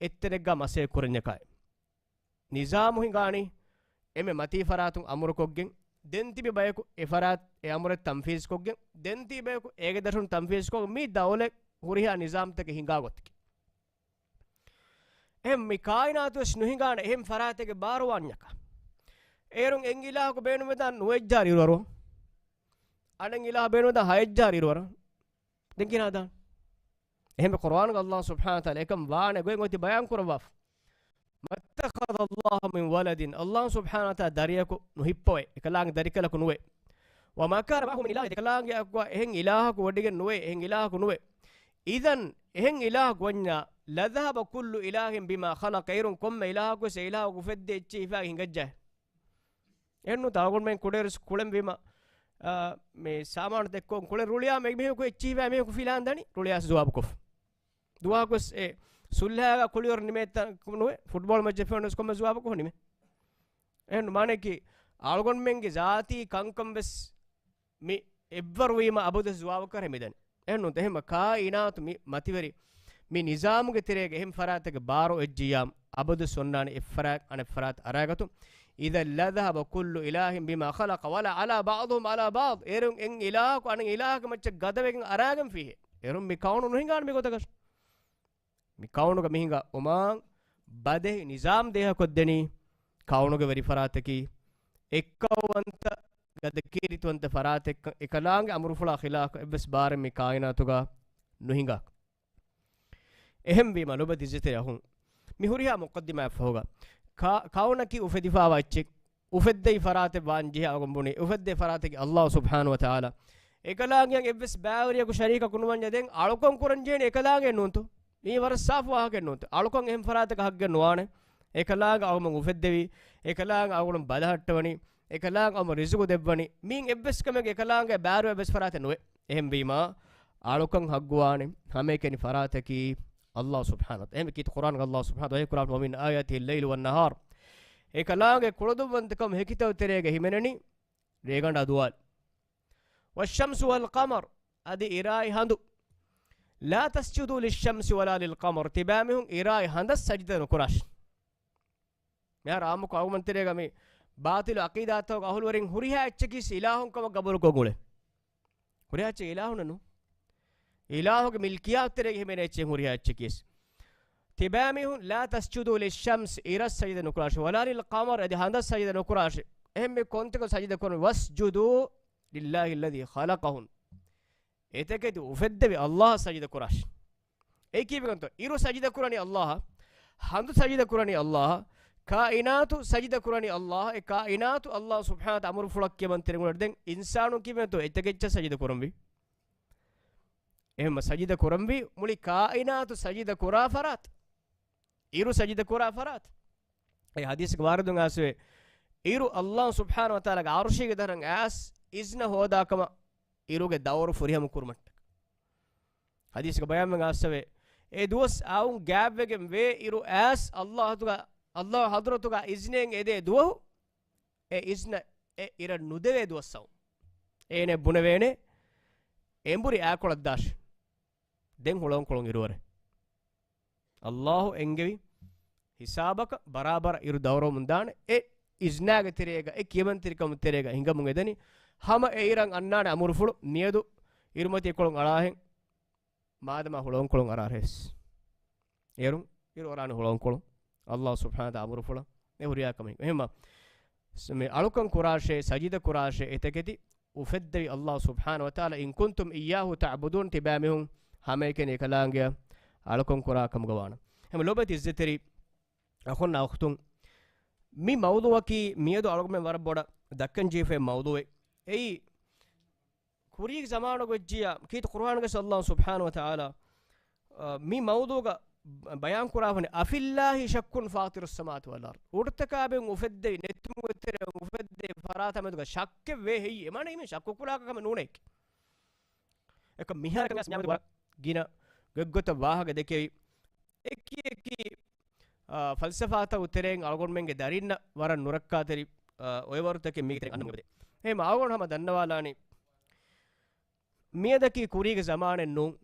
އެއްތަނެއްގާ މަސައްކަތް ކުރަންޏަކާއި. ނިޒާމު ހިނގާނީ އެންމެ މަތީ ފަރާތުން އަމުރުކޮށްގެން، ދެން ތިބި ބަޔަކު އެ ފަރާތް އެ އަމުރެއް ތަންފީޒްކޮށްގެން، ދެން ތިބި ބަޔަކު އޭގެ ދަށުން ތަންފީޒްކޮށް، މި ދައުލަތް ހުރިހާ ނިޒާމްތަކެއް ހިނގާ ގޮތަކީ. އެހެން މި ކާއިނާތުވެސް ނުހިނގާނެ އެހެން ފަރާތެއްގެ ބާރު ވާންޏަކާ. އޭރުން އެއް އިލާހަކު ބޭނުންވެދާން ނުވައްޖާރި އިރުއަރު. އަނެއް އިލާހަ ބޭނުންވެދާން ހައެއްޖާރި އިރުއަރު. ދެން ކިހިނެއް ހަދާން؟ އެހެންވެ ޤުރުއާނުގަ އައްލާހު ސުބްޙާނަހު ވަތަޢާލާ އެކަން ވާނެ ގޮތް އޮތީ ބަޔާން ކުރައްވާފަ. ما اتخذ الله من ولد، އައްލާހު ސުބްޙާނަހު ވަތަޢާލާ ދަރިޔަކު ނުހިއްޕަވައި، އެކަލާނގެ ދަރިކަލަކު ނުވެ. وما كان معه من إله، އެކަލާނގެއަކު އެހެން އިލާހަކު ވޮޑިގެން ނުވޭ، އެހެން އިލާހަކު ނުވޭ. إذا، އެހެން އިލާހަކު ވަންޏާ، لذهب كل إله بما خلق، އޭރުން ކޮންމެ އިލާހަކުވެސް އެ އިލާހަކު އުފެއްދޭ އެއްޗެހި ހިފާގެ ހިނގައްޖާ. އެހެންނު ތަޅުގަނޑުމެން ކުޑައިރުސް ކުޅެން ވީމަ، އާ، މި ސާމާނު ދެއްކޮން ކުޅެން ރުޅިއާ މި މީހަކު އެއްޗިހި ހިފާ މީހަކު ފިލާން ދަނީ ރުޅިއާސް ޖުވާބުކޮށް. ދުވަހަކުވެސް އެ ސުލްހައިގަ ކުޅިވަރު ނިމޭތަ ނުވެ، ފުޓްބޯޅަ މެޗެއް ފެނުނަސް ކޮންމެ ޖުވާބަކު ނިމޭ. އެހެން މާނައަކީ އަޅުގަނޑުމެންގެ ޒާތީ ކަންކަން ވެސް މި އެއްވަރު ވީމަ އަބަދު ޖުވާބަކަށް މިދަނީ. އެހެންނު އެހެންމަ ކާއިނާތު މި މަތިވެރި މި ނިޒާމުގެ ތެރޭގަ އެހެން ފަރާތެއްގެ ބާރު އެއްޖިއްޔާމް އަބަދު އޮންނާނެ އެއްފަރާތް އަނެއްފަރާތް އަރާގަތު. إذا لذهب كل إله بما خلق ولا علا بعضهم على بعض. އޭރުން އެއް އިލާހަކު އަނެއް އިލާހަކު މައްޗަށް ގަދަވެގެން އަރާގެން ފިހޭ. އޭރުން މި ކައުނު ނުހިނގާނެ މި ގޮތަކަށް. މި ކައުނުގަ މިހިނގާ އޮމާން ބަދެހި ނިޒާމް ދޭހަކޮށްދެނީ ކައުނުގެ ވެރިފަރާތަކީ އެއްކައުވަންތަ ގަދަކީރިތިވަންތަ ފަރާތެއްކަން އެކަލާނގެ އަމުރުފުޅާ ޚިލާފަށް އެއްވެސް ބާރެއް މި ކާއިނާތުގަ ނުހިނގާ. އެހެންވީމަ ލޮބުވެތި އިއްޒަތްތެރި އަޚުން، މި ހުރިހާ މުޤައްދިމާއެއް ފަހުގަ ކަ-، ކައުނަކީ އުފެދިފާވާ އެއްޗެއް، އުފެއްދެވި ފަރާތެއް ވާން ޖެހޭ އަޅުގަނޑު ބުނީ، އުފެއްދެވި ފަރާތަކީ ﷲ ސުބްޙާނަހޫ ވަތަޢާލާ. އެކަލާނގެއަށް އެއްވެސް ބައިވެރިޔަކު ޝަރީކަކު ނުވަންޏާ ދެން އަޅުކަން ކުރަން ޖެހޭނީ އެކަލާނގެ ނޫންތޯ؟ މީ ވަރަށް ސާފު ވާހަކައެއް ނޫންތޯ؟ އަޅުކަން އެހެން ފަރާތަކަށް ހައްގެއް ނުވާނެ. އެކަލާނގެ އަޅުގަނޑު އުފެއްދެވީ، އެކަލާނގެ އަޅުގަނޑު ބަލަހައްޓަވަނީ، އެކަލާނގެ އަޅުގަނޑު ރިޒުގު ދެއްވަނީ، މީން އެއްވެސް ކަމެއް އެކަލާނގެ ބާރު އެއްވެސް ފަރާތެއް ނުވޭ. އެހެންވީމާ، އަޅުކަން ހައްގުވާނެ ހަމައެކަނި ފަރާތަކީ ﷲ ސުބްޙާނަހޫ ވަތަޢާލާ. އެހެންވެ ކީރިތި ޤުރްއާނުގަ ﷲ ސުބްޙާނަހޫ ވަތަޢާލާ ވަޙީ ކުރާފަ، وَمِنْ آيَاتِهِ اللَّيْلُ وَالنَّهَارُ. އެކަލާނގެ ކުޅަދުންވަންތަކަމު ހެކިތައް ތެރޭގަ ހިމެނެނީ ރޭގަނޑާ ދުވާލު. وَالشَّمْسُ وَالْقَمَرُ، އަދި އިރާއި ހަނދު. لَا تَسْجُدُوا لِلشَّمْسِ وَلَا لِلْقَمَرِ، ތިބާމީހުން އިރާއި ހަނދަށް ސަޖިދަ ނުކުރާށި. މިހާރު އާއްމުކޮށް އަޅުގަނޑުމެން ތެރޭގަ މި ބާޠިލު ޢަޤީދާތަކުގެ އަހުލުވެރިން ހުރިހާ އެއްޗަކީސް އިލާހުން ކަމަށް ގަބޫލުކޮށް އުޅޭ. ހުރިހާ އެއްޗެއް އިލާހުންނެއް ނޫން. އިލާހުގެ މިލްކިއްޔާތު ތެރޭގަ ހިމެނޭ އެއްޗެއް ހުރިހާ އެއްޗަކީސް. ތިބާމީހުން، لَا تَسْجُدُوا لِلشَّمْسِ، އިރަށް ސަޖިދަ ނުކުރާށި، وَلَا لِلْقَمَرِ، އަދި ހަނދަށް ސަޖިދަ ނުކުރާށި. އެހެން މި ކޮންތަކުން ސަޖިދަ ކުރަން، وَاسْجُدُوا لِلَّهِ الَّذِي خَلَقَهُنَّ. އެތަކެތި އުފެއްދެވި ﷲ އަށް ސަޖިދަ ކުރާށި. އެއީ ކީއްވެގެންތޯ؟ އިރު ސަޖިދަ ކުރަނީ ﷲ އަށް، ހަނދު ސަޖިދަ ކުރަނީ ﷲ އަށް، ކާއިނާތު ސަޖިދަ ކުރަނީ ﷲ އަށް. އެ ކާއިނާތު ﷲ ސުބްޙާނަހޫ ވަތަޢާލާ އަމުރުފުޅަށް ކިޔަމަންތެރިން އުޅޭ. ދެން އިންސާނުން ކީއްވެގެންތޯ؟ އެތަކެއްޗަށް ސަޖިދަ ކުރަންވީ. އެހެންމަ ސަޖިދަ ކުރަންވީ މުޅި ކާއިނާތު ސަޖިދަ ކުރާ ފަރާތް. އިރު ސަޖިދަ ކުރާ ފަރާތް. އެ ޙަދީޘްގެ ވާރިދުން އައިސްފަވޭ، އިރު ﷲ ސުބްޙާނަހޫ ވަތަޢާލާގެ ޢަރުޝީގެ ދަށަށް އައިސް އިޒްނަ ހޯދާ ކަމަށް އިރުގެ ދައުރު ފުރިހަމަ ކުރުމަށްޓަކަ. ޙަދީޘްގެ ބަޔާންވެގެން އައިސްފަވޭ، އެ ދުވަސް އައުން ގާތްވެގެން ވޭ އިރު އައިސް ﷲ އަތުގަ، ﷲ ޙަޟްރަތުގަ އިޒްނެއް އެދޭ ދުވަހު، އެ އިޒްނަ އެ އިރަށް ނުދެވޭ ދުވަސް އައުން. އޭނަ ބުނެވޭނެ، އެނބުރި އާކޮޅަށް ދާށި. ދެން ހުޅަނގުކޮޅުން އިރުއަރޭ. ﷲ އެންގެވި ހިސާބަކަށް ބަރާބަރަށް އިރު ދައުރުވަމުން ދާނެ. އެ އިޒްނާގެ ތެރޭގަ، އެ ކިޔަމަންތެރިކަމުގެ ތެރޭގަ ހިނގަމުން އެދެނީ. ހަމަ އެ އިރަށް އަންނާނެ އަމުރުފުޅު މިއަދު އިރުމަތީ ކޮޅުން އަޅާހެން، މާދަމާ ހުޅަނގުކޮޅުން އަރާށޭ. އޭރުން އިރު އަރާނެ ހުޅަނގުކޮޅުން. ﷲ ސުބްޙާނަހޫ ވަތަޢާލާ އަމުރުފުޅަށް އެ ހުރިހާ ކަމެއް. އެހެންމަ، މި އަޅުކަން ކުރާށޭ، ސަޖިދަ ކުރާށޭ، އެތަކެތި އުފެއްދެވި ﷲ ސުބްޙާނަހޫ ވަތަޢާލާ، إِن كُنتُمْ إِيَّاهُ تَعْبُدُونَ، ތިބާމީހުން ހަމައެކަނި އެކަލާނގެއަށް އަޅުކަން ކުރާ ކަމުގަ ވާނަމަ. އެހެންމަ ލޮބުވެތި އިއްޒަތްތެރި އަޚުންނާ އުޚްތުން، މި މައުޟޫޢަކީ މިއަދު އަޅުގަނޑުމެން ވަރަށް ބޮޑަށް ދައްކަން ޖެހިފައި މައުޟޫޢެއް. އެއީ، ކުރީގެ ޒަމާނުގަ ވެއްޖިއްޔާ، ކީރިތި ޤުރުއާނުގައި ﷲ ސުބްޙާނަހޫ ވަތަޢާލާ، އާ، މި މައުޟޫޢުގަ ބަޔާން ކުރާފަނި، أَفِي اللَّهِ شَكٌّ فَاطِرُ السَّمَاوَاتِ وَالْأَرْضِ. އުޑުތަކާބެން އުފެއްދެވި، ނެތުމުގެ ތެރެއިން އުފެއްދެވި ފަރާތާ މެދުގަ ޝައްކެއް ވޭ ހެއްޔޭ؟ އެ މާނަ އީމަ ޝައްކު ކުރާ ކަމެއް ނޫނޭ. އެކަ މިހާރަކަށް ވެސް މިއަދު ވަރަށް ގިނަ ގޮތްގޮތަށް ވާހަކަ ދެކެވި. އެކި އެކި، އާ، ފަލްސަފާތަކު ތެރެއިން އަޅުގަނޑުމެންގެ ދަރިންނަށް ވަރަށް ނުރައްކާތެރި، އާ، އޮއެވަރުތަކެއް މީގެ ތެރެއިން އަންނަމުން އެބަދޭ. އެހެން އަޅުގަނޑު ހަމަ ދަންނަވާލާނީ، މިއަދަކީ ކުރީގެ ޒަމާނެއް ނޫން.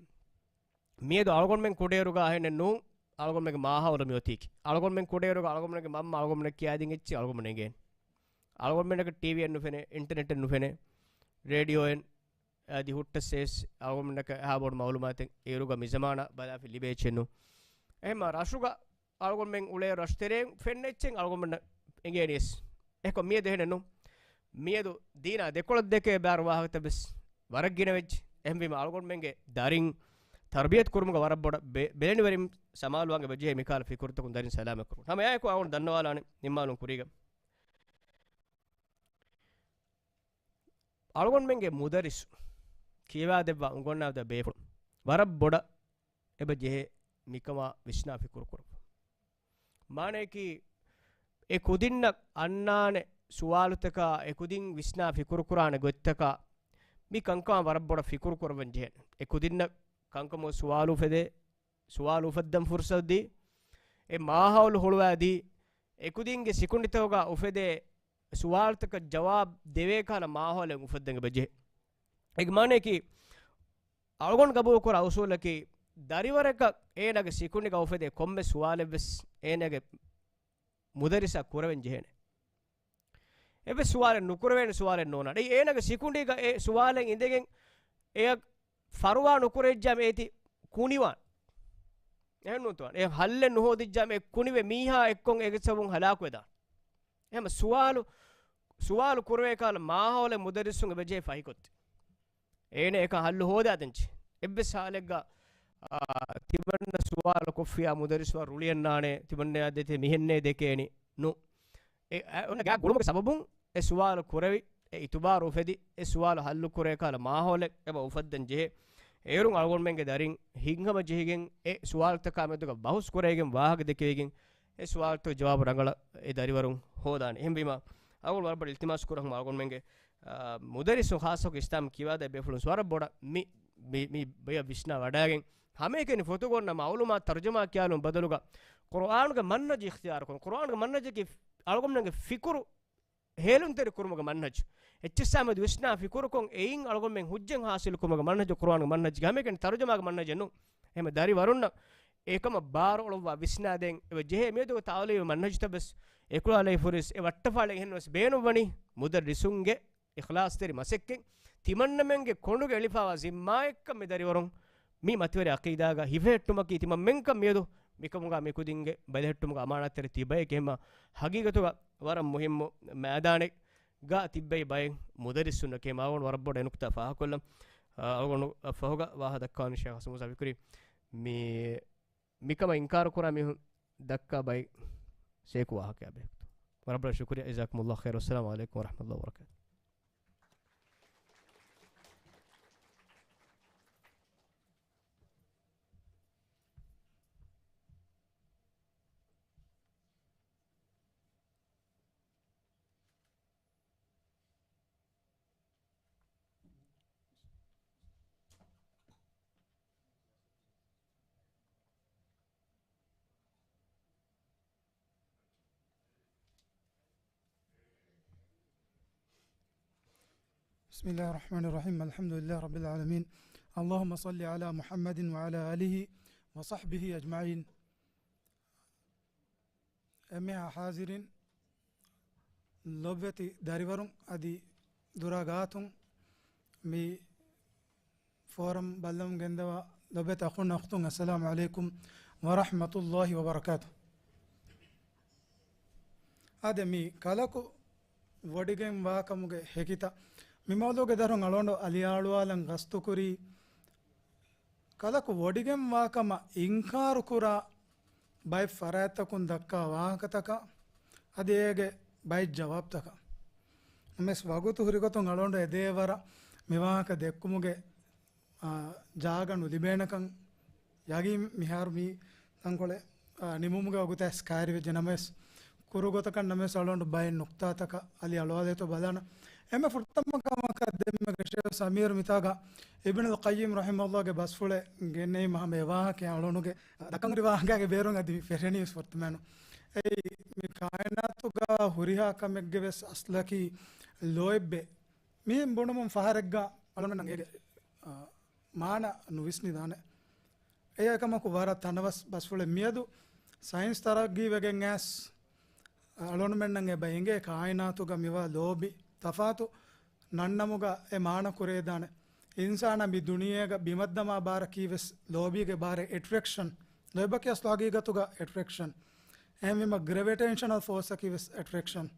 މިއަދު އަޅުގަނޑުމެން ކުޑައިރުގަ އަހެންނެއް ނޫން، އަޅުގަނޑުމެންގެ މާހައުލު މިއޮތީކީ. އަޅުގަނޑުމެން ކުޑައިރުގަ އަޅުގަނޑުމެންގެ މަންމަ އަޅުގަނޑުމެންނަށް ކިޔާދިން އެއްޗެއް އަޅުގަނޑުމެން ނޭނގޭނެ. އަޅުގަނޑުމެންނަކަށް ޓީވީއެއް ނުފެނޭ، އިންޓަރނެޓެއް ނުފެނޭ، ރޭޑިއޯއެއް އަދި ހުއްޓަސް އެސް އަޅުގަނޑުމެންނަކަށް އެހާ ބޮޑު މައުލޫމާތެއް އޭރުގަ މިޒަމާނަށް ބަލާފި ލިބޭ އެއްޗެއް ނޫން. އެހެންމަ ރަށުގަ އަޅުގަނޑުމެން އުޅޭ ރަށުތެރެއިން ފެންނަ އެއްޗެއް އަޅުގަނޑުމެންނަށް އެނގޭނީ އެސް. އެހެންކޮށް މިއަދު އެހެނެއް ނޫން. މިއަދު ދީނާ ދެކޮޅަށް ދެކޭ ބާރު ވާހަކަތައް ވެސް ވަރަށް ގިނަ ވެއްޖެ. އެހެންވީމަ އަޅުގަނޑުމެންގެ ދަރިން ތަރުބިޔަތު ކުރުމުގަ ވަރަށް ބޮޑަށް ބެ-، ބެލެނިވެރިން ސަމާލުވާން އެބަޖެހޭ މިކަހަލަ ފިކުރުތަކުން ދަރިން ސަލާމަތް ކުރުން. ހަމަ އެއާއެކު އަޅުގަނޑު ދަންނަވާލާނެ ނިންމާލުން ކުރީގަ. އަޅުގަނޑުމެންގެ މުދައްރިސު ކިޔަވާދެއްވާ އުނގަންނާދާ ބޭފުޅުން ވަރަށް ބޮޑަށް އެބަ ޖެހޭ މިކަމާ ވިސްނާ ފިކުރު ކުރުން. މާނަޔަކީ، އެ ކުދިންނަށް އަންނާނެ ސުވާލުތަކާ، އެ ކުދިން ވިސްނާ ފިކުރު ކުރާނެ ގޮތްތަކާ، މި ކަންކަމާ ވަރަށް ބޮޑަށް ފިކުރު ކުރައްވަން ޖެހޭނެ. އެ ކުދިންނަށް ކަންކަމުގެ ސުވާލު އުފެދޭ، ސުވާލު އުފައްދަން ފުރުސަތު ދީ، އެ މާހައުލު ހުޅުވާ ދީ، އެ ކުދިންގެ ސިކުނޑިތަކުގަ އުފެދޭ ސުވާލުތަކަށް ޖަވާބު ދެވޭ ކަހަލަ މާހައުލެއް އުފައްދަން އެބަ ޖެހޭ. އޭގެ މާނަޔަކީ، އަޅުގަނޑު ގަބޫލުކުރާ އުސޫލަކީ، ދަރިވަރަކަށް އޭނާގެ ސިކުނޑިގަ އުފެދޭ ކޮންމެ ސުވާލެއްވެސް އޭނާގެ މުދައްރިސަށް ކުރެވެން ޖެހޭނެ. އެއްވެސް ސުވާލެއް ނުކުރެވޭނެ ސުވާލެއް ނޯންނާނެ. އެއީ އޭނާގެ ސިކުނޑީގަ އެ ސުވާލެއް އިނދެގެން އެޔަށް ފަރުވާ ނުކުރެއްޖާމެ އޭތި ކުނިވާން. އެހެން ނޫންތޯ؟ އެ ހައްލެއް ނުހޯދިއްޖާމެ އެ ކުނިވެ މީހާ އެއްކޮށް އޭގެ ސަބަބުން ހަލާކުވެދާން. އެހެން ސުވާލު، ސުވާލު ކުރެވޭ ކަހަލަ މާހައުލެއް މުދައްރިސުން އެބަޖެހޭ ފަހިކޮށްދޭން. އޭނަ އެކަން ހައްލު ހޯދާދެން ޖެހޭ. އެއްވެސް ހާލެއްގަ، އާ، ތިމަންނަ ސުވާލު ކޮށްފިޔާ މުދައްރިސް ވަރު ރުޅިއަންނާނެ، ތިމަންނަޔާ ދޭތެ މިހެންނޭ ދެކޭނީ. ނޫ. އެ، އަ، އޮންނަ ގާ ގުޅުމުގެ ސަބަބުން އެ ސުވާލު ކުރެވި، އެ އިތުބާރު އުފެދި، އެ ސުވާލު ހައްލު ކުރޭ ކަހަލަ މާހައުލެއް އެބަ އުފައްދަން ޖެހޭ. އޭރުން އަޅުގަނޑުމެންގެ ދަރިން ހިތްހަމަ ޖެހިގެން އެ ސުވާލުތަކާ މެދުގަ ބަހުސް ކުރެވިގެން ވާހަކަ ދެކެވިގެން އެ ސުވާލުތަކުގެ ޖަވާބު ރަނގަޅަށް އެ ދަރިވަރުން ހޯދާނެ. އެހެންވީމަ، އަޅުގަނޑު ވަރަށް ބޮޑަށް އިލްތިމާސް ކުރަން އަޅުގަނޑުމެންގެ، އާ، މުދައްރިސުން ޚާއްޞަކޮށް އިސްލާމް ކިޔަވާދޭ ބޭފުޅުން ވަރަށް ބޮޑަށް މި، މި، މި ބަޔަށް ވިސްނާ ވަޑައިގެން ހަމައެކަނި ފޮތުގަ އޮންނަ މައުލޫމާތު ތަރުޖަމާ ކިޔާލުމުގެ ބަދަލުގަ ޤުރުއާނުގެ މަންހަޖު އިޚްތިޔާރުކޮށް، ޤުރުއާނުގެ މަންހަޖަކީ އަޅުގަނޑުމެންގެ ފިކުރު ހޭލުންތެރި ކުރުމުގެ މަންހަޖު. އެއްޗިއްސާމެދު ވިސްނާ ފިކުރުކޮށް، އެއިން އަޅުގަނޑުމެން ހުއްޖަތް ހާސިލު ކުރުމުގެ މަންހަޖު ޤުރުއާނުގެ މަންހަޖު. ހަމައެކަނި ތަރުޖަމާގެ މަންހަޖެއް ނޫން. އެހެން ދަރިވަރުންނަށް އެކަމަށް ބާރު އޮޅުއްވާ ވިސްނާދޭން އެބަ ޖެހޭ. މިއަދުގެ ތަޢުލީމީ މަންހަޖުތައް ވެސް އެކުލާލައިފުރިސް އެ ވައްޓަފާޅެއް އެހެން ވެސް ބޭނުންވަނީ މުދައްރިސުންގެ އިޚްލާޞްތެރި މަސައްކަތް، ތިމަންނަމެންގެ ކޮނޑުގަ އެޅިފާވާ ޒިންމާއެއްކަން މި ދަރިވަރުން މި މަތިވެރި ޢަޤީދާގަ ހިފެހެއްޓުމަކީ ތިމަންމެންކަން މިއަދު މިކަމުގަ މިކުދިންގެ ބަލިހެއްޓުމުގަ އަމާނާތްތެރި ތިބައެކޭ. ހަމަ ޙަޤީޤަތުގަ ވަރަށް މުހިއްމު މައިދާނެއްގަ ތިއްބެވި ބައެއް މުދައްރިސުންނަކޭ. މާ އަޅުގަނޑު ވަރަށް ބޮޑަށް އެ ނުކުތާ ފާހަގަކޮށްލަން. އަޅުގަނޑު ފަހުގަ ވާހަކަ ދައްކާނީ ޝޭޚް ޙަސަން މޫސާ ފިކުރީ. މި މިކަމަށް އިންކާރު ކުރާ މީހުން ދައްކާ ބައި ސޭކު ވާހަކައާ ބެހޭ. ވަރަށް ބޮޑަށް ޝުކުރިއްޔާ. ޖަޒާކުމުﷲ ޚައިރަން. ވައްސަލާމު ޢަލައިކުމް ވަރަޙްމަތުﷲ ވަބަރަކާތުހު. بسم الله الرحمن الرحيم. الحمد لله رب العالمين. اللهم صل على محمد وعلى آله وصحبه أجمعين. އެންމެހާ ޙާޟިރީން، ލޮބުވެތި ދަރިވަރުން އަދި ދުރާ ގާތުން މި ފޯރަމް ބައްލަވަމުން ގެންދަވާ ލޮބުވެތި އަޚުން އަޚްތުން، އައްސަލާމު ޢަލައިކުމް ވަރަޙްމަތުﷲ ވަބަރަކާތުހު. އާދެ، މި ކަލަކު ވޮޑިގެން ވާކަމުގެ ހެކިތައް މި މައުޟޫގެ ދަށުން އަޅުގަނޑު އަލިއަޅުވާލަން ގަސްތުކުރީ، ކަލަކު ވޮޑިގެން ވާކަމަށް އިންކާރުކުރާ ބައެއް ފަރާތްތަކުން ދައްކާ ވާހަކަތަކާ އަދި އޭގެ ބައެއް ޖަވާބުތަކާ. ނަމަވެސް ވަގުތު ހުރިގޮތުން އަޅުގަނޑު އެދޭ ވަރަށް މި ވާހަކަ ދެއްކުމުގެ، އާ، ޖާގަ ނުލިބޭނެކަން ޔަގީން. މިހާރު މި ތަންކޮޅެއް، އާ، ނިމުމުގެ ވަގުތާ ވެސް ކައިރިވެއްޖެ ނަމަވެސް، ކުރު ގޮތަކަށް ނަމަވެސް އަޅުގަނޑު ބައެއް ނުކްތާތަކަށް އަލި އަޅުވާލޭތޯ ބަލާނަން. އެންމެ ފުރަތަމަ ކަމަކަށް ދެންމެ ކެށެވެސް އަމީރު މިތާގަ އިބްނުލް ޤައްޔިމް ރަޙިމަހުﷲގެ ބަސްފުޅެއް ގެންނެވީމަ ހަމަ އެ ވާހަކަ އަޅުގަނޑުގެ ދައްކަން ހުރި ވާހަކައިގެ ބޭރުން އަދި ފެށެނީ ވެސް ފުރަތަމައެއްނު. އެއީ މި ކާއިނާތުގަ ހުރިހާ ކަމެއްގެ ވެސް އަސްލަކީ ލޯތްބެއް. މިހެން ބުނުމުން ފަހަރެއްގަ އަޅުގަނޑުމެންނަށް އޭގެ، އާ، މާނަ ނުވިސްނިދާނެ. އެއީ އެކަމަކު ވަރަށް ތަނަވަސް ބަސްފުޅެއް. މިއަދު ސައިންސް ތަރައްގީވެގެން އައިސް އަޅުގަނޑުމެންނަށް އެބަ އެނގޭ ކާއިނާތުގަ މިވާ ލޯބި ތަފާތު ނަންނަމުގަ އެ މާނަ ކުރެވިދާނެ. އިންސާނާ މި ދުނިޔޭގަ ބިމަށްދަމާ ބާރަކީ ވެސް ލޯބީގެ ބާރެއް، އެޓްރެކްޝަން. ލޯތްބަކީ އަސްލު ހަގީގަތުގަ އެޓްރެކްޝަން. އެހެންވީމަ ގްރެވިޓޭޝަނަލް ފޯސްއަކީ ވެސް އެޓްރެކްޝަން.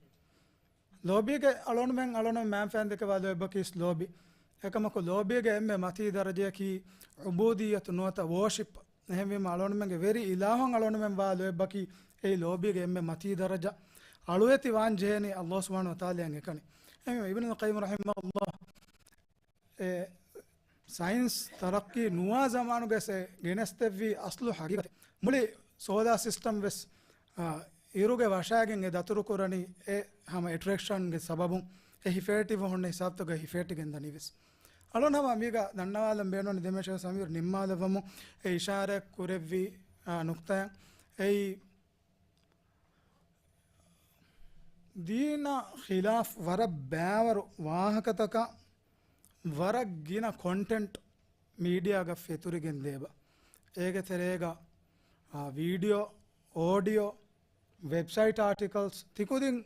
ލޯބީގެ އަޅުގަނޑުމެން އަޅުގަނޑުމެން މައިން ފައިން ދެކެވާ ލޯތްބަކީ ވެސް ލޯބި. އެކަމަކު ލޯބީގެ އެންމެ މަތީ ދަރަޖަޔަކީ ޢުބޫދިއްޔަތު ނުވަތަ ވޯޝިޕް. އެހެންވީމަ އަޅުގަނޑުމެންގެ ވެރި އިލާހުން އަޅުގަނޑުމެން ވާ ލޯތްބަކީ އެއީ ލޯބީގެ އެންމެ މަތީ ދަރަޖަ. އަޅުވެތި ވާން ޖެހޭނީ ﷲ ސުބްޙާނަހޫ ވަތަޢާލާއަށް އެކަނި. އެހެންވީމަ އިބްނުލް ޤައްޔިމް ރަޙިމަހުﷲ އެ ސައިންސް ތަރައްޤީ ނުވާ ޒަމާނުގެ ސެ ގެނެސްދެއްވި އަސްލު ހަގީގަތެއް. މުޅި ސޯލާ ސިސްޓަމް ވެސް، އާ، އިރުގެ ވަށާގެން އެ ދަތުރު ކުރަނީ އެ ހަމަ އެޓްރެކްޝަންގެ ސަބަބުން އެ ހިފޭޓިވަ ހުންނަ ހިސާބުތަކުގަ ހިފޭޓިގެން ދަނީ ވެސް. އަޅުން ހަމަ މީގަ ދަންނަވާލަން ބޭނުން ދެމޭ ޝޭޚް ސަމީރު ނިންމާލައްވަމު އެ އިޝާރާތް ކުރެއްވި، އާ، ނުކްތާ އެއީ ދީނާ ޚިލާފް ވަރަށް ބައިވަރު ވާހަކަތަކަށް ވަރަށް ގިނަ ކޮންޓެންޓް މީޑިއާގަ ފެތުރިގެން ދޭބަ. އޭގެ ތެރޭގަ، އާ، ވީޑިއޯ، އޯޑިއޯ، ވެބްސައިޓް އާޓިކަލްސް، ތިކުދިން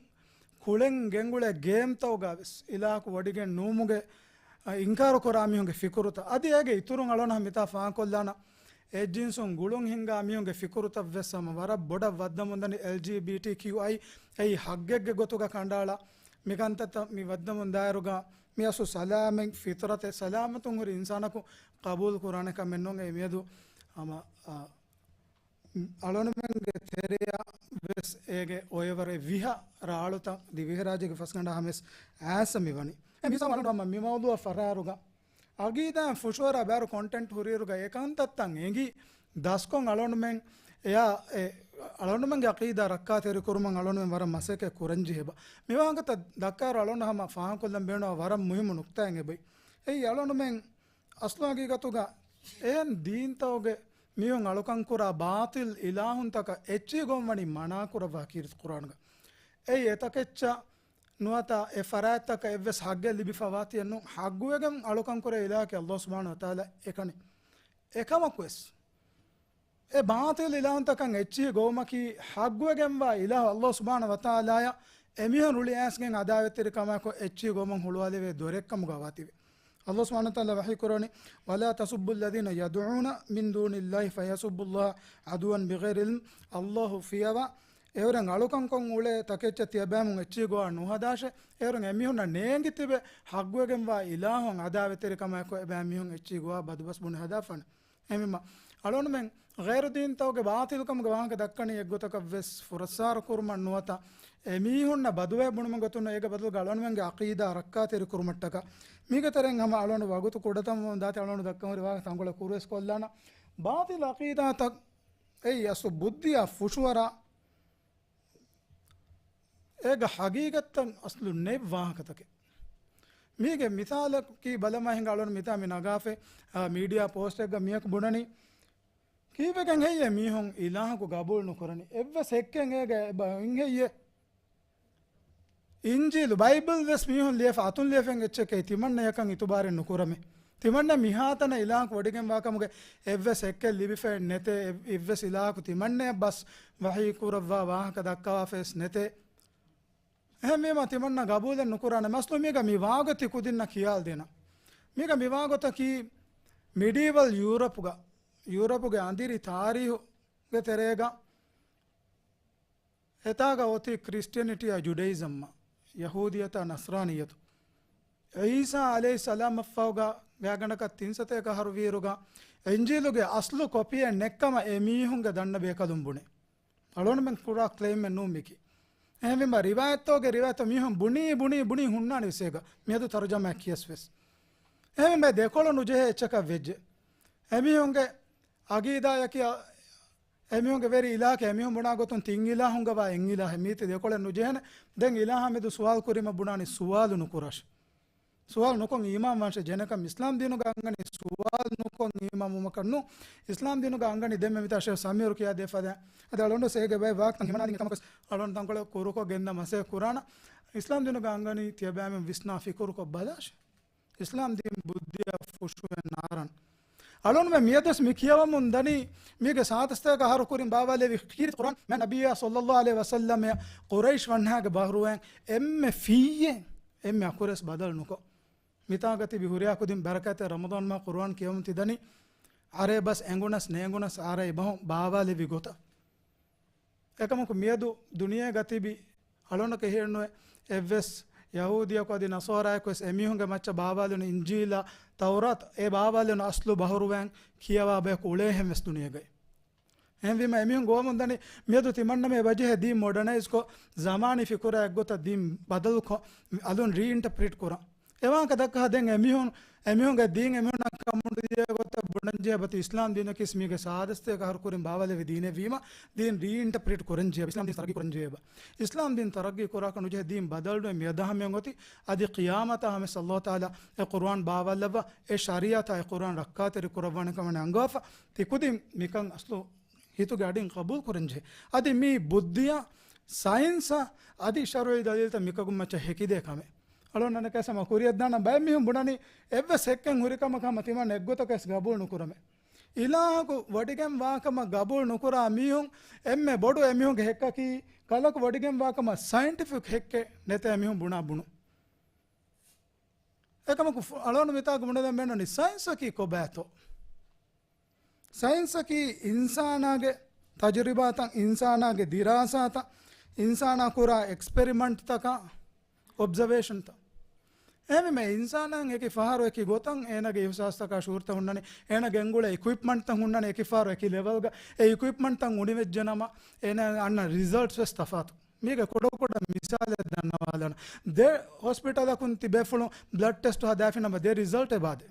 ކުޅެން ގެންގުޅޭ ގޭމްތައުގަ ވެސް އިލާހަކު ވޮޑިގެން ނުވުމުގެ، އާ، އިންކާރު ކުރާ މީހުންގެ ފިކުރުތައް. އަދި އޭގެ އިތުރުން އަޅުން މިތާ ފާހަގަކޮށްލާނަ އެއް ޖިންސުން ގުޅުން ހިންގާ މީހުންގެ ފިކުރުތައް ވެސް ހަމަ ވަރަށް ބޮޑަށް ވައްދަމުންދަނީ އެލް ޖީ ބީ ޓީ ކިޔޫ އައި އެއީ ހައްގެއްގެ ގޮތުގަ ކަނޑައަޅާ މިކަންތައްތައް މި ވައްދަމުން ދާއިރުގަ މި އަސްލު ސަލާމަތް ފިޠުރަތެއް ސަލާމަތުން ހުރި އިންސާނަކު ޤަބޫލު ކުރާނެ ކަމެއް ނޫން. އެ މިއަދު ހަމަ، އާ، އަޅުންމެންގެ ތެރެއަށް ވެސް އޭގެ އޮއެވަރެއް ވިހަ ރާޅުތައް ދިވެހިރާއްޖޭގެ ފަސްގަނޑާ ހަމަވެސް އައިސް މިވަނީ. އެ މިސާލު އަޅުން ހަމަ މި މައުޟޫޢަށް ފަށާއިރުގަ އަގީދާއިން ފުށުއަރާ ބައިވަރު ކޮންޓެންޓް ހުރިއިރުގަ އެކަންތައްތައް އެނގި ދަސްކޮށް އަޅުންމެން އެއާ އެ އަޅުންމެންގެ އަޤީދާ ރައްކާތެރިކުރުމަށް އަޅުންމެން ވަރަށް މަސައްކަތް ކުރަންޖެހޭބަ. މިވާހަކަތައް ދައްކާއިރު އަޅުން ހަމަ ފާހަގަކޮށްލަން ބޭނުންވާ ވަރަށް މުހިއްމު ނުކްތާއެއް އެބައި. އެއީ އަޅުންމެން އަސްލު ހަގީގަތުގަ އެހެން ދީންތަކުގެ މީހުން އަޅުކަންކުރާ ބާޠިލް އިލާހުންތަކަށް އެއްޗިހި ގޮވަން ވަނީ މަނާކުރައްވާ ކީރިތި ޤުރްއާނުގަ. އެއީ އެތަކެއްޗަށް ނުވަތަ އެ ފަރާތްތަކަށް އެއްވެސް ހައްގެއް ލިބިފަވާތީއެއް ނޫން. ހައްގުވެގެން އަޅުކަންކުރޭ އިލާހަކީ ﷲ ސުބްޙާނަހޫ ވަތަޢާލާ އެކަނި. އެކަމަކުވެސް އެ ބާޠިލް އިލާހުންތަކަށް އެއްޗިހި ގޮވުމަކީ ހައްގުވެގެންވާ އިލާހު ﷲ ސުބްޙާނަހޫ ވަތަޢާލާއަށް އެމީހުން ރުޅިއައިސްގެން އަދާވަތްތެރިކަމާއެކު އެއްޗިހި ގޮވަމުން ހުޅުވާލެވޭ ދޮރެއްކަމުގަ ވާތީވެ. ﷲ ސުބްޙާނަހޫ ވަތަޢާލާ ވަޙީކުރަނީ، "وَلَا تَسُبُّوا الَّذِينَ يَدْعُونَ مِن دُونِ اللَّهِ فَيَسُبُّوا اللَّهَ عَدُوًّا بِغَيْرِ عِلْمٍ." ﷲ ފިޔަވާ އެއުރެން އަޅުކަންކޮށް އުޅޭ ތަކެއްޗަށް ތިޔަބައިމީހުން އެއްޗިހި ގޮވާ ނުހަދާށޭ. އެއުރެން އެމީހުންނަށް ނޭނގި ތިބެ ހައްގުވެގެންވާ އިލާހުން އަދާވަތްތެރިކަމާއެކު އެބައިމީހުން އެއްޗިހި ގޮވާ ބަދުބަސް ބުނެ ހަދާފާނެ. އެހެންވީމަ، އަޅުގަނޑުމެން ޣައިރު ދީންތަކުގެ ބާޠިލްކަމުގެ ވާހަކަ ދައްކަނީ އެއްގޮތަކަށް ވެސް ފުރައްސާރަ ކުރުމަށް ނުވަތަ، އެމީހުންނަށް ބަދުވެ ބުނުމުގެ ގޮތުން އޭގެ ބަދަލުގަ އަޅުގަނޑުމެންގެ އަޤީދާ ރައްކާތެރި ކުރުމަށްޓަކާ. މީގެ ތެރެއިން ހަމަ އަޅުގަނޑު ވަގުތު ކުޑަތަމަމުން ދާތި އަޅުގަނޑު ދައްކަން ހުރި ވާހަކަ ތަންކޮޅެއް ކުރުވެސް ކޮށްލާނަ. ބާޠިލް އަޤީދާތައް އެއީ އަސްލު ބުއްދިއާ ފުށުއަރާ އޭގަ ހަގީގަތްތައް އަސްލު ނެތް ވާހަކަތަކެއް. މީގެ މިސާލަކީ ބަލަމާ ހިނގާ އަޅުން މިތާ މި ނަގާފައި، އާ، މީޑިއާ ޕޯސްޓެއްގަ މިޔަކު ބުނަނީ، ކީއްވެގެން ހެއްޔޭ މީހުން އިލާހަކު ގަބޫލު ނުކުރަނީ؟ އެއްވެސް ހެއްކެއް އޭގަ އެބަ އިން ހެއްޔޭ؟ އިންޖީލު، ބައިބަލް ވެސް މީހުން ލިޔެފަ، އަތުން ލިޔެފައި އެއްޗެކޭ ތިމަންނަޔަކަށް އިތުބާރެއް ނުކުރަމޭ. ތިމަންނަ މިހާތަނަށް އިލާހަކު ވޮޑިގެންވާކަމުގެ އެއްވެސް ހެއްކެއް ލިބިފައެއް ނެތޭ، އެއް-، އެއްވެސް އިލާހަކު ތިމަންނަޔަށް ބަސް ވަޙީ ކުރައްވާ ވާހަކަ ދައްކަވާފައެއް ނެތޭ. އެހެންވީމަ ތިމަންނަ ގަބޫލެއް ނުކުރާނެ. މަސްލު މީގަ މި ވާގޮތް ތި ކުދިންނަށް ކިޔާލަދޭނަން. މީގަ މި ވާގޮތަކީ މިޑީވަލް ޔޫރަޕުގަ، ޔޫރަޕުގެ އަނދިރި ތާރީހުގެ ތެރޭގަ އެތާގަ އޮތީ ކްރިސްޓިއަނިޓީއާ ޖުޑައިޒަމްއާ، ޔަހޫދިއްޔަތާ ނަޞްރާނިއްޔަތު. ޢީސާ ޢަލައިހިއްސަލާމަށްފަހުގަ ގާތްގަނޑަކަށް ތިން ސަތޭކަ އަހަރު ވީއިރުގަ އިންޖީލުގެ އަސްލު ކޮޕީއެއް ނެއްކަމަށް އެމީހުންގެ ދަންނަ ބޭކަލުން ބުނޭ. އަޅުގަނޑުމެން ކުރާ ކްލެއިމެއް ނޫން މީކީ. އެހެންވީމަ ރިވާޔަތްތަކުގެ ރިވާޔަތްތައް މީހުން ބުނީ، ބުނީ، ބުނީ ހުންނާނެ ވެސް އޭގަ. މިއަދު ތަރުޖަމާ ކިޔަސް ވެސް. އެހެންވީމަ ދެކޮޅު ނުޖެހޭ އެއްޗަކަށް ވެއްޖެ. އެމީހުންގެ އަގީދާޔަކީ، އެމީހުންގެ ވެރި އިލާހަކީ އެމީހުން ބުނާ ގޮތުން ތިން އިލާހުންގަވާ އެއް އިލާހެއް. މީތި ދެކޮޅެއް ނުޖެހޭނެ. ދެން އިލާހާ މެދު ސުވާލު ކުރީމަ ބުނާނީ ސުވާލު ނުކުރާށޭ. ސުވާލު ނުކޮށް އީމާން ވާންށޭ ޖެހޭނެކަން. އިސްލާމް ދީނުގަ އަންގަނީ ސުވާލު ނުކޮށް އީމާން ވުމަކަށް ނޫން. އިސްލާމް ދީނުގަ އަންގަނީ ދެންމެ މިތާ ޝޭޚް ސަމީރު ކިޔާދޭ ފަދައިން. އަދި އަޅުގަނޑު އޭގެ ބައެއް ވާހަކަތައް ހިމަނާލިން އެކަމަކު އަޅުގަނޑު ތަންކޮޅެއް ކުރުކޮށް ގެންދާ މަސައްކަތް ކުރާނަ. އިސްލާމް ދީނުގަ އަންގަނީ ތިޔަބައިމީހުން ވިސްނާ ފިކުރުކޮށް ބަލާށޭ. އިސްލާމް ދީން ބުއްދިއަށް ފުށުއެއް ނާރަން. އަޅުންމެ މިއަދުވެސް މި ކިޔަވަމުން ދަނީ މީގެ ސާދަސްތަކަކަށް އަހަރު ކުރިން ބާވާލެވި ކީރިތި ޤުރްއާން މާތް ނަބިއްޔާ ޞައްލައްލާހު ޢަލައިހި ވަސައްލަމައަށް ޤުރައިޝް ވަންހާގެ ބަހުރުވައިން އެންމެ ފިއްޔެއް އެންމެ އަކުރެސް ބަދަލު ނުކޮށް، މިތާގަ ތިބި ހުރިހާ ކުދިން ބަރަކާތްތެރި ރަމަޟާން މަހަށް ޤުރްއާން ކިޔަވަމުން ތި ދަނީ، އަރައެއް ބަސް އެނގުނަސް ނޭނގުނަސް އަރައި ބަހުން ބާވާލެވި ގޮތަށް. އެކަމަކު މިއަދު ދުނިޔޭގަ ތިބި އަޅުންނަކަށް ހޭނުވެ އެއްވެސް ޔަހޫދިޔަކު އަދި ނަޞާރާޔަކު ވެސް އެމީހުންގެ މައްޗަށް ބާވާލެވުނު އިންޖީލާ ތައުރާތް އެ ބާވާލެވުނު އަސްލު ބަހުރުވައިން ކިޔަވާ ބަޔަކު އުޅޭހެން ވެސް ދުނިޔޭގައި. އެހެންވީމަ އެމީހުން ގޮވަމުން ދަނީ މިއަދު ތިމަންނަމެ އެބަޖެހޭ ދީން މޮޑަނައިޒްކޮށް، ޒަމާނީ ފިކުރާ އެއްގޮތަށް ދީން ބަދަލުކޮށް، އަލުން ރީއިންޓަޕްރިޓް ކުރަން. އެވާހަކަ ދައްކާ ދެން އެމީހުން، އެމީހުންގެ ދީން އެމީހުންނަށް ކަމުނުދިޔަ ގޮތަށް ބުނަންޖެހޭ ބަތި އިސްލާމް ދީނަކީ މީގެ ސާދަސްތަކަށް އަހަރު ކުރިން ބާވާލެވި ދީނެއް ވީމަ، ދީން ރީއިންޓަޕްރިޓް ކުރަންޖެހޭ، އިސްލާމް ދީން ތަރައްގީ ކުރަންޖެހޭ ބަ. އިސްލާމް ދީން ތަރައްގީ ކުރާކަށް ނުޖެހޭ ދީން ބަދަލުވެ މިއަދާ ހަމަޔަށް އޮތީ، އަދި ޤިޔާމަތާ ހަމަޔަށް ﷲ ތަޢާލާ އެ ޤުރުއާން ބާވާލައްވާ، އެ ޝަރީޢަތާ އެ ޤުރުއާން ރައްކާތެރި ކުރައްވާނެ ކަމަށް އަންގާފަ. ތިކުދިން މިކަން އަސްލު ހިތުގެ އަޑިން ޤަބޫލު ކުރަންޖެހޭ. އަދި މީ ބުއްދިއަށް، ސައިންސަށް އަދި ޝަރުޢީ ދަލީލްތައް މިކަމުގެ މައްޗަށް ހެކިދޭ ކަމެއް. އަޅުގަނޑު އަނެއްކާވެސް ހަމަ ކުރިއަށްދާނަން ބައެއް މީހުން ބުނަނީ އެއްވެސް ހެއްކެއް ހުރި ކަމަކަށް ހަމަ ތިމަން އެއްގޮތަކަށް ވެސް ޤަބޫލު ނުކުރަމޭ. އިލާހަކު ވޮޑިގެން ވާކަމަށް ޤަބޫލު ނުކުރާ މީހުން އެންމެ ބޮޑު އެމީހުންގެ ހެއްކަކީ ކަލަކު ވޮޑިގެން ވާކަމަށް ސައިންޓިފިކް ހެއްކެއް ނެތޭ މީހުން ބުނާ ބުނުން. އެކަމަކު ފު-، އަޅުގަނޑު މިތާގަ ބުނެދޭން ބޭނުންވަނީ ސައިންސަކީ ކޮބާތޯ؟ ސައިންސަކީ އިންސާނާގެ ތަޖުރިބާތައް، އިންސާނާގެ ދިރާސާތައް، އިންސާނާ ކުރާ އެކްސްޕެރިމަންޓްތަކާ، އޮބްޒަވޭޝަންތައް. އެހެންވީމަ އިންސާނާއަށް އެކި ފަހަރު އެކި ގޮތަށް އޭނާގެ އިހުސާސްތަކާ ޝުޢޫރުތައް ހުންނަނީ، އޭނާ ގެންގުޅޭ އިކުއިޕްމަންޓްތައް ހުންނަނީ އެކި ފަހަރު އެކި ލެވެލްގަ. އެ އިކުއިޕްމަންޓްތައް އުނިވެއްޖެނަމަ އޭނާ އަންނަ ރިޒަލްޓްސް ވެސް ތަފާތު. މީގެ ކުޑަ ކުޑަ މިސާލެއް ދަންނަވާލަން. ދެ ހޮސްޕިޓަލަކުން ތިބޭފުޅުން ބްލަޑް ޓެސްޓު ހަދާފިނަމަ ދެ ރިޒަލްޓެއް އެބަ ދޭ.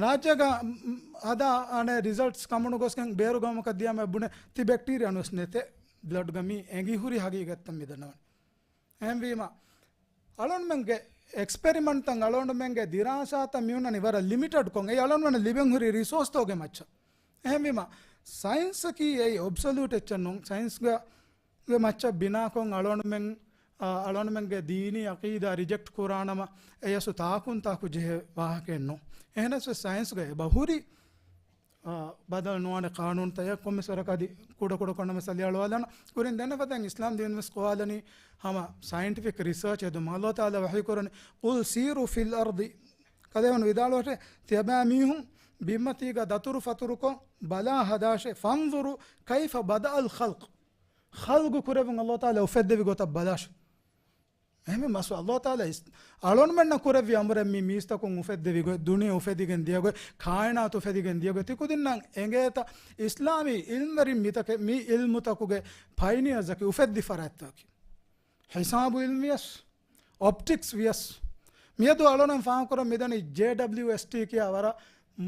ރާއްޖޭގަ، މް، ހަދާ އަނެއް ރިޒަލްޓްސް ކަމުނު ގޮސްގެން ބޭރު ގައުމަކަށް ދިޔަމަ ބުނެ ތި ބެކްޓީރިއާ ނުވެސް ނެތޭ ބްލަޑްގަ މީ އެނގި ހުރި ހަގީގަތްތައް މި ދަންނަވަނީ. އެހެންވީމަ، އަޅުންމެންގެ އެކްސްޕެރިމަންޓްތައް، އަޅުންމެންގެ ދިރާސާތައް މިއުންނަނީ ވަރަށް ލިމިޓެޑް ކޮށް. އެއީ އަޅުންމެންނަށް ލިބެން ހުރި ރިސޯސްތަކުގެ މައްޗަށް. އެހެންވީމަ، ސައިންސަކީ އެއީ އޮބްސޮލޫޓް އެއްޗެއް ނޫން. ސައިންސްގަ ގެ މައްޗަށް ބިނާކޮށް އަޅުގަނޑުމެން، އަ، އަޅުގަނޑުމެންގެ ދީނީ އަޤީދާ ރިޖެކްޓް ކުރާނަމަ، އެޔަސް ތާކުން ތާކު ޖެހޭ ވާހަކައެއް ނޫން. އެހެނަސް ވެސް ސައިންސްގަ އެބަ ހުރި، އަ، ބަދަލު ނުވާނެ ޤާނޫނުތައް ކޮންމެސް ވަރަކަށް އަދި ކުޑަ ކުޑަ ކޮންމެސް އަލިއަޅުވާލާނަ. ކުރިން ދެންނެވަތަން އިސްލާމް ދީން ވެސް ގޮވާލަނީ ހަމަ ސައިންޓިފިކް ރިސާޗް ހެދުމަށް. ﷲ ތަޢާލާ ވަޙީ ކުރަނީ، "قل سيروا في الأرض." ކަލޭމެން ވިދާޅުވަށެ، ތިޔަބައިމީހުން ބިންމަތީގަ ދަތުރު ފަތުރުކޮށް ބަލާ ހަދާށޭ، "فانظروا كيف بدأ الخلق." ޚަލްޤު ކުރެއްވުން ﷲ ތަޢާލާ އުފެއްދެވި ގޮތަށް ބަލާށޭ. އެހެންވީމަ ﷲ ތަޢާލާ އިސް-، އަޅުންމެންނަށް ކުރެއްވި އަމުރެއް މި މީސްތަކުން އުފެއްދެވި ގޮތް، ދުނިޔެ އުފެދިގެން ދިޔަ ގޮތް، ކާއިނާތު އުފެދިގެން ދިޔަ ގޮތް. ތިކުދިންނަށް އެނގޭތަ އިސްލާމީ އިލްމުވެރިން މިތަކެ-، މި އިލްމުތަކުގެ ޕައިނިއަރސްއަކީ އުފެއްދި ފަރާތްތަކަކީ. ހިސާބު އިލްމުވިޔަސް، އޮޕްޓިކްސް ވިޔަސް. މިއަދު އަޅުން ފާހަގަކުރަން މިދަނީ ޖޭޑަބްލިއުއެސްޓީ ކިޔާ ވަރަށް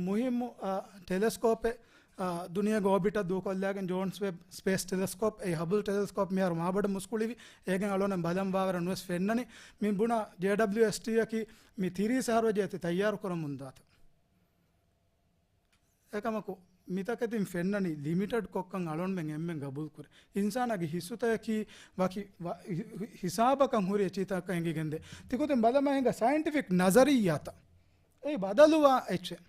މުހިއްމު، އާ، ޓެލެސްކޯޕެއް، އާ، ދުނިޔޭގެ އޯބިޓަށް ދޫކޮށްލާގެން ޖޯންސް ވެބް ސްޕޭސް ޓެލެސްކޯޕް، އެއީ ހަބްލް ޓެލެސްކޯޕް މިހާރު މާބޮޑަށް މުސްކުޅިވި. އޭގެން އަޅުން ބަލަން ވާވަރަށް ނުވެސް ފެންނަނީ. މި ބުނާ ޖޭޑަބްލިއުއެސްޓީއަކީ މި ތިރީސް އަހަރު ވެއްޖެ ތި ތައްޔާރު ކުރަމުން ދާތަ. އެކަމަކު، މިތަކެތިން ފެންނަނީ ލިމިޓެޑް ކޮށްކަން އަޅުންމެން އެންމެން ގަބޫލުކުރޭ. އިންސާނާގެ ހިއްސުތަކަކީ ވަކި ވަ-، ހި-، ހި-، ހިސާބަކަށް ހުރި އެއްޗިތަކަށް އެނގިގެންދޭ. ތިކުދިން ބަލަމާ ހިނގާ ސައިންޓިފިކް ނަޒަރިއްޔާތައް. އެއީ ބަދަލުވާ އެއްޗެއް.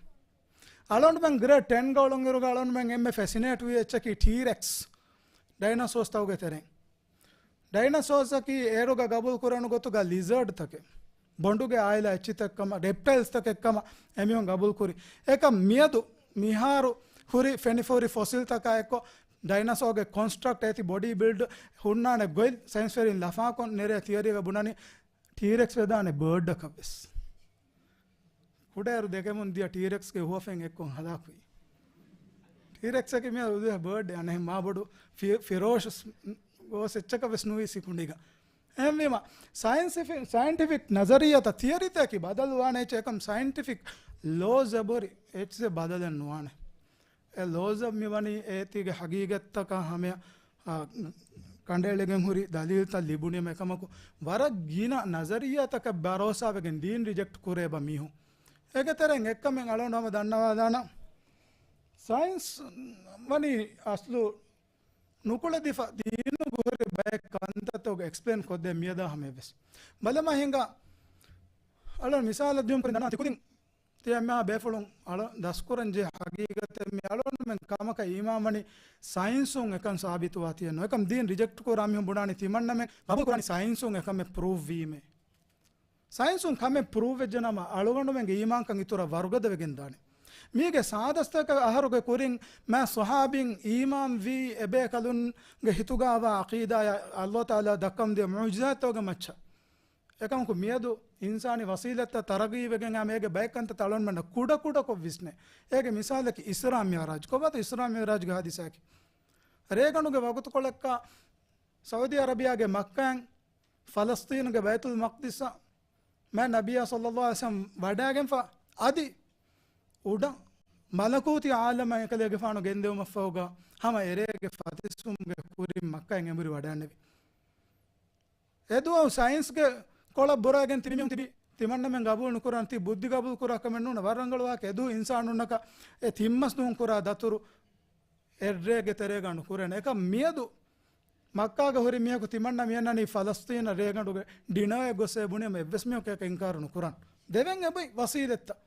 އަޅުންމެން ގްރޭޑް ޓެންގަ އުޅުންއިރުގަ އަޅުންމެން އެންމެ ފެސިނޭޓް ވި އެއްޗަކީ ޓީރެކްސް. ޑައިނަސޯސްތަކުގެ ތެރެއިން. ޑައިނަސޯސްއަކީ އޭރުގަ ގަބޫލު ކުރަން ގޮތުގަ ލިޒާޑްތަކެއް، ބޮނޑުގެ އާއިލާ އެއްޗިތައް ކަމަށް، ރެޕްޓައިލްސްތަކެއް ކަމަށް އެމީހުން ގަބޫލު ކުރި. އެކަމް މިއަދު މިހާރު ހުރި ފެނިފަހުރި ފޮސިލްތަކާ އެއްކޮށް، ޑައިނަސޯގެ ކޮންސްޓްރަކްޓް އޭތި ބޮޑީ ބިލްޑް ހުންނާނެ ގޮތް ސައިންސްވެރިން ލަފާކޮށް ނެރޭ ތިއަރީގަ ބުނަނީ ޓީރެކްސް ވެދާނެ ބާޑަކަށް ވެސް. ކުޑައިރު ދެކެމުން ދިޔަ ޓީރެކްސްގެ ހުވަފެން އެއްކޮށް ހަލާކުވި. ޓީރެކްސްއަކީ މިއަދު އުދުހޭ ބާޑެއް، އަނެއް މާބޮޑު ފި-، ފިރޯޝަސް ގޯސް އެއްޗަކަށް ވެސް ނުވި ސިކުނޑިގަ. އެހެންވީމަ، ސައިންޓިފި-، ސައިންޓިފިކް ނަޒަރިއްޔާތައް ތިއަރީތަކީ ބަދަލުވާނެ އެއްޗެއް، އެކަމް ސައިންޓިފިކް ލޯސް އެބަހުރި އެއްޗެއް ބަދަލެއް ނުވާނެ. އެ ލޯސްއަށް މިވަނީ އޭތީގެ ހަގީގަތްތަކާ ހަމަޔަށް، އާ، ކަނޑައެޅިގެން ހުރި ދަލީލްތައް ލިބުނީމަ އެކަމަކު، ވަރަށް ގިނަ ނަޒަރިއްޔާތަކަށް ބަރޯސާވެގެން ދީން ރިޖެކްޓް ކުރޭ އެބަ މީހުން. އޭގެ ތެރެއިން އެއްކަމެއް އަޅުގަނޑު ހަމަ ދަންނަވާލާނަން. ސައިންސް ވަނީ އަސްލު ނުކުޅެދިފަ ދީނުގަ ހުރި ބައެއް ކަންތައްތަކުގެ އެކްސްޕްލެއިން ކޮށްދޭ މިއަދާ ހަމަޔަށް ވެސް. ބަލަމާ ހިނގާ އަޅުގަނޑު މިސާލަށް ދިޔުމަށް ކުރިން ދަންނަވާ ތިކުދިން ތިޔަ މާ ބޭފުޅުން އަޅަ ދަސްކުރަން ޖެހޭ ހަގީގަތެއް މި އަޅުގަނޑުމެން ކަމަކަށް އީމާންވަނީ ސައިންސުން އެކަން ސާބިތުވާތީއެއް ނޫން. އެކަމް ދީން ރިޖެކްޓް ކުރާ މީހުން ބުނާނީ ތިމަންނަމެން ގަބޫލު ކުރާނީ ސައިންސުން އެކަމެއް ޕްރޫވް ވީމޭ. ސައިންސުން ކަމެއް ޕްރޫވް ވެއްޖެ ނަމަ އަޅުގަނޑުމެންގެ އީމާންކަން އިތުރަށް ވަރުގަދަވެގެން ދާނެ. މީގެ ސާދަސްތަކަށް އަހަރުގެ ކުރިން މާ ޞަޙާބީން އީމާންވީ އެބޭކަލުންގެ ހިތުގައިވާ ޢަޤީދާއާ ﷲ ތަޢާލާ ދައްކަމުންދިޔަ މުޢުޖިޒާތްތަކުގެ މައްޗަށް. އެކަމަކު މިއަދު އިންސާނީ ވަސީލަތްތައް ތަރައްގީވެގެން އައި މީގެ ބައެއް ކަންތައްތައް އަޅުގަނޑުމެންނަށް ކުޑަކުޑަކޮށް ވިސްނޭ. އޭގެ މިސާލަކީ އިސްރާ މިޢުރާޖް. ކޮބާތޯ އިސްރާ މިޢުރާޖްގެ ހާދިސާއަކީ؟ ރޭގަނޑުގެ ވަގުތުކޮޅަކަށް ސައުދީ ޢަރަބިޔާގެ މައްކާއިން ފަލަސްޠީނުގެ ބައިތުލް މަޤްދިސަށް މާތް ނަބިއްޔާ ޞައްލައްލާހު ޢަލައިހި ވަސައްލަމް ވަޑައިގެންފަ އަދި އުޑަ މަލަކޫތީ ޢާލަމަށް އެކަލޭގެފާނު ގެންދެވުމަށްފަހުގަ ހަމަ އެރޭގެ ފަތިސްވުމުގެ ކުރިން މައްކާއިން އެނބުރި ވަޑައިންނެވި. އެދުވަހު ސައިންސްގެ ކޮޅަށް ބުރައިގެން ތިބި މީހުން ތިބި ތިމަންނަމެން ގަބޫލު ނުކުރާނެ، ތި ބުއްދި ގަބޫލު ކުރާ ކަމެއް ނޫން. ވަރަށް ރަނގަޅު ވާހަކަ. އެދުވަހު އިންސާނުންނަކަށް އެ ތިން މަސް ދުވަހުން ކުރާ ދަތުރު އެއްރޭގެ ތެރޭގަ ނުކުރޭނެ. އެކަމް މިއަދު މައްކާގަ ހުރި މީހަކު ތިމަންނަ މިއަންނަނީ ފަލަސްޠީނަށް ރޭގަނޑުގެ ޑިނަރއެއް ގޮސް އޭ ބުނީމަ އެއްވެސް މީހަކު އެކަން އިންކާރު ނުކުރަން. ދެވެން އެބައި ވަސީލަތްތައް.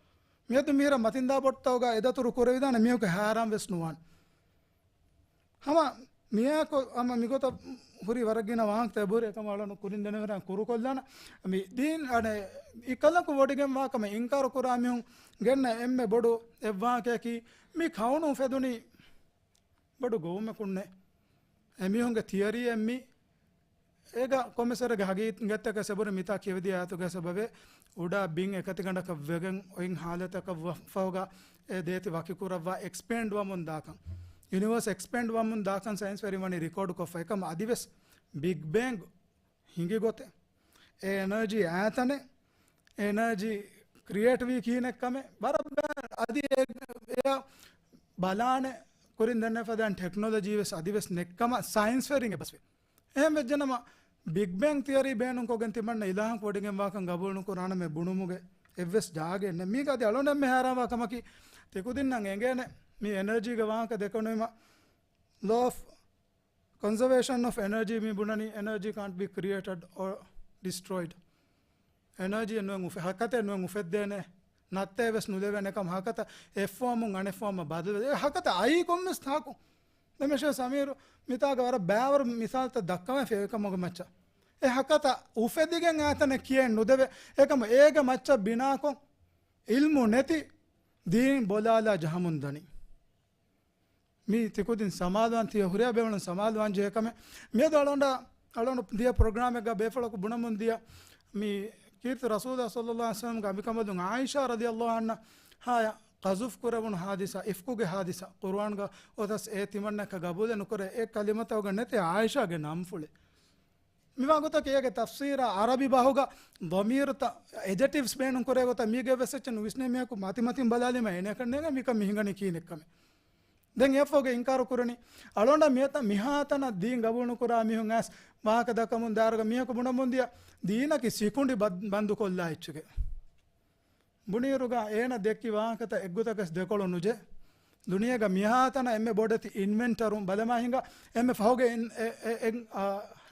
މިއަދު މިހިރަ މަތިންދާ ބޮޓްތަކުގަ އެ ދަތުރު ކުރެވިދާނެ މީހަކު ހައިރާން ވެސް ނުވާނެ. ހަމަ މިއާކޮށް ހަމަ މިގޮތަށް ހުރި ވަރަށް ގިނަ ވާހަކަތައް އެބަހުރި. އެކަމަށް އަޅަން ކުރިން ދެނެވެރާން ކުރުކޮށްލާނަ. މި ދީން އަނެ އިކަލަކު ވޮޑިގެން ވާ ކަމަށް އިންކާރު ކުރާ މީހުން ގެންނަ އެންމެ ބޮޑު އެއް ވާހަކަޔަކީ މި ކައުނު އުފެދުނީ ބޮޑު ގޮވުމަކުންނޭ. އެމީހުންގެ ތިއަރީއެއް މި އޭގަ ކޮންމެސްވަރެއްގެ ހަގީގަތްތަކެއް ސެބުރި މިތާ ކިޔެވިދިޔަ އާޔަތުގެ ސަބަބެއް އުޑާ ބިން އެކަތިގަނޑަކަށް ވެގެން އޮތް ހާލަތަކަށް ވަ-، ފަހުގަ އެ ދޭތި ވަކިކުރައްވާ އެކްސްޕޭންޑް ވަމުން ދާކަން. ޔުނިވާސް އެކްސްޕޭންޑް ވަމުން ދާކަން ސައިންސްވެރިން ވަނީ ރިކޯޑް ކޮށްފަ. އެކަމަ އަދިވެސް ބިގް ބޭންގް ހިނގި ގޮތެއް، އެ އެނަރޖީ އާތަނެއް، އެ އެނަރޖީ ކްރިއޭޓް ވީ ކިހިނެއްކަމެއް ވަރަށް ބައި އަދި އެ-، އެއަށް ބަލާނެ ކުރިން ދެންނެފަދައިން ޓެކްނޮލޮޖީ ވެސް އަދިވެސް ނެއްކަމަށް ސައިންސްވެރިން އެބަސްވޭ. އެހެން ވެއްޖެނަމަ، ބިގް ބޭންގް ތިއަރީ ބޭނުންކޮށްގެން ތިމަންނަ އިލާހަކު ވޮޑިގެން ވާކަން ގަބޫލު ނުކުރާނަމޭ ބުނުމުގެ އެއްވެސް ޖާގައެއް ނެތް. މީގަ އަދި އަޅުގަނޑު އެންމެ ހައިރާންވާ ކަމަކީ، ތިކުދިންނަށް އެނގޭނެ މި އެނަރޖީގެ ވާހަކަ ދެކެނުމަށް ލޯ އޮފް ކޮންސަވޭޝަން އޮފް އެނަރޖީ މި ބުނަނީ، energy can't be created or destroyed. އެނަރޖީއެއް ނުވެ އުފެ-، ހަކަތައެއް ނުވެ އުފެއްދޭނެ، ނައްތައެއް ވެސް ނުލެވޭނެ ކަމަށް. ހަކަތަ އެއް ފޯމުން އަނެއް ފޯމަށް ބަދަލުވެ. އެ ހަކަތަ އައީ ކޮންމެސް ތާކު. ދެމެށޭ ސަމީރު މިތާގަ ވަރަށް ބައިވަރު މިސާލުތައް ދައްކަވަން ފެ އެކަމުގެ މައްޗަށް. އެ ހަކަތަ އުފެދިގެން އާތަނެއް ކިޔެއް ނުދެވޭ. އެކަމު އޭގެ މައްޗަށް ބިނާކޮށް އިލްމު ނެތި ދީން ބޮލާލާ ޖަހަމުން ދަނީ. މީ ތިކުދިން ސަމާލުވާން ތިޔަ ހުރިހާ ބޭފުޅުން ސަމާލުވާން ޖެހޭ ކަމެއް. މިއަދު އަޅުގަނޑަށް، އަޅުގަނޑު ދިޔަ ޕްރޮގްރާމެއްގަ ބޭފުޅަކު ބުނަމުން ދިޔަ މި ކީރިތި ރަސޫލާ ޞައްލައްލާހު ޢަލައިހި ވަސައްލަމްގެ އަނބިކަނބަލުން ޢާއިޝާ ރަޟިޔައްލާހު ޢަންހާ ހާޔަށް ޤަޒުފް ކުރެވުނު ޙާދިސާ، އިފްކުގެ ޙާދިސާ، ޤުރުއާންގަ އޮތަސް އޭ ތިމަންނައަކަށް ގަބޫލެއް ނުކުރޭ އެއް ކަލިމަތަކުގަ ނެތޭ ޢާއިޝާގެ ނަންފުޅެއް. މިވާގޮތަކީ އޭގެ ތަފްސީރާ ޢަރަބި ބަހުގަ ޟަމީރުތައް، އެޖެޓިވްސް ބޭނުން ކުރޭ ގޮތަށް މީގެ ވެސް އެއްޗެއް ނުވިސްނޭ މީހަކު މަތިމަތިން ބަލާލީމަ އޭނައަކަށް ނޭނގޭ މިކަން މި ހިނގަނީ ކިހިނެއްކަމެއް. ދެން އެއަށްފަހުގަ އިންކާރު ކުރަނީ. އަޅުގަނޑަށް މިއަދު މިހާތަނަށް ދީން ގަބޫލު ނުކުރާ މީހުން އައިސް ވާހަކަ ދައްކަމުން ދާއިރުގަ މީހަކު ބުނަމުން ދިޔަ ދީނަކީ ސިކުނޑި ބަން-، ބަންދުކޮށްލާ އެއްޗެކޭ. ބުނިއިރުގަ އޭނަ ދެއްކި ވާހަކަތައް އެއްގޮތަކަށް ދެކޮޅު ނުޖެ. ދުނިޔޭގަ މިހާތަނަށް އެންމެ ބޮޑެތި އިންވެންޓަރުން ބަލަމާ ހިނގާ އެންމެ ފަހުގެ އިން-، އެ-، އެ-، އެ-، އާ،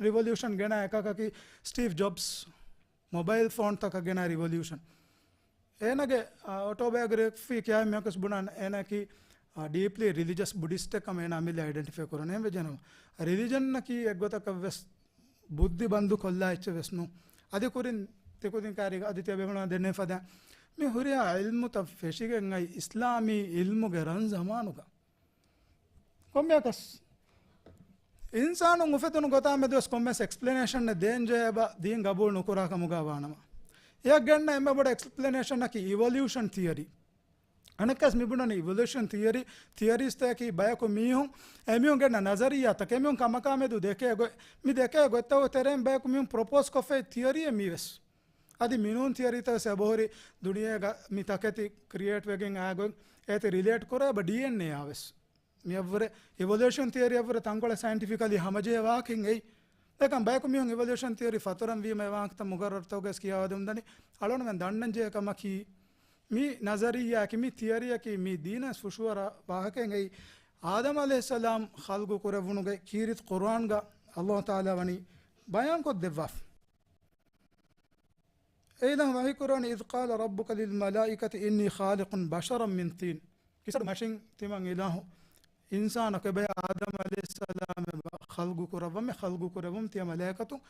ރިވޮލިއުޝަން ގެނައި އެކަކަކީ ސްޓީވް ޖޮބްސް. މޮބައިލް ފޯންތަކަށް ގެނައި ރިވޮލިއުޝަން. އޭނަގެ، އާ، އޮޓޯބަޔޮގްރަފީ ކިޔާ މީހަކުސް ބުނާނެ އޭނައަކީ، އާ، ޑީޕްލީ ރިލިޖަސް ބުޑިސްޓެއް ކަމަށް އޭނަ އަމިއްލަ އައިޑެންޓިފައި ކުރަން. އެހެން ވެއްޖެނަމަ، ރިލިޖަންއަކީ އެއްގޮތަކަށް ވެސް ބުއްދި ބަންދު ކޮށްލާ އެއްޗެއް ވެސް ނޫން. އަދި ކުރިން ތިކުދިން ކާރިގަ އަދި ތިޔަ ބޭފުޅުންނަށް ދެންނެވި ފަދަ މި ހުރިހާ އިލްމުތައް ފެށިގެން އައި އިސްލާމީ އިލްމުގެ ރަން ޒަމާނުގަ. ކޮންމެއަކަސް އިންސާނުން އުފެދުނު ގޮތާ މެދުވެސް ކޮންމެސް އެކްސްޕްލެނޭޝަނެއް ދޭން ޖެހޭ އެބަ ދީން ގަބޫލު ނުކުރާ ކަމުގަ ވާނަމަ. އެއަށް ގެންނަ އެންމެ ބޮޑު އެކްސްޕްލެނޭޝަނަކީ އިވޮލިއުޝަން ތިއަރީ. އަނެއްކާސް މި ބުނަނީ އިވޮލިއުޝަން ތިއަރީ، ތިއަރީސްތަކަކީ ބަޔަކު މީހުން، އެމީހުން ގެންނަ ނަޒަރިއްޔާތަކެއް، އެމީހުން ކަމަކާ މެދު ދެކޭ ގޮތް، މި ދެކޭ ގޮތްތަކުގެ ތެރެއިން ބަޔަކު މީހުން ޕްރޮޕޯސް ކޮށްފައި ތިއަރީއެއް މީވެސް. އަދި މިނޫން ތިއަރީތައް ވެސް އެބަހުރި ދުނިޔޭގަ މި ތަކެތި ކްރިއޭޓް ވެގެން އާ ގޮތް އޭތި ރިލޭޓް ކުރޭ އެބަ ޑީއެންއޭއާ ވެސް. މިއަށްވުރެ އިވޮލޫޝަން ތިއަރީއަށްވުރެ ތަންކޮޅެއް ސައިންޓިފިކަލީ ހަމަޖެހޭ ވާހަކައެއް އެއީ. އެކަން ބަޔަކު މީހުން އިވޮލޫޝަން ތިއަރީ ފަތުރަން ވީމަ އެ ވާހަކަތައް މުގައްރަރުތަކުގައި ކިޔާވަދެމުން ދަނީ. އަޅުގަނޑުމެން ދަންނަން ޖެހޭ ކަމަކީ، މި ނަޒަރިއްޔާއަކީ، މި ތިއަރީއަކީ، މި ދީނަށް ފުށުއަރާ ވާހަކައެއް އެއީ. އާދަމް ޢަލައިހިއްސަލާމް ޚަލްގު ކުރެވުނުގެ ކީރިތި ޤުރުއާންގަ ﷲ ތަޢާލާ ވަނީ ބަޔާންކޮށްދެއްވާފަ. އެއިލާހު ވަޙީކުރާނީ، "إذ قال ربك للملائكة إني خالق بشرا من طين." ކިސަޑު މަށިން ތިމަން އިލާހު އިންސާނަކު އެބަޔާ އާދަމް ޢަލައިހިއްސަލާމް އެބަ ޚަލްގު ކުރައްވަމޭ، ޚަލްގު ކުރެވުމުން ތިޔަ މަލާއިކަތުން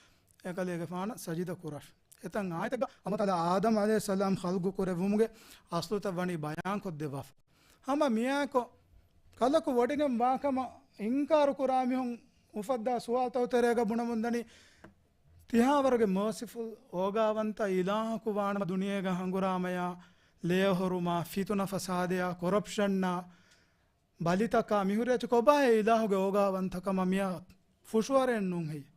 އެކަލޭގެފާނަށް ސަޖިދަ ކުރާށި. އެތައް އާޔަތެއްގަ ﷲ ތަޢާލާ އާދަމް ޢަލައިހިއްސަލާމް ޚަލްގު ކުރެއްވުމުގެ އަސްލުތައް ވަނީ ބަޔާންކޮށްދެއްވާފަ. ހަމަ މިއާއެކު ކަލަކު ވޮޑިގެން ވާކަމަށް އިންކާރު ކުރާ މީހުން އުފައްދާ ސުވާލުތައް ތެރޭގަ ބުނަމުންދަނީ، ތިހާވަރުގެ މާސިފުލް އޯގާވަންތަ އިލާހަކު ވާނަމަ ދުނިޔޭގަ ހަނގުރާމަޔާ، ލޭހޮރުމާ، ފިތުނަ ފަސާދަޔާ، ކޮރަޕްޝަންއާ، ބަލިތަކާ މިހުރި އެއްޗެއް ކޮބާހޭ އިލާހުގެ އޯގާވަންތަކަމަށް މިއަށް ފުށުއަރެއް ނޫން ހެއްޔެވެ؟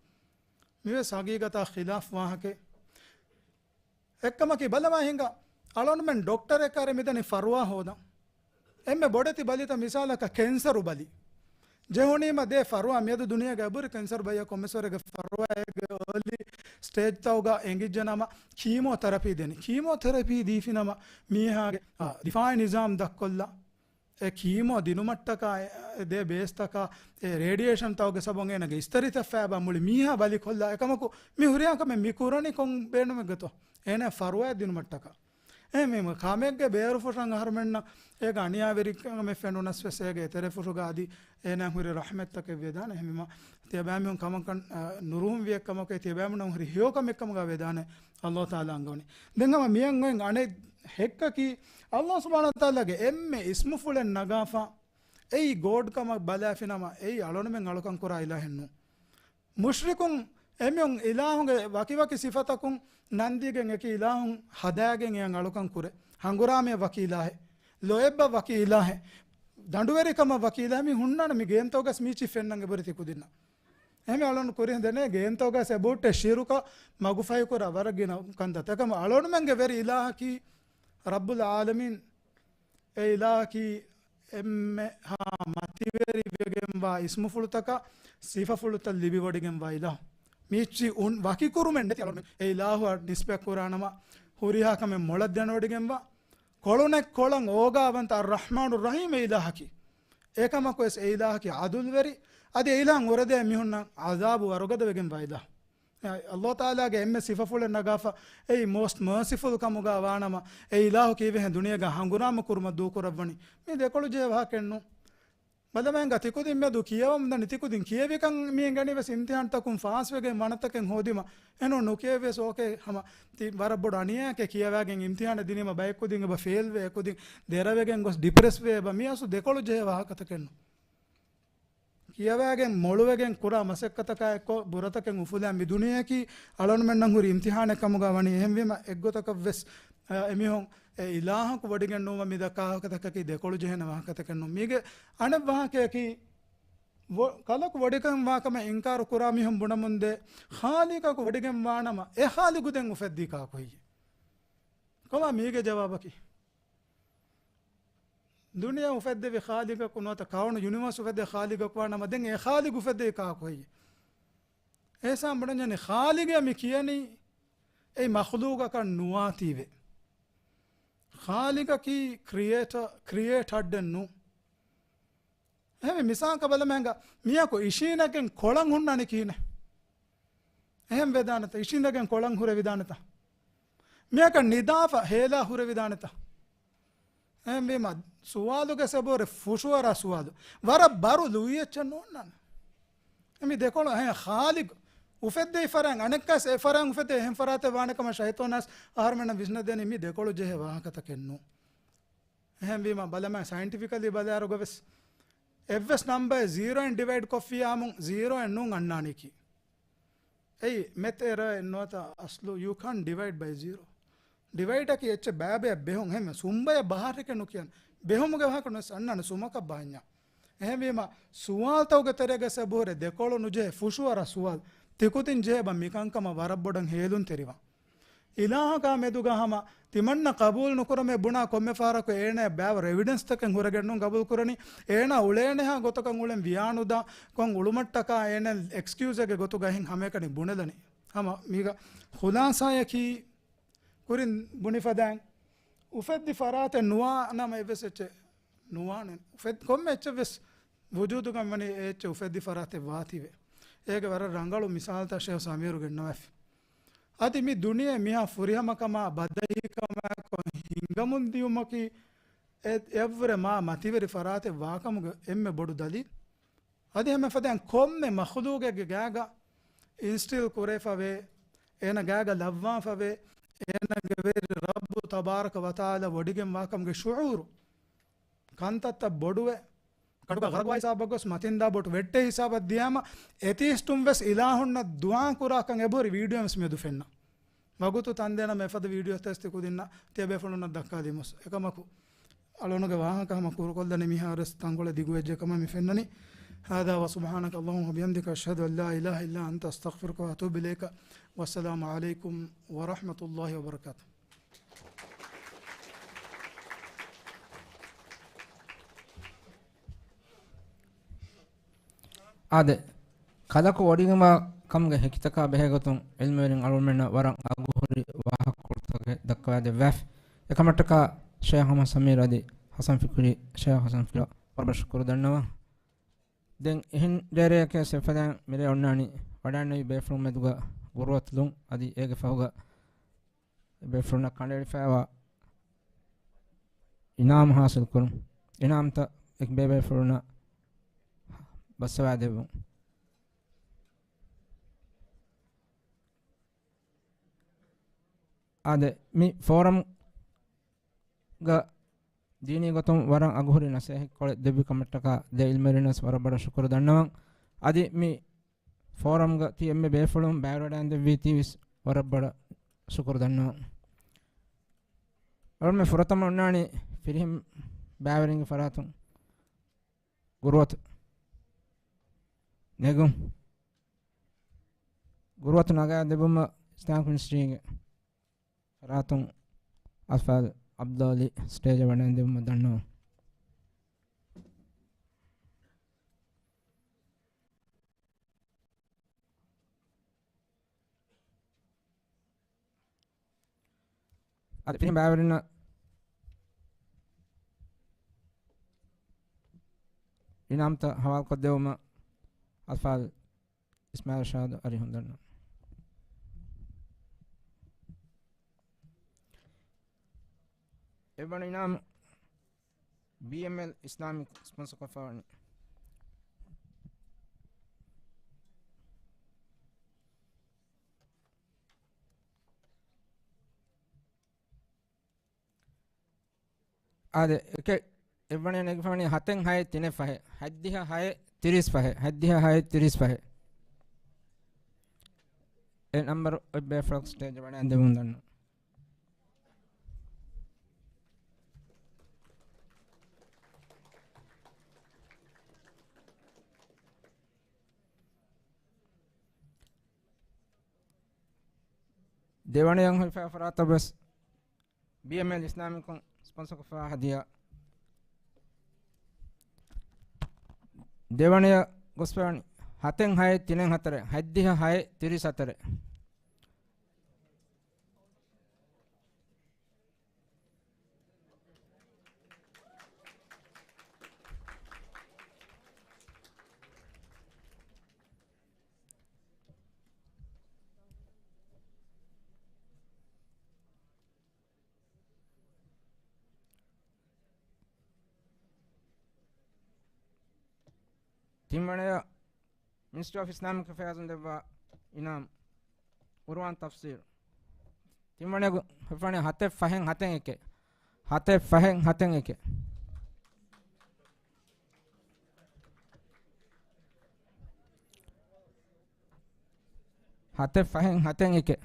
މިވެސް ހަގީގަތާ ޚިލާފް ވާހަކައެއް. އެއްކަމަކީ ބަލަމާ ހިނގާ އަޅުންމެން ޑޮކްޓަރެއް ކާރެ މިދަނީ ފަރުވާ ހޯދަން. އެންމެ ބޮޑެތި ބަލިތައް މިސާލަކަށް ކެންސަރު ބަލި. ޖެހުނީމަ ދޭ ފަރުވާ މިއަދު ދުނިޔޭގަ އެބުރި ކެންސަރު ބައްޔަކު ކޮންމެސްވަރެއްގެ ފަރުވާއެއްގެ އާލީ ސްޓޭޖްތަކުގަ އެނގިއްޖެ ނަމަ ކީމޯ ތެރަޕީ ދެނީ. ކީމޯ ތެރަޕީ ދީފި ނަމަ މީހާގެ، އާ، ދިފާއީ ނިޒާމް ދަށްކޮށްލާ، އެ ކީމޯ ދިނުމަށްޓަކާ އެ، އެ ދޭ ބޭސްތަކާ އެ ރޭޑިއޭޝަންތަކުގެ ސަބަބުން އޭނަގެ އިސްތަށިތައް ފައިބާ މުޅި މީހާ ބަލިކޮށްލާ. އެކަމަކު މި ހުރިހާ ކަމެއް މި ކުރަނީ ކޮން ބޭނުމެއްގަތޯ؟ އޭނަ ފަރުވާއެއް ދިނުމަށްޓަކާ. އެހެންވީމަ، ކަމެއްގެ ބޭރުފުށަށް އަހަރުމެންނަށް އޭގަ އަނިޔާވެރިކަމެއް ފެނުނަސް ވެސް އޭގެ އެތެރެފުށުގަ އަދި އޭނާ ހުރި ރަޙްމަތްތަކެއް ވެދާނެ. އެހެންވީމަ، ތިޔަބައިމީހުން ކަމަކަށް، އަ، ނުރުހުން ވިޔަ ކަމަކު ތިޔަބައިމީހުން ހުރި ހެޔޮ ކަމެއް ކަމުގަ ވެދާނެ. އައްލާހު ތަޢާލާ އަންގަވަނީ. ދެން ހަމަ މިއަށް އޮތް އަނެއް ހެއްކަކީ، އައްލާހު ސުބްޙާނަހު ވަތަޢާލާގެ އެންމެ އިސްމުފުޅެއް ނަގާފަ، އެއީ ގޯޑް ކަމަށް ބަލާފިނަމަ، އެއީ އަޅުންމެން އަޅުކަން ކުރާ އިލާހެއް ނޫން. މުޝްރިކުން އެމީހުން އިލާހުގެ ވަކިވަކި ސިފަތަކުން ނަންދީގެން އެކި އިލާހުން ހަދާގެން އެޔަށް އަޅުކަން ކުރޭ. ހަނގުރާމަޔަށް ވަކި އިލާހެއް، ލޯތްބަށް ވަކި އިލާހެއް، ދަނޑުވެރިކަމަށް ވަކި އިލާހެއް. މި ހުންނާނެ މި ގޭންތަކުގަސް މީޗި ފެންނަން އެބުރި ތިކުދިންނަށް. އެހެން އަޅުން ކުރިން ދެނޭ ގޭންތަކުގަސް އެބަހުއްޓޭ ޝިރުކަށް މަގުފަހިކުރާ ވަރަށް ގިނަ ކަންތައް. އެކަމަ އަޅުންމެންގެ ވެރި އިލާހަކީ ރައްބުލް އާލަމީން. އެ އިލާހަކީ އެންމެހާ މަތިވެރިވެގެންވާ އިސްމުފުޅުތަކާ ސިފަފުޅުތައް ލިބިވޮޑިގެންވާ އިލާހު. މީޗި އުން ވަކިކުރުމެއް ނެތި އަޅުން އެ އިލާހުއަށް ނިސްބަތް ކުރާނަމަ، ހުރިހާ ކަމެއް މޮޅަށް ދެނެވޮޑިގެންވާ، ކޮޅުނެއް ކޮޅަށް އޯގާވަންތަ އައްރަޙްމާނުއްރަޙީމް އެ އިލާހަކީ. އެކަމަކުވެސް އެ އިލާހަކީ ޢަދުލްވެރި. އަދި އެ އިލާހުން އުރެދޭ މީހުންނަށް ޢަޛާބު ވަރުގަދަވެގެންވާ އިލާހު. އައްލާހު ތަޢާލާގެ އެންމެ ސިފަފުޅެއް ނަގާފަ، އެއީ މޯސްޓް މާސިފުލް ކަމުގަ ވާނަމަ، އެ އިލާހު ކީއްވެހެން ދުނިޔޭގަ ހަނގުރާމަ ކުރުމަށް ދޫކުރައްވަނީ؟ މީ ދެކޮޅު ޖެހޭ ވާހަކައެއް ނޫން. ބަލަމާ ހިނގާ ތިކުދިން މެދު ކިޔަވަމުންދަނީ ތިކުދިން ކިޔެވިކަން މި އެނގެނީ ވެސް އިމްތިހާންތަކުން ފާސްވެގެން ވަނަތަކެއް ހޯދީމަ. އެހެން ނުކިޔެވިޔަސް އޯކޭ ހަމަ ތި ވަރަށް ބޮޑު އަނިޔާއެކޭ ކިޔަވައިގެން އިމްތިހާނެއް ދިނީމަ ބައެއް ކުދިން އެބަ ފެއިލްވެ، އެކުދިން ދެރަވެގެން ގޮސް ޑިޕްރެސްވެ އެބަ. މި އަސްލު ދެކޮޅު ޖެހޭ ވާހަކަތަކެއް ނޫން. ކިޔަވައިގެން މޮޅުވެގެން ކުރާ މަސައްކަތަކާ އެއްކޮށް ބުރަތަކެއް އުފުލާ މި ދުނިޔެއަކީ އަޅުންމެންނަށް ހުރި އިމްތިހާނެއް ކަމުގަ ވަނީ. އެހެންވީމަ އެއްގޮތަކަށް ވެސް، އަ، އެމީހުން އެ އިލާހަކު ވޮޑިގެން ނުވަ މި ދައްކާ ވާހަކަތަކަކީ ދެކޮޅު ޖެހޭނެ ވާހަކަތަކެއް ނޫން. މީގެ އަނެއް ވާހަކަޔަކީ، ވޮ-، ކަލަކު ވޮޑިގެން ވާކަމަށް އިންކާރު ކުރާ މީހުން ބުނަމުންދޭ، ޚާލިޤަކު ވޮޑިގެން ވާނަމަ، އެ ޚާލިޤު ދެން އުފެއްދީ ކާކު ހެއްޔޭ؟ ކޮބާ މީގެ ޖަވާބަކީ؟ ދުނިޔެ އުފެއްދެވި ޚާލިޤަކު ނުވަތަ ކައުނު ޔުނިވާސް އުފެއްދެވި ޚާލިޤަކު ވާނަމަ، ދެން އެ ޚާލިޤު އުފެއްދެވީ ކާކު ހެއްޔޭ؟ އިޙްސާން ބުނަންޏާނީ ޚާލިޤޭ މި ކިޔަނީ އެއީ މަޚްލޫޤަކަށް ނުވާތީވެ. ޚާލިޤަކީ ކްރިއޭޓަ-، ކްރިއޭޓަރެއް ނޫން. އެހެންވެ މިސާލަކަށް ބަލަމާ ހިނގާ، މީހަކު އިށީނދެގެން ކޮޅަށް ހުންނާނީ ކިހިނެއް؟ އެހެން ވެދާނެތަ؟ އިށީނދެގެން ކޮޅަށް ހުރެވިދާނެތަ؟ މީހަކަށް ނިދާފަ ހޭލާ ހުރެވިދާނެތަ؟ އެހެންވީމަ، ސުވާލުގެ ސަބަބުން ފުށުއަރާ ސުވާލު. ވަރަށް ބަރު ލުއި އެއްޗެއް ނޯންނާނެ. މި ދެކޮޅު އެހެން ޚާލިޤު އުފެއްދެވި ފަރާތް އަނެއްކާސް އެ ފަރާތް އުފެއްދެވި އެހެން ފަރާތެއް ވާނެ ކަމަށް ޝައިޠާނާސް އަހަރުމެންނަށް ވިސްނަދޭނީ މި ދެކޮޅު ޖެހޭ ވާހަކަތަކެއް ނޫން. އެހެންވީމަ ބަލަމާ ސައިންޓިފިކަލީ ބަލާއިރުގަ ވެސް އެއްވެސް ނަމްބަރެއް ޒީރޯއިން ޑިވައިޑް ކޮށްފިއްޔާމު ޒީރޯއެއް ނޫން އަންނާނީކީ. އެއީ މެތް އެރައެއް ނުވަތަ އަސްލު you can't divide by zero. ޑިވައިޑަކީ އެއްޗެއް ބައިބަޔަށް ބެހުން. އެހެންވެ ސުނބަޔަށް ބަހާއްޓެކޭ ނުކިޔަން. ބެހުމުގެ ވާހަކަ ނުވެސް އަންނާނެ ސުމަކަށް ބަހަންޏާ. އެހެންވީމަ ސުވާލުތަކުގެ ތެރޭގަ ސަބަބުން ދެކޮޅު ނުޖެހޭ ފުށުއަރާ ސުވާލު. ތިކުދިން ޖެހޭ ބަ މިކަންކަމަށް ވަރަށް ބޮޑަށް ހޭލުންތެރިވާން. އިލާހަކާ މެދުގަ ހަމަ ތިމަންނަ ޤަބޫލު ނުކުރަމޭ ބުނާ ކޮންމެ ފަހަރަކު އޭނަޔަށް ބައިވަރު އެވިޑެންސްތަކެއް ހުރެގެން ނޫން ޤަބޫލު ކުރަނީ. އޭނާ އުޅޭނެހާ ގޮތަކަށް އުޅެން ވިޔާނުދާ ކޮން އުޅުމަށްޓަކާ އޭނަ އެކްސްކިއުޒެއްގެ ގޮތުގަ އެހެން ހަމައެކަނި ބުނެލަނީ. ހަމަ މީގަ ޚުލާޞާޔަކީ ކުރިން ބުނި ފަދައިން އުފެއްދި ފަރާތެއް ނުވާ ނަމަ އެއްވެސް އެއްޗެއް ނުވާނެ. އުފެއް-، ކޮންމެ އެއްޗެއް ވެސް ވުޖޫދުގަ ވަނީ އެ އެއްޗެއް އުފެއްދި ފަރާތެއް ވާތީވެ. އޭގެ ވަރަށް ރަނގަޅު މިސާލުތައް ޝޭޚް ސަމީރު ގެންނަވައިފި. އަދި މި ދުނިޔެ މިހާ ފުރިހަމަކަމާ ބަދަހިކަމާއެކު ހިނގަމުން ދިޔުމަކީ އެ-، އެއަށްވުރެ މާ މަތިވެރި ފަރާތެއް ވާކަމުގެ އެންމެ ބޮޑު ދަލީލް. އަދި ހަމަ ފަދައިން ކޮންމެ މަޚްލޫގެއްގެ ގާގަ އިންސްޓިލް ކުރެވިފަވޭ، އޭނަ ގާގަ ލައްވާފަވޭ، އޭނަގެ ވެރި ރައްބު ތަބާރަކަ ވަތަޢާލާ ވޮޑިގެން ވާކަމުގެ ޝުޢޫރު. ކަންތައްތައް ބޮޑުވެ، ކަޑުގަ ޣަރަޤުވާ ހިސާބަށް ގޮސް މަތިންދާ ބޯޓު ވެއްޓޭ ހިސާބަށް ދިޔާމަ، އެތީސްޓުން ވެސް އިލާހުންނަށް ދުޢާ ކުރާކަން އެބަހުރި ވީޑިއޯ ވެސް މިއަދު ފެންނަ. ވަގުތު ތަންދޭނަމަ އެފަދަ ވީޑިއޯތައް ތި ކުދިންނަށް ތިޔަބޭފުޅުންނަށް ދައްކާލީމުސް. އެކަމަކު، އަޅުނުގެ ވާހަކަ ހަމަ ކުރުކޮށްލަނީ މިހާރުވެސް ތަންކޮޅެއް ދިގުވެއްޖެ ކަމަށް މި ފެންނަނީ. هذا وسبحانك اللهم وبحمدك أشهد أن لا إله إلا أنت أستغفرك وأتوب إليك. والسلام عليكم ورحمة الله وبركاته. އާދެ، ކަލަކު ވޮޑިގެންވާ ކަމުގެ ހެކިތަކާ ބެހޭގޮތުން ޢިލްމުވެރިން އަޅުގަނޑުމެންނަށް ވަރަށް އަގުހުރި ވާހަކަކޮޅުތަކެއް ދައްކަވާދެއްވާފި. އެކަމަށްޓަކާ ޝޭޚް އަޙްމަދު ސަމީރު އަދި ޙަސަން ފިކުރީ، ޝޭޚް ޙަސަން ފިކުރީ ވަރަށް ބޮޑަށް ޝުކުރު ދަންނަވަން. ދެން އެހެން ރޭރެއަކޭ ސެފަލާން މިރޭ އޮންނާނީ ވަޑާންނެވި ބޭފުޅުން މެދުގަ ގުރުއަތުލުން އަދި އޭގެ ފަހުގަ ބޭފުޅުންނަށް ކަނޑައެޅިފައިވާ އިނާމު ހާސިލްކުރުން، އިނާމްތައް އެކި ބޭބޭފުޅުންނަށް ބައްސަވާދެއްވުން. އާދެ، މި ފޯރަމްގަ ދީނީ ގޮތުން ވަރަށް އަގުހުރި ނަސޭހަތްކޮޅެއް ދެއްވި ކަމަށްޓަކާ ދެ ޢިލްމުވެރިންނަސް ވަރަށް ބޮޑަށް ޝުކުރު ދަންނަވަން. އަދި މި ފޯރަމްގަ ތި އެންމެ ބޭފުޅުން ބައިވެރިވަޑައިގެންދެއްވީތީވެސް ވަރަށް ބޮޑަށް ޝުކުރު ދަންނަވަން. އަޅުމެ ފުރަތަމަ އޮންނާނީ ފިރިހެން ބައިވެރިންގެ ފަރާތުން ގުރުއަތު ނެގުން. ގުރުއަތު ނަގާ ދެއްވުމަށް އިސްލާމިކް މިނިސްޓްރީގެ ފަރާތުން އަލްފާޟިލް ޢަބްދުލް އަލީ ސްޓޭޖަށް ވަޑައިގެން ދެއްވުމަށް ދަންނަވަން. އަދި ފިރިހެން ބައިވެރިންނަށް އިނާމްތައް ހަވާލުކޮށްދެއްވުމަށް އަލްފާޟިލް އިސްމާޢީލް ޝާދު އަރިހުން ދަންނަވަން. އެއްވަނަ އިނާމު ބީއެމްއެލް އިސްލާމިކް ސްޕޮންސަރ ކޮށްފަވަނީ. އާދެ، އެކެއް އެއްވަނަ ނެގިފަވަނީ ހަތެއް ހައެއް ތިނެއް ފަހެއް، ހަތްދިހަ ހައެއް ތިރީސް ފަހެއް، ހަތްދިހަ ހައެއް ތިރީސް ފަހެއް. އެ ނަމްބަރު އޮތް ބޭފުޅަކު ސްޓޭޖަށް ވަޑައިގެން ދެމުން ދަންނަ. ދެވަނަޔަށް ހިފާ ފަރާތަށް ވެސް ބީއެމްއެލް އިސްލާމިކުން ސްޕޮންސަރ ކޮށްފަ ހަދިޔާ. ދެވަނަޔަށް ގޮސްފަވަނީ ހަތެއް ހައެއް ތިނެއް ހަތަރެއް، ހަތްދިހަ ހައެއް ތިރީސް ހަތަރެއް. ތިންވަނަޔަށް މިނިސްޓްރީ އޮފް އިސްލާމިކް އެފެއާޒުން ދެއްވާ އިނާމް ޤުރުއާން ތަފްސީރު. ތިންވަނަޔަށް ހިފަވަނީ ހަތެއް ފަހެއް ހަތެއް އެކެއް. ހަތެއް ފަހެއް ހަތެއް އެކެއް. ހަތެއް ފަހެއް ހަތެއް އެކެއް.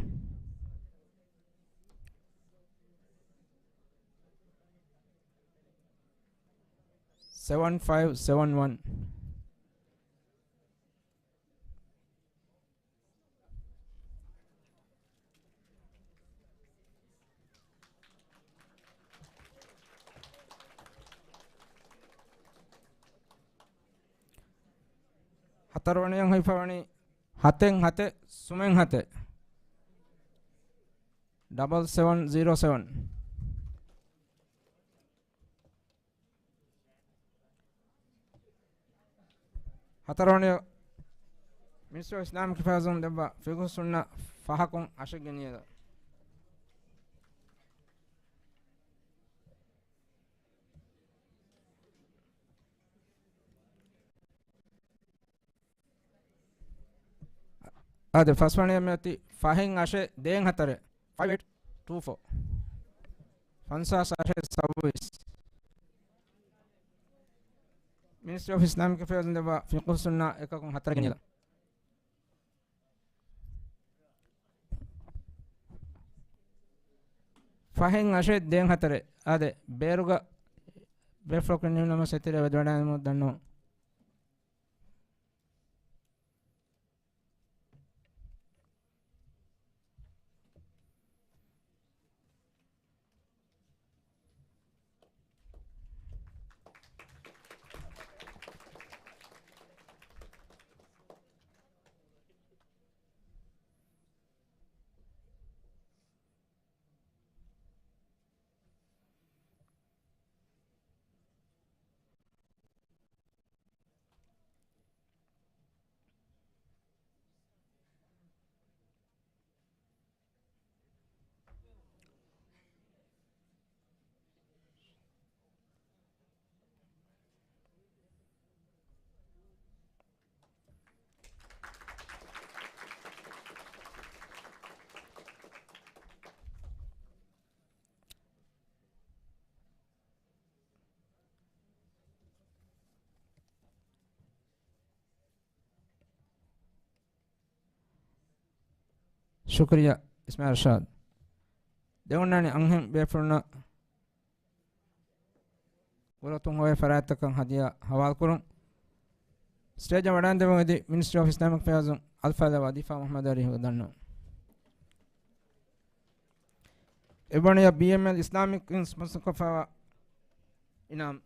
ސެވަން ފައިވް ސެވަން ވަން. ހަތަރުވަނަޔަށް ހިފަވަނީ ހަތެއް ހަތެއް ސުމެއް ހަތެއް. ޑަބަލް ސެވަން ޒީރޯ ސެވަން. ހަތަރުވަނަ މިނިސްޓްރީ އޮފް އިސްލާމިކް އެފެއާޒުން ދެއްވާ ފިޤުހުއްސުންނަ ފަހަކުން އަށެއް ގެންދިޔަ. އާދެ، ފަސްވަނަ މިއޮތީ ފަހެއް އަށެއް ދޭއް ހަތަރެއް، ފައިވް އެއިޓް ޓޫ ފޯ. ފަންސާސް އަށެއް ސައްބީސް. މިނިސްޓްރީ އޮފް އިސްލާމިކް އެފެއާޒުން ދެއްވާ ފިޤުހުއްސުންނަ އެކަކުން ހަތަރެއް ގެންދިޔަ. ފަހެއް އަށެއް ދޭއް ހަތަރެއް. އާދެ، ބޭރުގަ ބޭފުޅަކު ނިމުނަމަ ސެތިރޭ ވެދިވަޑައިގަންނަމުން ދަންނަވަން. ޝުކުރިއްޔާ އިސްމާއިލް އިރްޝާދު. ދެން އޮންނާނީ އަންހެން ބޭފުޅުންނަށް ގުރަތުން ހޮވޭ ފަރާތްތަކަށް ހަދިޔާ ހަވާލުކުރުން. ސްޓޭޖަށް ވަޑައިންދެވުން އެދި މިނިސްޓްރީ އޮފް އިސްލާމިކް އެފެއާޒު އަލްފާޟިލް ވަޒީފާ މުޙައްމަދު އަރީހު ދަންނަވަން. އެވަނަޔަށް ބީއެމްއެލް އިސްލާމިކް އިން ސްޕޮންސަރ ކޮށްފައިވާ އިނާމް.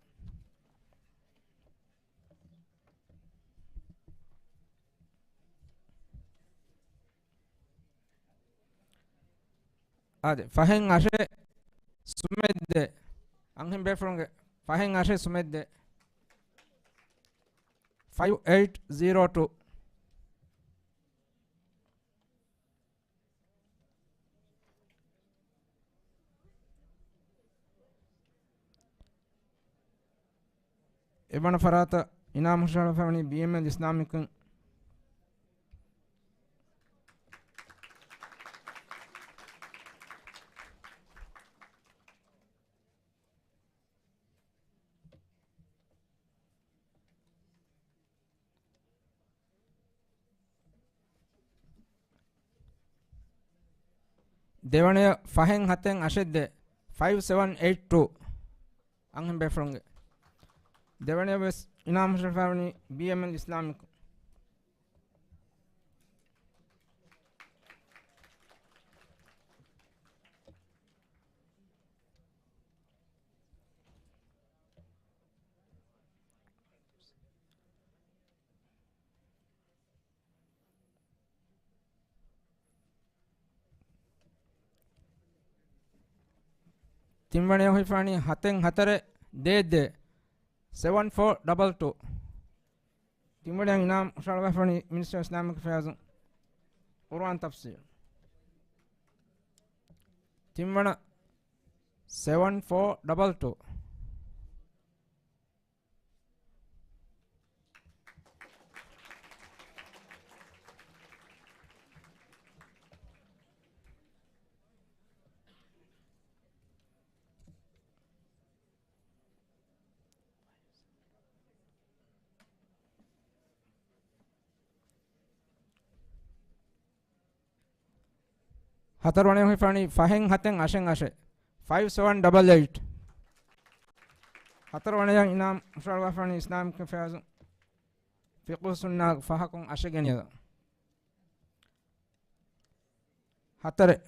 އާދެ، ފަހެއް އަށެއް ސުމެއްދޭ. އަންހެން ބޭފުޅުންގެ ފަހެއް އަށެއް ސުމެއްދޭ. ފައިވް އެއިޓް ޒީރޯ ޓޫ. އެވަނަ ފަރާތަށް އިނާމް ހުށަހަޅަފައިވަނީ ބީއެމްއެލް އިސްލާމިކް އިން. ދެވަނަޔަށް ފަހެއް ހަތެއް އަށެއް ދޭ. ފައިވް ސެވަން އެއިޓް ޓޫ. އަންހެން ބޭފުޅުންގެ. ދެވަނަޔަށް ވެސް އިނާމް ހުށަހަޅަފައިވަނީ ބީއެމްއެލް އިސްލާމިކް. ތިންވަނަޔަށް ހޮވިފާނީ ހަތެއް ހަތަރެއް ދޭއް ދޭއް، ސެވަން ފޯ ޑަބަލް ޓޫ. ތިންވަނަޔަށް އިނާމް ހުށަހަޅަވާފަނީ މިނިސްޓަރ އިސްލާމިކް އެފެއާޒު ޤުރުއާން ތަފްސީރު. ތިންވަނަ ސެވަން ފޯ ޑަބަލް ޓޫ. ހަތަރުވަނަޔަށް ހިފާނީ ފަހެއް ހަތެއް އަށެއް އަށެއް، ފައިވް ސެވަން ޑަބަލް އެއިޓް. ހަތަރުވަނަޔަށް އިނާމް ހުށަހަޅުވާފާނީ އިސްލާމިކް އެފެއާޒު ފިޤުހު ސުންނާ ފަހަކުން އަށެއް ގެނެޔަލަ. ހަތަރެއް،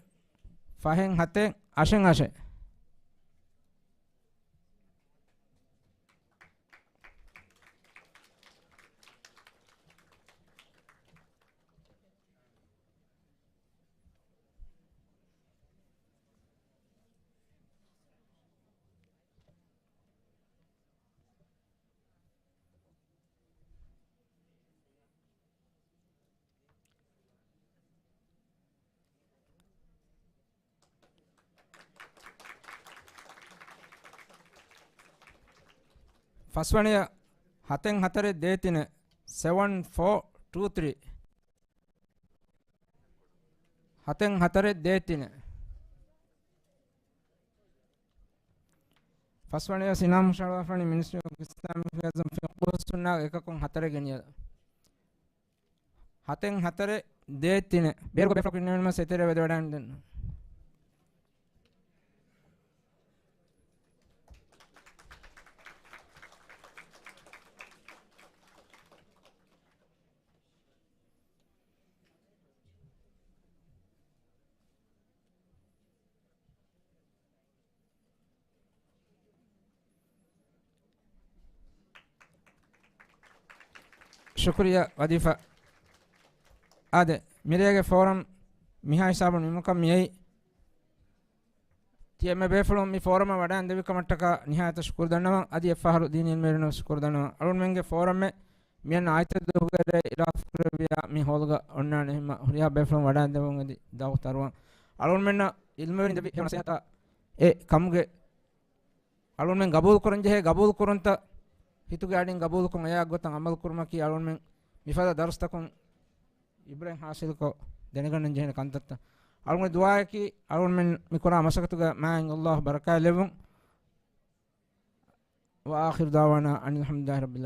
ފަހެއް ހަތެއް އަށެއް އަށެއް. ފަސްވަނަޔަށް ހަތެއް ހަތަރެއް ދޭއް ތިނެއް، ސެވަން ފޯ ޓޫ ތްރީ. ހަތެއް ހަތަރެއް ދޭއް ތިނެއް. ފަސްވަނަޔަށް އިނާމް ހުށަހަޅުވާފަނީ މިނިސްޓްރީ އޮފް އިސްލާމިކް އެފެއާޒު ފިޤުހު ސުންނާ އެކަކުން ހަތަރެއް ގެނިޔަލަ. ހަތެއް ހަތަރެއް ދޭއް ތިނެއް. ބޭރުގަ ބޭފުޅަކު އިންނެވިނަމަ ސެތެރެ ވެދެވަޑައިން ދެން. ޝުކުރިއްޔާ ވަޒީފާ. އާދެ، މިރޭގެ ފޯރަމް މިހާ ހިސާބުން ނިމުމަކަށް މިއައީ. ތިޔަ އެންމެ ބޭފުޅުން މި ފޯރަމަށް ވަޑައިން ދެވި ކަމަށްޓަކާ ނިހާޔަތަށް ޝުކުރު ދަންނަވަން. އަދި އެއްފަހަރު ދީނީ އިލްމުވެރިންނަށް ޝުކުރު ދަންނަވަން. އަޅުންމެންގެ ފޯރަމެއް މިއަންނަ އާދިއްޔާ ދުވަހުގެ އިރާފުކުރެއްވިޔާ މި ހޯލްގަ އޮންނާނެ ހިމަ ހުރިހާ ބޭފުޅުން ވަޑައިން ދެވުން އެދި ދައުވަތު އަރުވަން. އަޅުންމެންނަށް އިލްމުވެރިން ދެއްވި ހެޔޮ ނަސޭހަތާ އެ ކަމުގެ އަޅުންމެން ގަބޫލު ކުރަން ޖެހޭ ގަބޫލު ކުރުންތައް ހިތުގެ އަޑިން ގަބޫލުކޮށް އެޔާ ގޮތަށް އަމަލު ކުރުމަކީ އަޅުންމެން މިފަދަ ދަރުސްތަކުން އިބްރަތް ހާސިލްކޮށް ދެނެގަންނަން ޖެހޭނެ ކަންތައްތައް. އަޅުގަނޑު ދުޢާއަކީ އަޅުންމެން މި ކުރާ މަސައްކަތުގެ މާތް ﷲ ބަރަކާތް ލެއްވުން. وآخر دعوانا أن الحمد لله رب العالمين.